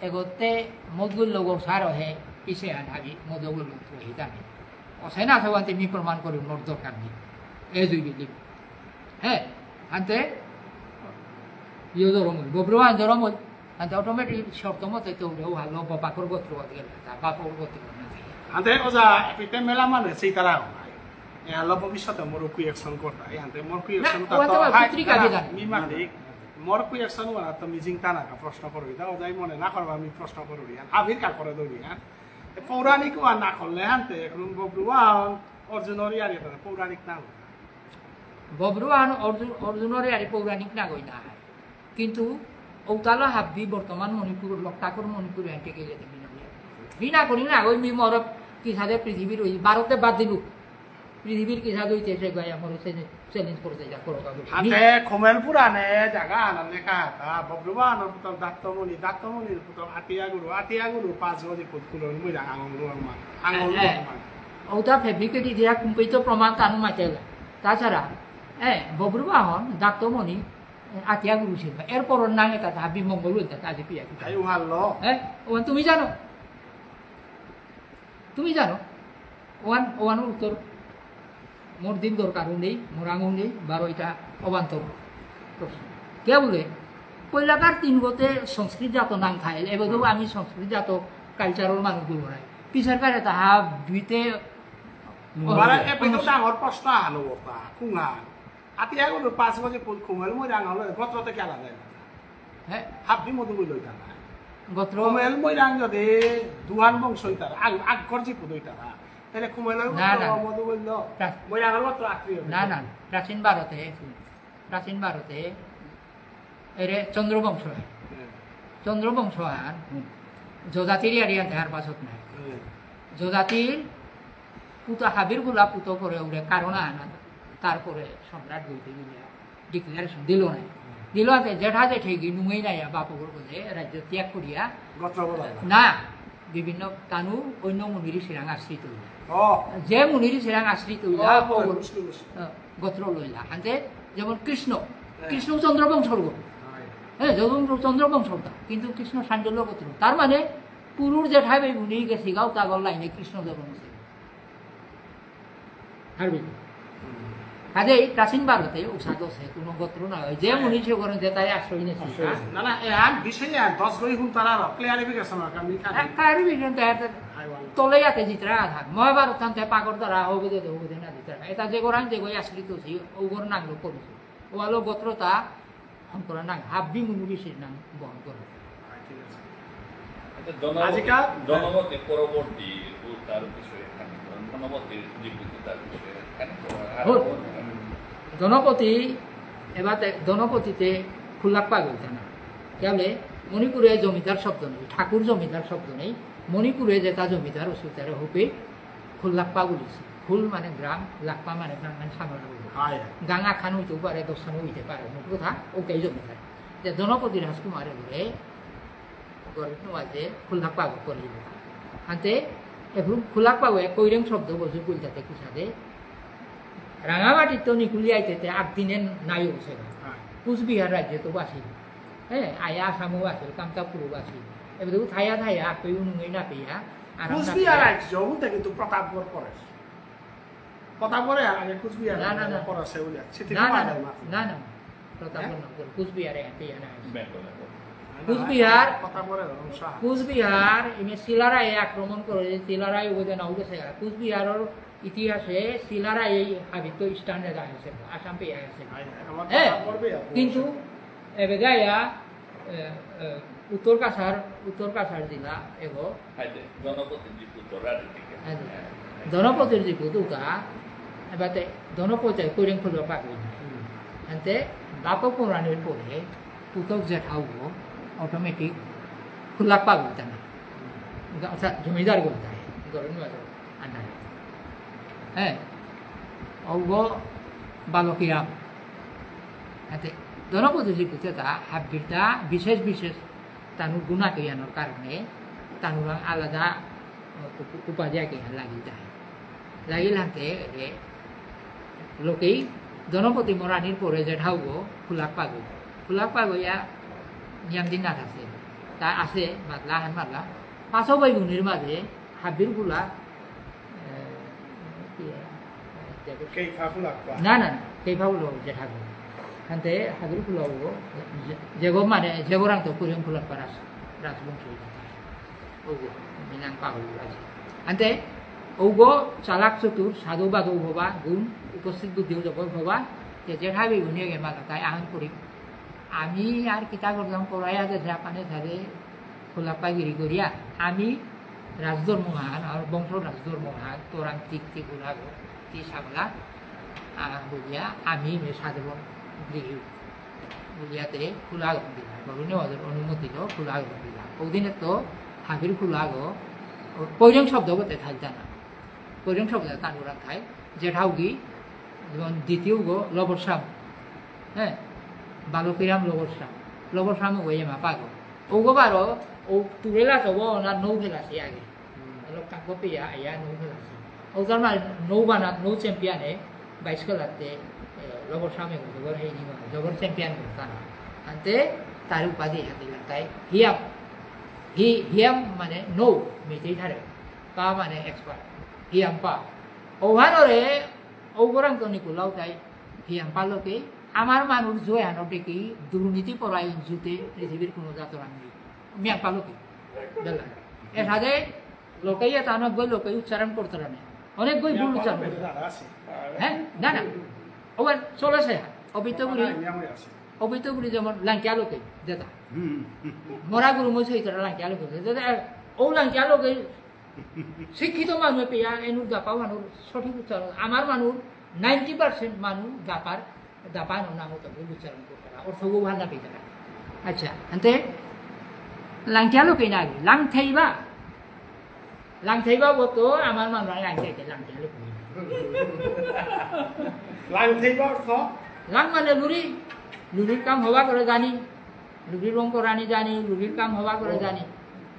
এগোতে মধুর লোক সার হে, পিছে আন হাবি, মধুর লোক রহিত আমি। অসে না সবান্তে মি প্রমাণ করি, মোর দরকার নেই। এ দুই বিলি। হ্যাঁ, আনতে ইয়ো ধর্ম, বব্রুয়ান ধর্ম, আনতে automatic শর্ত মতে তো উড়ে উহালো বাপাকর গোত্র গেল, তা বাপকর গোত্র না। আনতে ওজা, পিতে মেলা মানে সেই তারা হয়। এ আলো ভবিষ্যতে মোর কুই action করতা, এই আনতে মোর কুই না, action তা ওটা তো তো হাই, পুত্রিকা না, না, বিধান। মি মাতি, মোর কুই action ওরা তো মি জিংতা না, প্রশ্ন করবি, তা ওজাই মনে না করবা, মি প্রশ্ন করবি, আন আবির কাল করে দৌড়ি, হ্যাঁ? এ পৌরাণিক ওয়া না করলে, আনতে এখন বব্রুয়ান, অর্জুনর ইয়ারি করে, পৌরাণিক না হয়। বব্রুয়ান অর্জুন, অর্জুনর ইয়ারি পৌরাণিক না গই না হয়। কিন্তু ঔতালো হাব্বি বর্তমান মণিপুর, লকটাকর মণিপুর এনটে গেলে তো বিনা বিয়া। বিনা করি না গই মি মর কিসাদে পৃথিবীর ওই ভারতে বাদ দিলু। পৃথিবীর কিসাদে হইতে সে গয়া মরে সে challenge করতে যা করো কাগজ। হাতে খমেল পুরাণে জায়গা আনা লেখা তা বব্রুয়ান পুতক দাত্তমণি, দাত্তমণির পুতক আটিয়া গুরু, আটিয়া গুরু পাঁচ বজি ফুটকুলো মুইরা আঙুল রুয়াং মা, আঙুল হ্যাঁ। রুয়াং মা। ঔতা fabricate দিয়া কুম্পিত প্রমাণ তানু মাতেলা। তাছাড়া, এ, বব্রুবাহন, দাত্তমণি, এ, আতিয়া গুরু শিল্পা। এরপর ওর নাঙে তাতে হাবি মঙ্গল হইতে, তাতে পিয়া কি। তাই উহার ল। এ, ওহান তুমি জানো? তুমি জানো? ওহান, ওহান উত্তর মোর দিন দরকারও নেই, মোরাঙও নেই, বারো এটা অবান্তর প্রশ্ন। কে বলে? পয়লাকার তিন গতে সংস্কৃত জাত নাম খাইল, এবার আমি সংস্কৃত জাত কালচারর মানুষ বলবো নাই। পিছার কারে তাহা দুইতে বারা এ পেটো ডাঙর প্রশ্ন আহান বাপা, কুঙান। আতি এগো পাঁচ বছর পর কুঙেল মই ডাঙর হলো, গোত্রতে কে আলাদা না? হ্যাঁ? হাবি মধু বই লইতা না। গোত্র কুঙেল মই ডাঙ যদি দুহান বংশ হইতারা, আগ-, আগর জিপু দইতারা। তাহলে কুঙেল না, না। মধু বলল, প্রাচ- মই ডাঙর গোত্র আত্মীয়। না, না, প্রাচীন ভারতে, প্রাচীন ভারতে এরে চন্দ্রবংশ হয়। হ্যাঁ। চন্দ্রবংশ আর হুম। যজাতির ইয়ারি আনতে হার পাছত নাই। হ্যাঁ। যজাতির পুত হাবির গুলা পুত করে উড়ে কারণ আনা তারপরে সম্রাট গৌতম মিলিয়া ডিক্লারেশন দিল নাই। দিল আতে জেঠা জেঠে গি নুঙেই নাই বাপগর বলে রাজ্য ত্যাগ করিয়া গোত্র বদল। না, বিভিন্ন তানু অন্য মুনি ঋষিরাং আশ্রিত হইলা। ও। যে মুনি ঋষিরাং আশ্রিত হইলা, ও, ও, বুঝলো, বুঝলো। আহ, গোত্র লইলা। আনতে যেমন কৃষ্ণ, হ্যাঁ। কৃষ্ণ চন্দ্রবংশর গো। হ্যাঁ। হ্যাঁ, চন্দ্র-, চন্দ্রবংশর তা। কিন্তু কৃষ্ণ শাণ্ডল্য গোত্র। তার মানে পুরুর জেঠাই ভাই বুনি গেছি গাও তাগর লাইনে কৃষ্ণ জন্ম হয়েছে। হারবি। হুম। কাজেই প্রাচীন ভারতে উষা দোষে কোনো গোত্র না হয়। যে হ্যাঁ। মুনি সে করেন যে তাই আশ্রয় নিয়েছে। আশ্রয় নিয়েছে। না, না, এ আর বিষয়ে আর দশ বই হুন তারা আর ক্লিয়ারিফিকেশন আর আমি কাটি। হ্যাঁ, ক্লিয়ারিফিকেশন তো আর হাই ওয়ান। তলে আছে জিতরা আধার। মহাভারত থানতে পাগর দ্বারা হবে দে, হবে দে না জিতরা। এটা যে গোরান যে গই আশ্রিত হচ্ছে, ওগর নাম লোক করেছে। ও আলো গোত্রতা হম করা নাম, হাব্বি মুনি ঋষির নাম বহন করে। হ্যাঁ, ঠিক আছে। আচ্ছা, জন-, আজিকার জনপতি পরবর্তী ও তার বিষয়ে খানি বলুন। জনপতির জীবিত তার বিষয়ে খানি বলুন। আর হুন। বলুন। জনপতি, এবাতে জনপতিতে খুল্লাক পাগল জানা। কেবলে মণিপুরে জমিদার শব্দ নেই, ঠাকুর জমিদার শব্দ নেই। মণিপুরে যেটা জমিদার, ও সুতারে হবে খুল্লাক পাগল হইছে। খুল মানে গ্রাম, লাকপা মানে গ্রাম, মানে সামলা বলবো। হ্যাঁ। গাঙ আখান হইতেও পারে, দশখান হইতে পারে, মোট কথা, ওটাই জমিদার। যে জনপতি রাজকুমারে ঘরে গরিব নওয়াজে খুল্লাক পাগল করে দিল। আনতে এখন খুল্লাক পাগল এক কৈরেং শব্দ বলছে কুলতাতে কুসাদে। রাঙামাটিত তো নিকুলি আইতে তে আট দিনে নাই হইছে। হ্যাঁ। কুচবিহার রাজ্যে তো বাসি। হ্যাঁ, আয়া আসামও বাসি, কামতাপুরও বাসি। এবার দেখো থাইয়া থাইয়া, আপেও নুঙেই না পেয়া, আরাম না কুচবিহার পেয়া। রাজ্য, ওটা কিন্তু প্রতাপগড় পড়ে। প্রতাপগড়ে আগে কুচবিহার না, না, না। পড়ে আছে বলে, সেটি না, না, পাওয়া না, যায় মাত্র। না, না, প্রতাপগড় হ্যাঁ? না, কুচবিহারে পেয়া না। বেঙ্গলে। কুচবিহার, প্রতাপগড়ে অংশ। কুচবিহার, ইমে শিলারায়ে আক্রমণ করে, শিলারায়ে ওদের না উঠেছে। কুচবিহারর ইতিহাসে শিলারায়ে হাবিত স্ট্যান্ডার্ড আছে, আসাম পেয়া আছে। হ্যাঁ, আমার হ্যাঁ, প্রতাপগড় পেয়া আছে। কিন্তু এবে গায়া, এ, এ, উত্তর কাছাড়, উত্তর কাছাড় জেলা এগো। হাইতে, জনপতি জিপুত রাজনীতি কে। হ্যাঁ, হ্যাঁ। জনপতির জিপুত উতা, এবাতে জনপতি কইরেং খুলবা পাগল। হুম। আনতে বাপক পুরাণের পরে পুতক জেঠাও অটোমেটিক খুল্লাক পাগল জানা। হুম। অর্থাৎ জমিদার বলতে হয়, গরম বাজার আন্ডারে। হ্যাঁ, অগ বালকিরাম। আতে জনপতি জিপুতে তা হাব্বিরতা বিশেষ বিশেষ তানুর গুণাকে ইয়ানোর কারণে তানুরাং আলাদা উপ-, উপাধি আগে লাগিল যায়। লাগিল হাতে এ লোকেই জনপতি মরানির পরে জেঠাও গো খুলাক পাগো। খুলাক পাগো ইয়া নিয়াম দিন না আছে। তা আছে মাতলা হান মাতলা। পাঁচও ভাই বোনের মাঝে হাবির গুলা, এ, কি, এ, কেইফা ফুলাক পা? না, না, না, কেইফা বলো জেঠা গো। হানতে হাবির গুলা ও, যে-, যেগো মানে, যেগো রাং তো কুরিয়াম ফুলাক পা রাস-, রাজবংশ হইতে পারে। ওগো, মিনাং পাগল আছে। হানতে, ওগো চালাক চতুর, সাধু বাধু হবা, গুণ, উপস্থিত বুদ্ধিও জবর হবা, যে জেঠা বেগুনিয়ে গে মাতা তাই আহান করি। আমি আর কিতা করলাম, পড়াইয়া যে জাপানে যাবে, খোলাপা গিরি করিয়া, আমি রাজধর্ম হান, আমার বংশ রাজধর্ম হান, তোরাং তিক তিক উলাগো, তি সামলা, আহ, বুলিয়া, আমি মে সাধারণ গৃহী বুলিয়াতে খোলাগো দিলা, বরুণে ওদের অনুমতি লো খোলাগো দিলা। ওদিনে তো হাবির খোলাগো, ও পৈরং শব্দ করতে থাকতে না। পৈরং শব্দ তানুরা খায়, জেঠাউগি, যেমন দ্বিতীয় গো, লবরসাম, হ্যাঁ, বালকিরাম লবরসাম, লবরসাম গো এমা পাগো। ওগো বারো, ও তুরেলা তো গো, না নৌ খেলাসি আগে। হুম। লোক কাকো পিয়া, ইয়া নৌ খেলাসি। ও তার মানে নৌ বানা, নৌ চ্যাম্পিয়নে, বাইশ কালাতে, এ, লবর সামে, লবর হেই নিমা, লবর চ্যাম্পিয়ন করতাম। আনতে তার উপাধি হাতে লাগতাই হিয়াম। হি-, হিয়াম মানে নৌ, মেইতেই ঠারে। পা মানে এক্সপার্ট। হিয়াম পা। ওহানরে, ওগরাং তো নিকুলাও তাই, হিয়াম পা লোকে, আমার মানুষ জুয়ে হানো দেখি, দুর্নীতি পরায়ণ জুতে পৃথিবীর কোনো জাতর আমি নেই। মিয়াম পা লোকে। বুঝলেন? এর সাথে লোকেই এটা অনেক বই লোকেই উচ্চারণ করতে পারে না। অনেক বই ভুল উচ্চারণ করতে পারে। হ্যাঁ? না, না। ওবার চলেছে। অবিতগুলি, অবিতগুলি যেমন লাঙ্কিয়া লোকে যেটা। মরা গরু মহিষ হইতে লাঙ্কিয়া লোকে। যেটা, ও লাঙ্কিয়া লোকে শিক্ষিত মানুষ পেয়া এনুর দাপা মানুষ সঠিক উচ্চারণ। আমার মানুষ নাইনটি পার্সেন্ট মানুষ দাপার, দাপা এনুর নাম হতো ভুল উচ্চারণ করতে পারে। অর্থ ও ভান্ডা পেতে পারে। আচ্ছা, আনতে লাংথিয়া লোকে না, লাংথেইবা। লাংথেইবা বলতো আমার মানুষ লাংথেইতে, লাংথিয়া লোকে। লাংথেইবা অর্থ? লাং মানে লুরি, লুরির কাম হবা করে জানি, লুরির রং করানি জানি, লুরির কাম হবা করে জানি।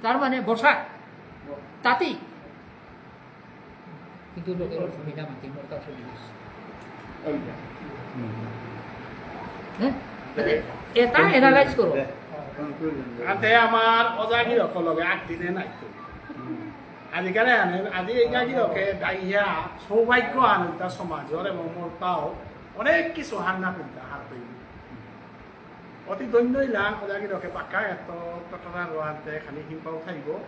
তার মানে বসা, তাতি। কিন্তু লোকের অসুবিধা মাতি, মোর তো অসুবিধা আছে। হ্যাঁ? এটা analyze করো। আতে আমার অজাগির লগে আট দিনে নাই তো। আজিকালি আনে, আজি এই গাগিরকে ডাইয়া সৌভাগ্য আনন্দ সমাজর এবং মোরতাও অনেক কিছু হান্না পিন্তা হার পেয়ে। অতি ধন্য ইলাম, ওজাগি রকে পাক্কা এত টটনা রোয়ান্তে খানি হিমপাও থাইব।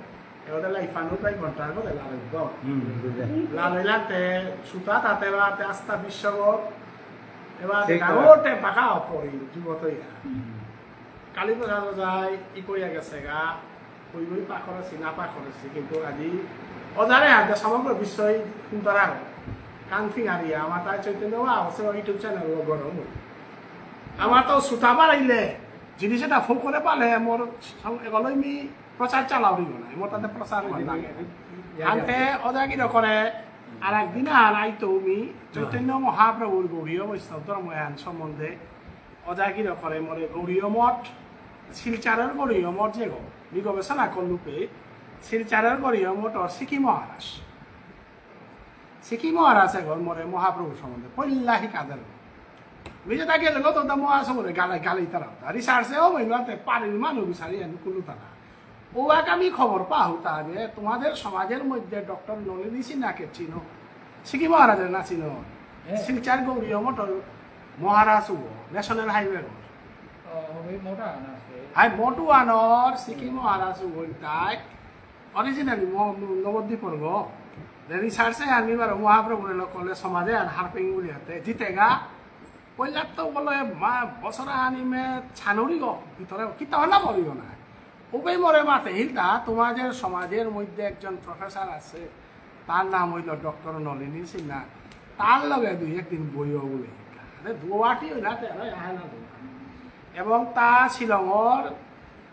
এবারে লাইফানো প্রায় ঘন্টার মধ্যে লাল হইব। হুম, বুঝলে। লাল হইলাতে সুতা তাতে বাতে আস্তা বিশ্বগত। এবার ঠিক ডাঙরতে পাকা অপরি যুবত ইয়া। হুম। কালীপ্রসাদ ওজাই ই করিয়া গেছে গা, কই কই পাকরেছি, না পাকরেছি, কিন্তু আজি ওজারে হাতে সমগ্র বিশ্বই সুন্দর আর কান ফিঙারিয়া, আমার তাই চৈতন্য বা আছে YouTube চ্যানেল গরম। আমার তো সুতা বাড়াইলে, জিনিস এটা ফোক করে পালে, মোর সব এগুলোই মি প্রচার চালাও দিব না, মোর তাতে প্রচার হওয়ার লাগে। আনতে ওজা কি করে, আর একদিন আর আই তো মি চৈতন্য মহাপ্রভুর গৌড়ীয় বৈষ্ণব ধর্ম এহান সম্বন্ধে ওজা কি করে মোরে গৌড়ীয় মঠ, শিলচরের গৌড়ীয় মঠ যে গো, মি গবেষণা করলুপে, শিলচরের গৌড়ীয় মঠ ও সিকি মহারাজ। সিকি মহারাজ এগো মোরে মহাপ্রভু সম্বন্ধে পইলা হিকাদের। মি যে তাকে লেলো তো মহাসভরে গালাই গালাই তারা। রিসার্চে ও মহিলাতে পারিল মানু বিচারি আনি কুলু তারা। ও আগামী খবর পাহুতা যে তোমাদের সমাজের মধ্যে ডক্টর নলিনী সিনহাকে চিনো? সিকি মহারাজের না চিনো? হ্যাঁ। শিলচর গৌড়ীয় মঠর মহারাজ ও, ন্যাশনাল হাইওয়ে রোড। ও, ওই মোটা না আছে। হাই, মোটু আনর সিকি মহারাজ ও তাই। Originally, ম-, ম-, নবদ্বীপর গো। তে রিসার্চে আমি বারো মহাপ্রভুরে লগ করলে সমাজে আর হারপিং বুলিয়াতে জিতেগা। পইলা তো বলে মা বছর আনি মে ছানুরি গো, ভিতরে কিতা হলা বলিও না। ওবে মোরে মাতে হিলতা, তোমাদের সমাজের মধ্যে একজন প্রফেসর আছে, তার নাম হইল ডক্টর নলিনী সিনহা। তার লগে দুই একদিন বইও বলে। আরে দুয়াটি হইলা তেরো, আয় না দুয়া। এবং তা শিলংর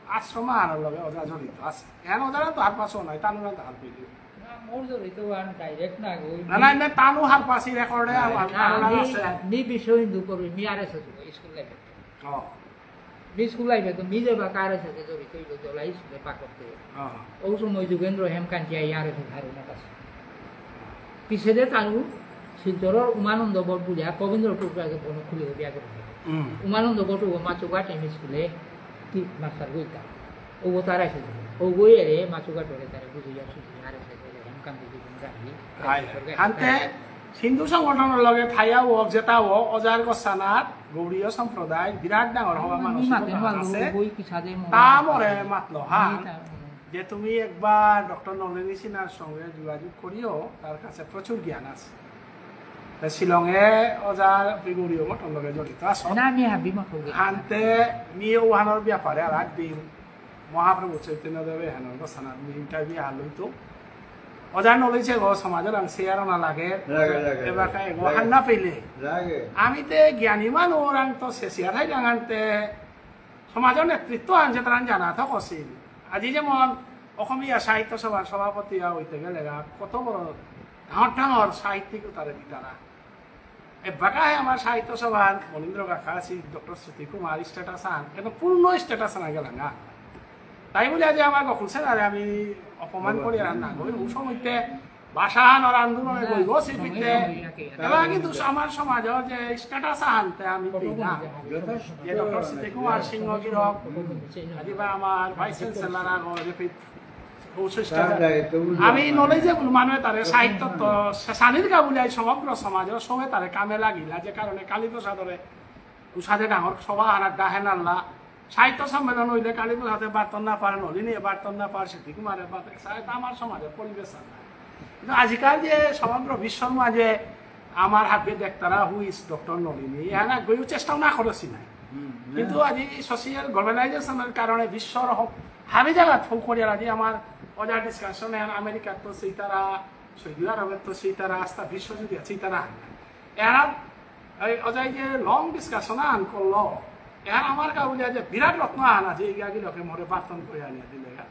আশ্রম আহানর লগে ওজা জড়িত আছে। এহান ওজারা তো হারপাসও নাই, তানু না তো হারপিলি। না, মোর জড়িত ওহান direct না গো। না, না, না, তানু হারপাসি record এ, হ্যাঁ, আর না, কারণ মি, আছে। মি বিশ্ব হিন্দু করবি, মি আরএসএস হইব, স্কুল লাইফে। ও। মি স্কুল লাইফে তো মি যে বা কার আছে যে জড়িত হইল, জলাই স্কুলে পাকড়তে। ও। ও সময় যুগেন্দ্র হেমকান্তি আই আরএসএস ধারণা আছে। পিছেদে তানু শিলচরর উমানন্দ বট বুলিয়া কবীন্দ্র টুকরাকে বন খুলি বিয়া করে। হুম। উমানন্দ বট ও মাচুঘাট এমই স্কুলে কি মাস্টার গইতা। ও তার আছে। ও গইয়ে রে মাচুঘাট ওরে তারে বুঝিয়া সুঝিয়া আর আছে, হেমকান্ত দিদি রাখি। Hi, hi. আনতে হিন্দু সংগঠনর লগে থাইয়া ওক, যেতা ওক, ওজার গোসানাত গৌড়ীয় সম্প্রদায় বিরাট ডাঙর হবা নি মানুষ মাতে, নি মাতে, আছে। গই কি সাদে মো-, তা মরে মাতলো, হ্যাঁ। নি তা-, যে তুমি একবার ডক্টর নলিনী সিনহার সঙ্গে যোগাযোগ করিও, তার কাছে প্রচুর জ্ঞান আছে। তা শিলংয়ে ওজা গৌড়ীয় মঠর লগে জড়িত আছো। না, আমি হাবি মা কই। আনতে নিয়ে ওহানর ব্যাপারে আর একদিন মহাপ্রভু চৈতন্যদেব এহানর গোসানাত মি interview হালই তো। ওজা নলিছে গো সমাজর আং share না লাগে। লাগে, লাগে, এবাকা লাগে। এগো লাগে। হান্না পেলে। লাগে। আমি তে জ্ঞানী মানু ওরাং তো শেষিয়ার হাই লাগানতে সমাজর নেতৃত্ব আনছে তারা জানা তো কছিল। আজি যেমন অসমীয়া সাহিত্য সভার সভাপতি হইতে গেলে গা কত বড় ডাঙর ডাঙর সাহিত্যিক তারে দিতারা। এবাকাহে আমার সাহিত্য সভার মনীন্দ্র কাকা আছি, ডক্টর শ্রুতি কুমার status আন, কিন্তু পূর্ণ status না গেল না। তাই বলে আজ আমার গোকুল সেনারে আমি অপমান করি আর না করি। ওই সময়তে ভাষা আহানর আন্দোলনে গই গো সিপিতে। এবার কিন্তু আমার সমাজে যে স্ট্যাটাস আহানতে আমি পেই না। যে ডক্টর সিদ্ধি কুমার সিংহ গিরক, আজি বা আমার ভাইস চ্যান্সেলর আগো যে পি-, ও সিস্টেম। আমি নলেজেবল মানুষ তারে সাহিত্য তো সানির কা বুঝাই সমগ্র সমাজে সবে তারে কামে লাগিলা, যে কারণে কালীপ্রসাদরে উসাদে ডাঙর সভা আহানাত ডাহেন আল্লাহ। সাহিত্য সম্মেলন হইলে কালীপ্রসাদে বার্তন না পারে, নলিনী বার্তন না পারে, সিদ্ধি কুমারে বার্তন, সাহিত্য আমার সমাজে পরিবেশ আর নাই। কিন্তু আজিকাল যে সমগ্র বিশ্বর মাঝে আমার হাতে দেখতারা হু ইজ ডক্টর নলিনী, এহান আগেও চেষ্টাও না করেছি নাই। কিন্তু আজি সোশিয়াল গ্লোবালাইজেশনের কারণে বিশ্বর হ-, হাবি জায়গা ফোক করিয়ার আজি আমার ওজা ডিসকাশন এহান আমেরিকার তো সেই তারা, সৌদি আরবের তো সেই তারা, আস্থা বিশ্বজুড়ে সেই তারা। এরা এই ওজাই যে লং ডিসকাশন আন করলো, এহান আমার কাউলিয়া যে বিরাট রত্ন আন আছে, এই গাগি লোকে মোরে বার্তন করে আনিয়া দিলে গা।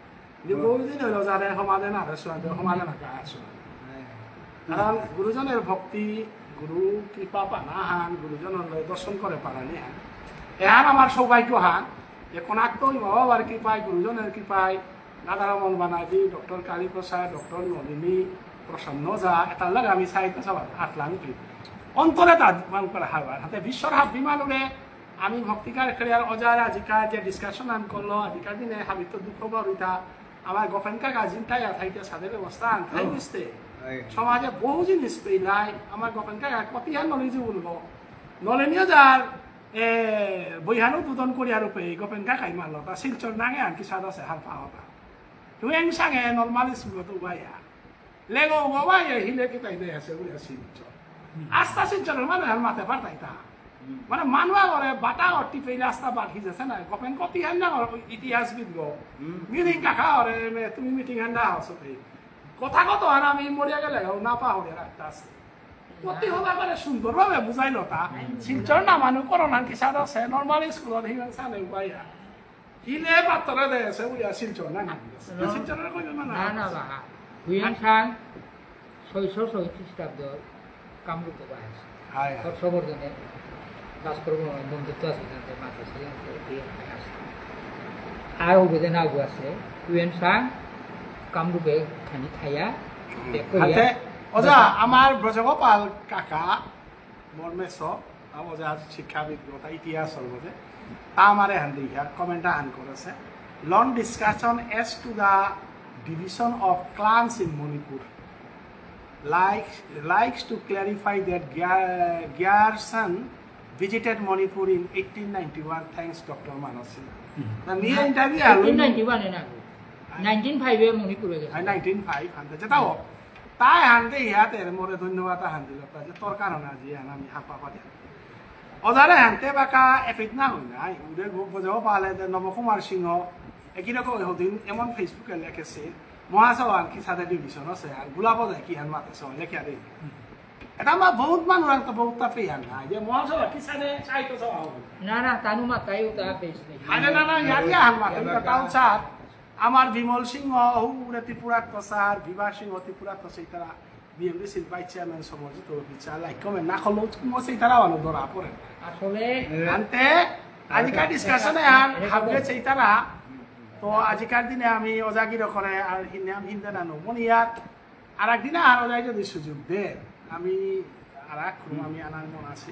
যে বহুদিন হইলো যারে সমাধান আর শুনতে, সমাধান আর কাজ শুনতে। কারণ গুরুজনের ভক্তি, গুরু কৃপা পানা হান, গুরুজনের লয় দর্শন করে পারানি হান। এহান আমার সৌভাগ্য হান, যে কোনাক তো বাবা বাবার কৃপায়, গুরুজনের কৃপায়, রাধারমন বানার্জি, ডক্টর কালীপ্রসাদ, ডক্টর নলিনী, প্রসন্ন ওঝা, এটার লগে আমি সাহিত্য সভা আটলাম কি। অন্তরে তার মান করে হারবার। হাতে বিশ্বর হাত বিমানুরে আমি ভক্তিকার খেলিয়ার ওজার আজিকার যে ডিসকাশন আন করলো, আজিকার দিনে হাবিত দুঃখ বরিতা, আমার গোপেন কাকা জিনতাই আর থাইতে সাদে ব্যবস্থা আন থাই বুঝতে। সমাজে বহু জিনিস পেইলাই, আমার গোপেন কাকা কতি আর নলিজি বলবো। নলিনীয় যার, এ, বইহানো দুদন করিয়ার উপরে গোপেন কাকাই মারলো, তা শিলচর নাঙে আর কি সাদা সে হার পাওয়া। তুই এং সাঙে নরমাল স্কুল তো বাইয়া। লেগো বাবা, এ হিলে কি তাই দেয় আছে, উড়ে শিলচর। আস্তা শিলচরের মানে আর মাতে পারতাই তা। মানে মানুয়া করে বাটা অটি পেইলে আস্তা বাকি যাচ্ছে না। গোপেন কতি হান না করে ইতিহাসবিদ গো। মিটিং কাকা ওরে, মে-, তুমি মিটিং হান না হসো পেই। কথা কত আর আমি মরিয়া গেলে গো, না পাহরে রাখতে আছে। কতি হবা করে সুন্দরভাবে বুঝাইলো তা। শিলচর না মানু করোনা কি সাদা সে নরমাল স্কুল হিমান সানে বাইয়া। হিলে পাত্তরে দেসে উড়িয়া শিলচর না, না। শিলচররে কইবে না, না। না, না, বা। হুয়েন সাং ছয়শ ছয় খ্রিস্টাব্দ কামরূপে বাস। হায়, হায়। হর্ষবর্ধনে ভাস্কর বন্ধুত্ব আছে, তাতে মাতা শ্রী হুয়েন সাং আছে। আর ওবেদে নাগু আছে, হুয়েন সাং কামরূপে খানি খাইয়া, হুম। ব্যাক করিয়া। হাতে, ওজা, আমার ব্রজগোপাল কাকা, মোর মেসো, তা ওজা শিক্ষাবিদ, ওটা ইতিহাস হল বোঝে। তা আমারে হান দিয়া, কমেন্ট হান করেছে। Long discussion as to the division of clans in Manipur. Like, likes to clarify that Gyar-, Gyarsan visited Manipur in eighteen ninety-one. Thanks, doctor Manas Sinha. Hmm. না, নিয়ে ইন্টারভিউ আলো। Eighteen ninety-one এ না। Nineteen five এ মণিপুরে গেছে। হ্যাঁ, nineteen five, হান, যেটা হোক। তাই হানতে ইয়াতে মোরে ধন্যবাদ হান দিল, তাই যে তোর কারণে আজি হান আমি হাফা পারি। ওজারে হানতে বাকা এপিত না হই নাই, উদে গো-, বুঝাও পালে যে নবকুমার সিংহ, একই রকম ওই দিন এমন Facebook এ লেখেছে, মহাসভা আর কি সাথে ডিভিশন আছে, আর গোলাপ যায় কি হান মাতে সব লেখে দে। এটা আমার বহুত মানুষ তো বহুত তাপে হান না, যে মহাসভা কি সাথে সাহিত্য সভা হবে। না, না, তানু মাতাই উতা বেশ নেই। আরে না, না, ইয়াতে হান মাতে, তাও স্যার, আমার বিমল সিংহ, হুরে ত্রিপুরাত্ম স্যার, বিভা সিংহ ত্রিপুরাত্ম সেই তারা, বিএমডিসির ভাইস চেয়ারম্যান সমর্জিত বিচার, লাইক কমেন্ট না করলেও তুমি সেই তারা অনেক ধরা পড়ে। আসলে আনতে, আজিকার ডিসকাশনে আর হাবলে সেই তারা, তো আজিকার দিনে আমি ওজাগির করে আর হিন্দাম হিন্দে নানো, মনিয়াত আর একদিন আর ওজাই যদি সুযোগ দে, আমি আর এক রুম আমি আনার মন আছে।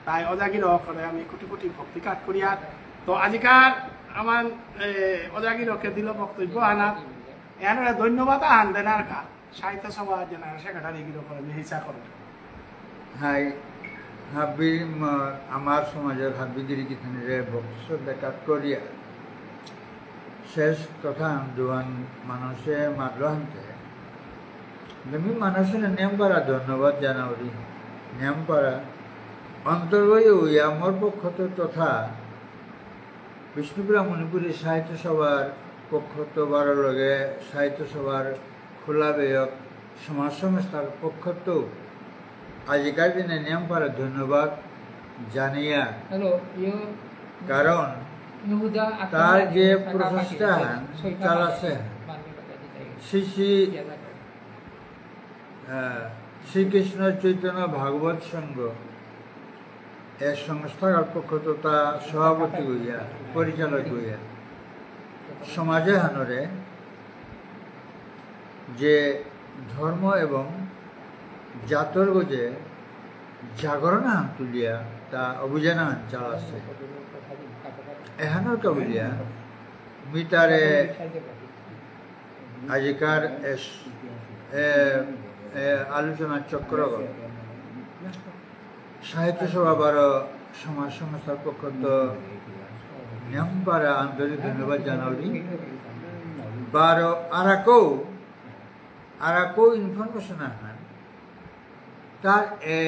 তাই ওজাগির করে আমি কোটি কোটি ভক্তি কাজ করি আর। তো আজিকার আমার, এ, ওজাগিরকে দিল বক্তব্য আনার, এর ধন্যবাদ আহান দেন আর কা, সাহিত্য সভা জেনারেল সেক্রেটারি গিরক করে আমি হিসা করে। হাই, হাবি ম-, আমার সমাজর হাবি গিরি গিথানিরে ভক্তি শ্রদ্ধা কাত করিয়া শেষ কথা দুয়ান মানুষে মাতলো হানতে। আমি মানুষের নিয়ম পারা ধন্যবাদ জানাউরি। নিয়ম পারা অন্তর্গত ইয়া মোর পক্ষত তথা বিষ্ণুপ্রিয়া মণিপুরী সাহিত্য সভার পক্ষত বারো লগে সাহিত্য সভার খোলা বেয়ক সমাজ সংস্থার পক্ষত আজিকার দিনে নিয়ম পারা ধন্যবাদ জানিয়া। হ্যালো, ইয়ো, কারণ ইহুদা আক্রমণ তার যে সাদা প্রচেষ্টা পাখি, হান ছয়টা চালাছে পাখি, হান। মাননীয় কথা দিতে। শ্রী শ্রী, ইয়াদা করে। আহ, শ্রীকৃষ্ণ চৈতন্য ভাগবত সংঘ এ সংস্থার পক্ষ তথা সভাপতি হইয়া, পরিচালক হইয়া সমাজে হানরে যে ধর্ম এবং জাতর গজে জাগরণ আহান তুলিয়া তা অভিযান আহান চালাসে। এহানর কা বুলিয়া মি তারে আজিকার এস-, এ, এ, আলোচনা চক্র সাহিত্য সভা বারো সমাজ সংস্থার পক্ষত নিয়াম পারা আন্তরিক ধন্যবাদ জানাউরি। বারো আরাকো, আরাকো information আহান তার এ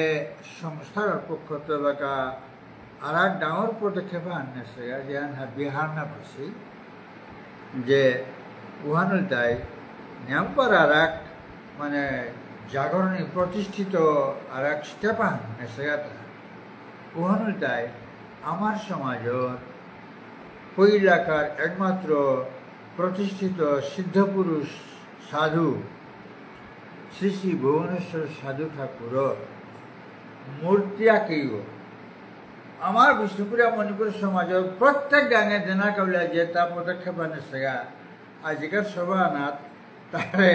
সংস্থার পক্ষত বাকা আরাক ডাঙর পদক্ষেপ আহান নেসেগা, যেহান হাবি হারনা পাসি, যে উহান ইলতাই নিয়াম পারা আরাক মানে জাগরণী প্রতিষ্ঠিত আরাক step আহান নেসেগা তা। উহান ইলতাই আমার সমাজর পৈলাকার একমাত্র প্রতিষ্ঠিত সিদ্ধ পুরুষ সাধু শ্রী শ্রী ভুবনেশ্বর সাধু ঠাকুরর মূর্তি আঁকিও। আমার বিষ্ণুপ্রিয়া মণিপুর সমাজর প্রত্যেক গাঙে দেনা কাউলা যে তা পদক্ষেপ আনেসেগা, আজিকার সভা আনাত তারে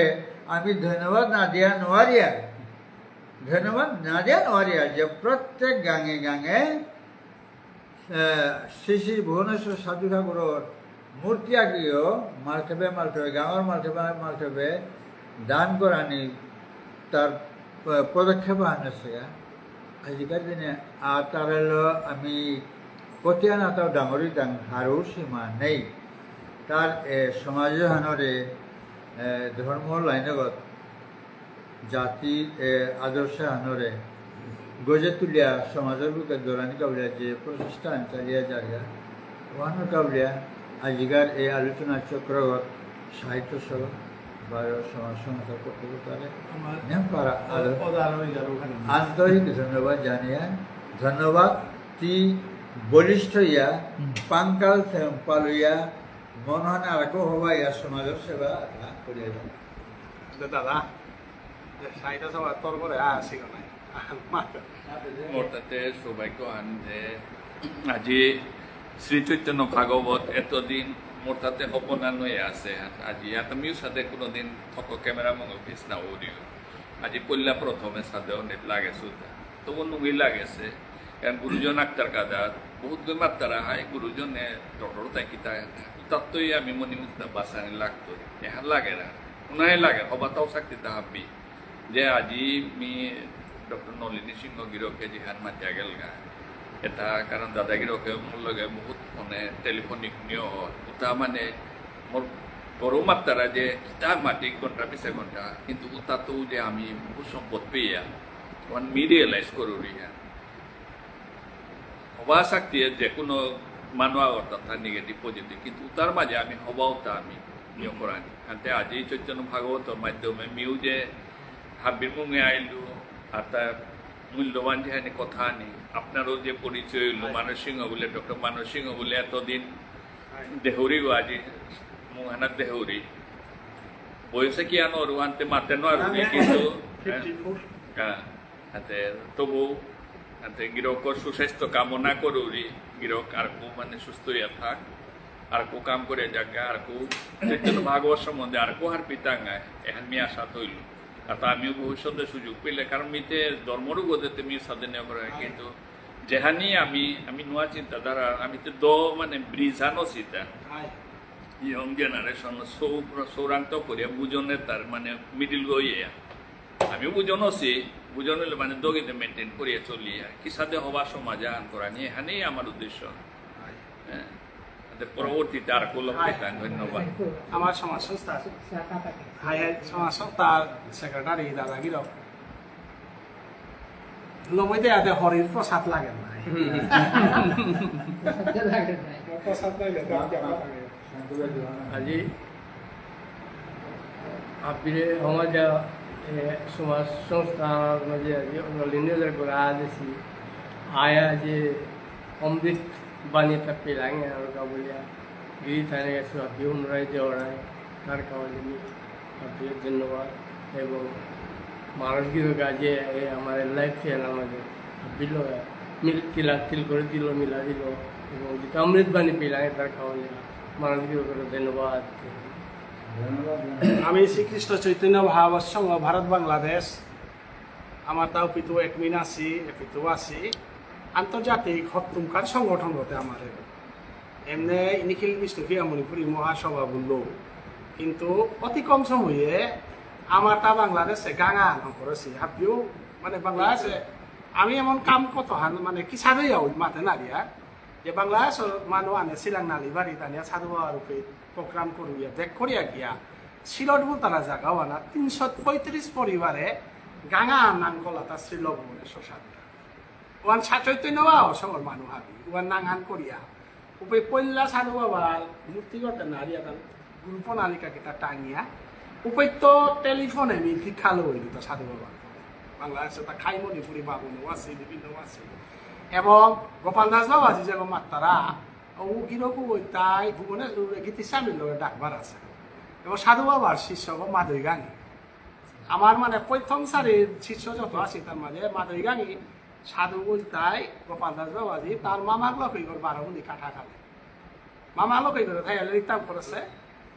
আমি ধন্যবাদ না দিয়া নোয়ারিয়া, ধন্যবাদ না দিয়া নোয়ারিয়া যে প্রত্যেক গাঙে গাঙে আহ, শ্রী শ্রী ভুবনেশ্বর সাধু ঠাকুরর মূর্তি আঁকিও মালঠেপে মালঠেপে, গাঙর মালঠেপে মালঠেপে দান করানি তার প-, পদক্ষেপ আনেসেগা। আজিকার দিনে আর তার হলো আমি কতিয়া না তাও ডাঙরি দাং হারৌ সীমা নেই। তার, এ, সমাজ হানরে, এ, ধর্ম লাইনগত জাতি, এ, আদর্শ আনরে গজে তুলিয়া সমাজর বুকে দৌড়ানি কাউলিয়া যে প্রচেষ্টা আন চালিয়া যারিয়া, ওহানো কাউলিয়া আজিকার এই আলোচনা চক্রগত সাহিত্য সভা বা সমাজ সংস্থার পক্ষ থেকে আমার নিয়াম পারা আলো-, পদ আলো হয়ে গেল ওখানে। আন্তরিক ধন্যবাদ জানিয়া, ধন্যবাদ তি বলিষ্ঠ ইয়া, হুম। পাঙ্কাল থেম পালুয়া, মনহান আরকো হবা ইয়া সমাজর সেবা আধা করিয়া যাবে। দাদা, সাইডে সবার তোর করে আসি নাই। মোর তাতে সৌভাগ্য আন যে আজি শ্রী চৈতন্য ভাগবত এতদিন মোর তাতে হপনা নয়ে আছে। আজি এত মিউ সাথে কোনোদিন থক ক্যামেরা মঙ্গল পিস না উড়িও। আজি পল্লা প্রথমে সাথে অনেক লাগে সুদ্ধা। তবু নুঙ্গি লাগেছে। কারণ গুরুজন আক্তার কাদার, বহুত গই মাত্তারা হাই গুরুজনে ডক্টর তাই কিতা, তাত্তই আমি মণিমুক্তা বাসানি লাগতো। এহান লাগে না। উনাই লাগে, হবা তাও শক্তি তা হাব্বি। যে আজি মি ডক্টর নলিনী সিংহ গিরকে যেহান মাতিয়া গেলগা। এটা কারণ দাদা গিরকে মোর লগে বহুত ফোনে টেলিফোনিক নিয়ে হয়। ওটা মানে মোর বড় মাত্তারা যে কিতা মাটি ঘন্টা পিছে ঘন্টা, কিন্তু ওটা তো যে আমি বহুত সম্পদ পেয়া, ওয়ান মি রিয়েলাইজ করুরি হ্যাঁ। হবা শক্তি যে কোনো মানু আগত তার নেগেটিভ পজিটিভ, কিন্তু তার মাঝে আমি হবাও তা আমি নিয়োগ করানি। আনতে আজি চৈতন্য ভাগবতর মাধ্যমে মিউ যে হাবির মুঙে আইলু, আর তার মূল্যবান যে হানি কথা আনি, আপনারও যে পরিচয় হইল, হয়। মানস সিংহ বলে, ডক্টর মানস সিংহ বলে এতদিন দেহুরি গো আজি, মুহানা দেহুরি। বয়সে কি আনো, রুহানতে মাতে নো আর আমি কিন্তু, ফিফটি ফোর। হ্যাঁ। আতে তবু, আতে গিরকর সুস্বাস্থ্য কামনা করুরি, গিরক আরকো মানে সুস্থ হইয়া থাক, আরকো কাম করে যাক, আরকো চৈতন্য ভাগবত সম্বন্ধে আরকো হার পিতাঙ্গায়, এহান মি আশা তৈল। আর তা আমিও ভবিষ্যতে সুযোগ পেলে, কারণ মিতে ধর্মরও গদেতে মি সাথে নেওয়া করে, কিন্তু যেহানি আমি, আমি নোয়া চিন্তাধারা, আমি তো দ মানে ব্রিজ আনো চিন্তা। হয়। ইয়ং জেনারেশন সৌ-, সৌরাংত করিয়া বুঝনে তার মানে মিডিল গইয়া। আমি বুঝন আছি, বুঝন হইলে মানে দগিতে মেইনটেইন করিয়া চলিয়া। কিসাদে হবা সমাজ আন করা নিয়ে, এখানেই আমার উদ্দেশ্য। হ্যাঁ। আতে পরবর্তীতে আর কোনো হয়। পেতাম, ধন্যবাদ। আমার সমাজ সংস্থা আছে। হাই হাই সমাজ সংস্থা সেক্রেটারি দাদা গিরক। লবইতে আতে হরির প্রসাদ লাগে না। প্রসাদ লাগে না। প্রসাদ লাগে না। আজি আপিরে সমাজে, এ, সমাজ সংস্থার মাঝে আজি অগ্রলিনী যে গোড়া দিছি, আয়া যে অমৃত বাণী তা পেলাঙে আর কা বুলিয়া, গিরি থানে গেছে, আপিও নুরাই দেওয়ারাই, তার কাওয়ালি মি, আপিও ধন্যবাদ, এবং মানুষ গিরক আজি এ আমার লাইফ ফেল আমাদের, আপিলো মিল তিলা তিল করে দিল, মিলা দিল, এবং যেটা অমৃত বাণী পেলাঙে তার কাওয়ালি, মানুষ গিরক ধন্যবাদ। আমি শ্রীকৃষ্ণ চৈতন্য ভাগবত সংঘ ভারত বাংলাদেশ, আমার তাও পিতু একমিন আছি, এপিতু আছি, আন্তর্জাতিক হত্তুমকার সংগঠন হতে আমার এমনি নিখিল বিষ্ণুপ্রিয়া মণিপুরী মহাসভা বলল, কিন্তু অতি কম সময়ে আমার তা বাংলাদেশে গাঙা আন করেছি, হাবিও মানে বাংলাদেশে আমি এমন কাম কত হান মানে কি সাদেই ওই মাতে নারিয়া যে বাংলাদেশ মানু আনে শিলাং নালিবাড়ি তানিয়া সাধু বাবার উপরে প্রোগ্রাম করিয়া দেখ করিয়া গিয়া সিলট বুলতারা জায়গা ওয়ানা তিনশো পঁয়ত্রিশ পরিবারে গাঙা নাঙকলাতা শ্রীল ভবনে শ্মশান। ওয়ান সাচৈতন্য বাবা সবর মানু হাবি, ওয়ান নাঙান করিয়া। উপে পল্লা সাধু বাবার মূর্তিগত নারী আদান গুরু প্রণালিকা কিতা টাঙিয়া। উপে তো টেলিফোনে মি দীক্ষা লই দিত সাধু বাবার। বাংলাদেশে তা খাই মণিপুরী বাবু নেওয়া আছে, বিভিন্ন আছে। এবং গোপাল দাস বাবা যে যে মাত্তারা, ও গিরকু ওই তাই ভুবনে গীতিস্বামীর লগে ডাকবার আছে। এবং সাধু বাবার শিষ্য গো মাদই গাঙি। আমার মানে প্রথম সারির শিষ্য যত আছে তার মাঝে মাদই গাঙি সাধু বলতাই গোপাল দাস বাবাজি তার মামাক লোক ওই বারো মুনি কাঠা খালে। মামা লোক ওই করে থাইয়া লিখতাম করেছে।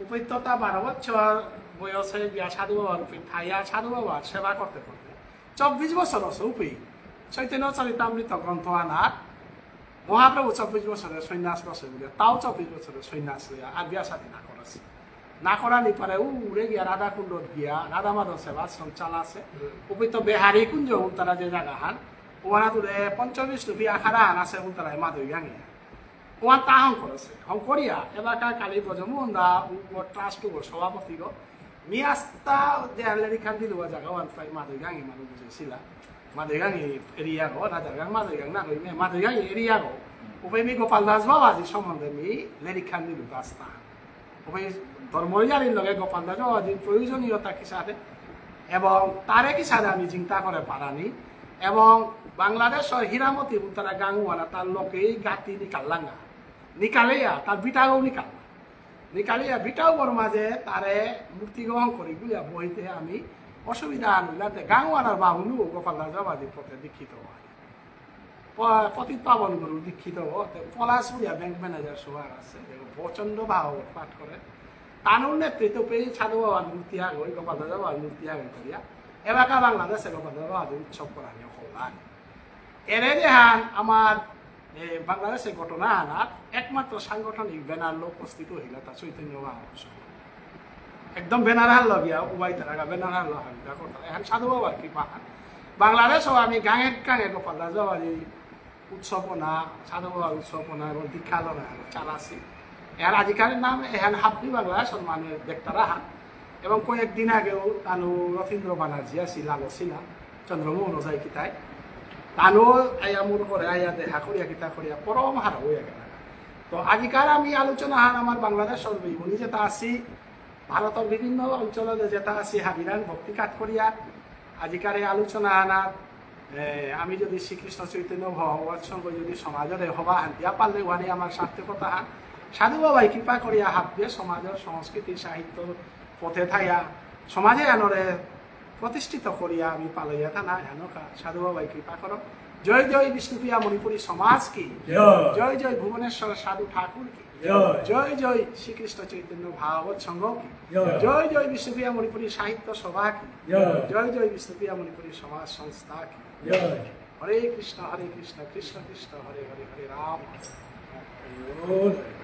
উপেত্য তা বারো বছর বয়সে গিয়া সাধু বাবার উপরে থাইয়া সাধু বাবার সেবা করতে করতে চব্বিশ বছর আছে উপে চৈতন্য চরিতামৃত গ্রন্থ আনার মহাপ্রভু চব্বিশ বছরের সন্ন্যাস বসে বলে, তাও চব্বিশ বছরের সন্ন্যাস হইয়া আর বিয়া শাদী না করেছে। না করানি পারে উ উড়ে গিয়া রাধা কুণ্ডত গিয়া রাধা মাধব সেবা আশ্রম চালাছে। উপে তো বেহারি কুঞ্জ উত্তরা যে জায়গা হান, ওহানা দূরে পঞ্চবিষ্ণুপী আখাড়া হান আছে উত্তরায় মাদই গাঙে। ওহান তা হং করেছে। হং করিয়া এলাকা কালী ব্রজমোহন দা উ ট্রাস্ট ও সভাপতি গো। মি আস্তা যে লেরিক খান দিল জায়গা ওহান প্রায় মাদই গাঙে মানুষ বুঝেছিলা। মাদই গাঙে এরিয়া গো, রাজার গাঙ মাদই গাঙ না কই মে, মাদই গাঙে এরিয়া গো। উপে মি গোপাল দাস বাবাজি সম্বন্ধে মি লেরিক খান দিল আস্তা। ওই ধর্মরিয়ারির লগে গোপাল দাস বাবাজির প্রয়োজনীয়তা কিসাদে এবং তারে কিসাদে আমি চিন্তা করে পারানি এবং বাংলাদেশর হীরামতি উত্তরা গাঙুয়ানা তার লোকেই গাতি নিকাল্লাঙ্গা। নিকালেয়া, তার বিটাও নিকাল। নিকালিয়া বিটাও বর্মা যে তারে মূর্তি গ্রহণ করি বুলিয়া বহিতে আমি অসুবিধা আনলাতে গাঙুয়ানার বাবুলু গোপাল দাস বাবাজির পথে দীক্ষিত হয়। প-, পতিত পাবন গুরু দীক্ষিত ও, তে পলাশ বুলিয়া ব্যাংক ম্যানেজার সবার আছে, দেখো, প্রচণ্ড ভাগবত পাঠ করে। তানুর নেতৃত্বে পেয়ে সাধু বাবার মূর্তি আগে, ওই গোপাল দাদা বাবার মূর্তি আগে করিয়া, এলাকা বাংলাদেশে গোপাল দাদা বাবার উৎসব করা নিয়ে হলাম। এরে যেহান আমার, এ, বাংলাদেশে ঘটনা আনার একমাত্র সাংগঠনিক ব্যানার লো উপস্থিত হইল তা চৈতন্য মহাপুরুষ। একদম ব্যানার হার লাগিয়া, উবাই তারা ব্যানার হার লাগানি, দেখো, তারা এখন সাধু বাবার কৃপা। বাংলাদেশও আমি গাঙে গাঙে গোপাল দাস বাবার এই উৎসবনা, সাধু বাবার উৎসবনা এবং দীক্ষা লনা চালাসি। এর আজিকার নাম এহান হাব্বি বাংলা সম্মানের দেখতারা হান। এবং কয়েকদিন আগেও তানু রথীন্দ্র বানার্জি আসি লালসিনা, চন্দ্রমোহন ওঝাই কিতাই। তানু আয়া মোর করে আয়া দেখা করিয়া কিতা করিয়া পরম হারা হইয়া গেল। তো আজিকার আমি আলোচনা হান আমার বাংলাদেশ সর্বই উনি যেটা আসি ভারতর বিভিন্ন অঞ্চলে যেটা আসি হাবিরাং ভক্তি কাজ করিয়া আজিকার এই আলোচনা আনার, এ, আমি যদি শ্রীকৃষ্ণ চৈতন্য ভগবত সংঘ যদি সমাজরে হবা হান দিয়া পারলে ওয়ানি আমার সার্থকতা হান। সাধু বাবাই কৃপা করিয়া হাবিয়ে সমাজর সংস্কৃতি সাহিত্য পথে থাইয়া সমাজে আনরে প্রতিষ্ঠিত করিয়া আমি পালইয়া থানা এহানকা সাধু বাবাই কৃপা করো। জয় জয় বিষ্ণুপ্রিয়া মণিপুরী সমাজ কি? জয়। জয় জয় ভুবনেশ্বর সাধু ঠাকুর কি? জয়। জয় জয় শ্রীকৃষ্ণ চৈতন্য ভাগবত সংঘ কি? জয়। জয় জয় বিষ্ণুপ্রিয়া মণিপুরী সাহিত্য সভা কি? জয়। জয় জয় বিষ্ণুপ্রিয়া মণিপুরী সমাজ সংস্থা কি? জয়। হরে কৃষ্ণ, হরে কৃষ্ণ, কৃষ্ণ কৃষ্ণ, হরে হরে, হরে রাম। জয়।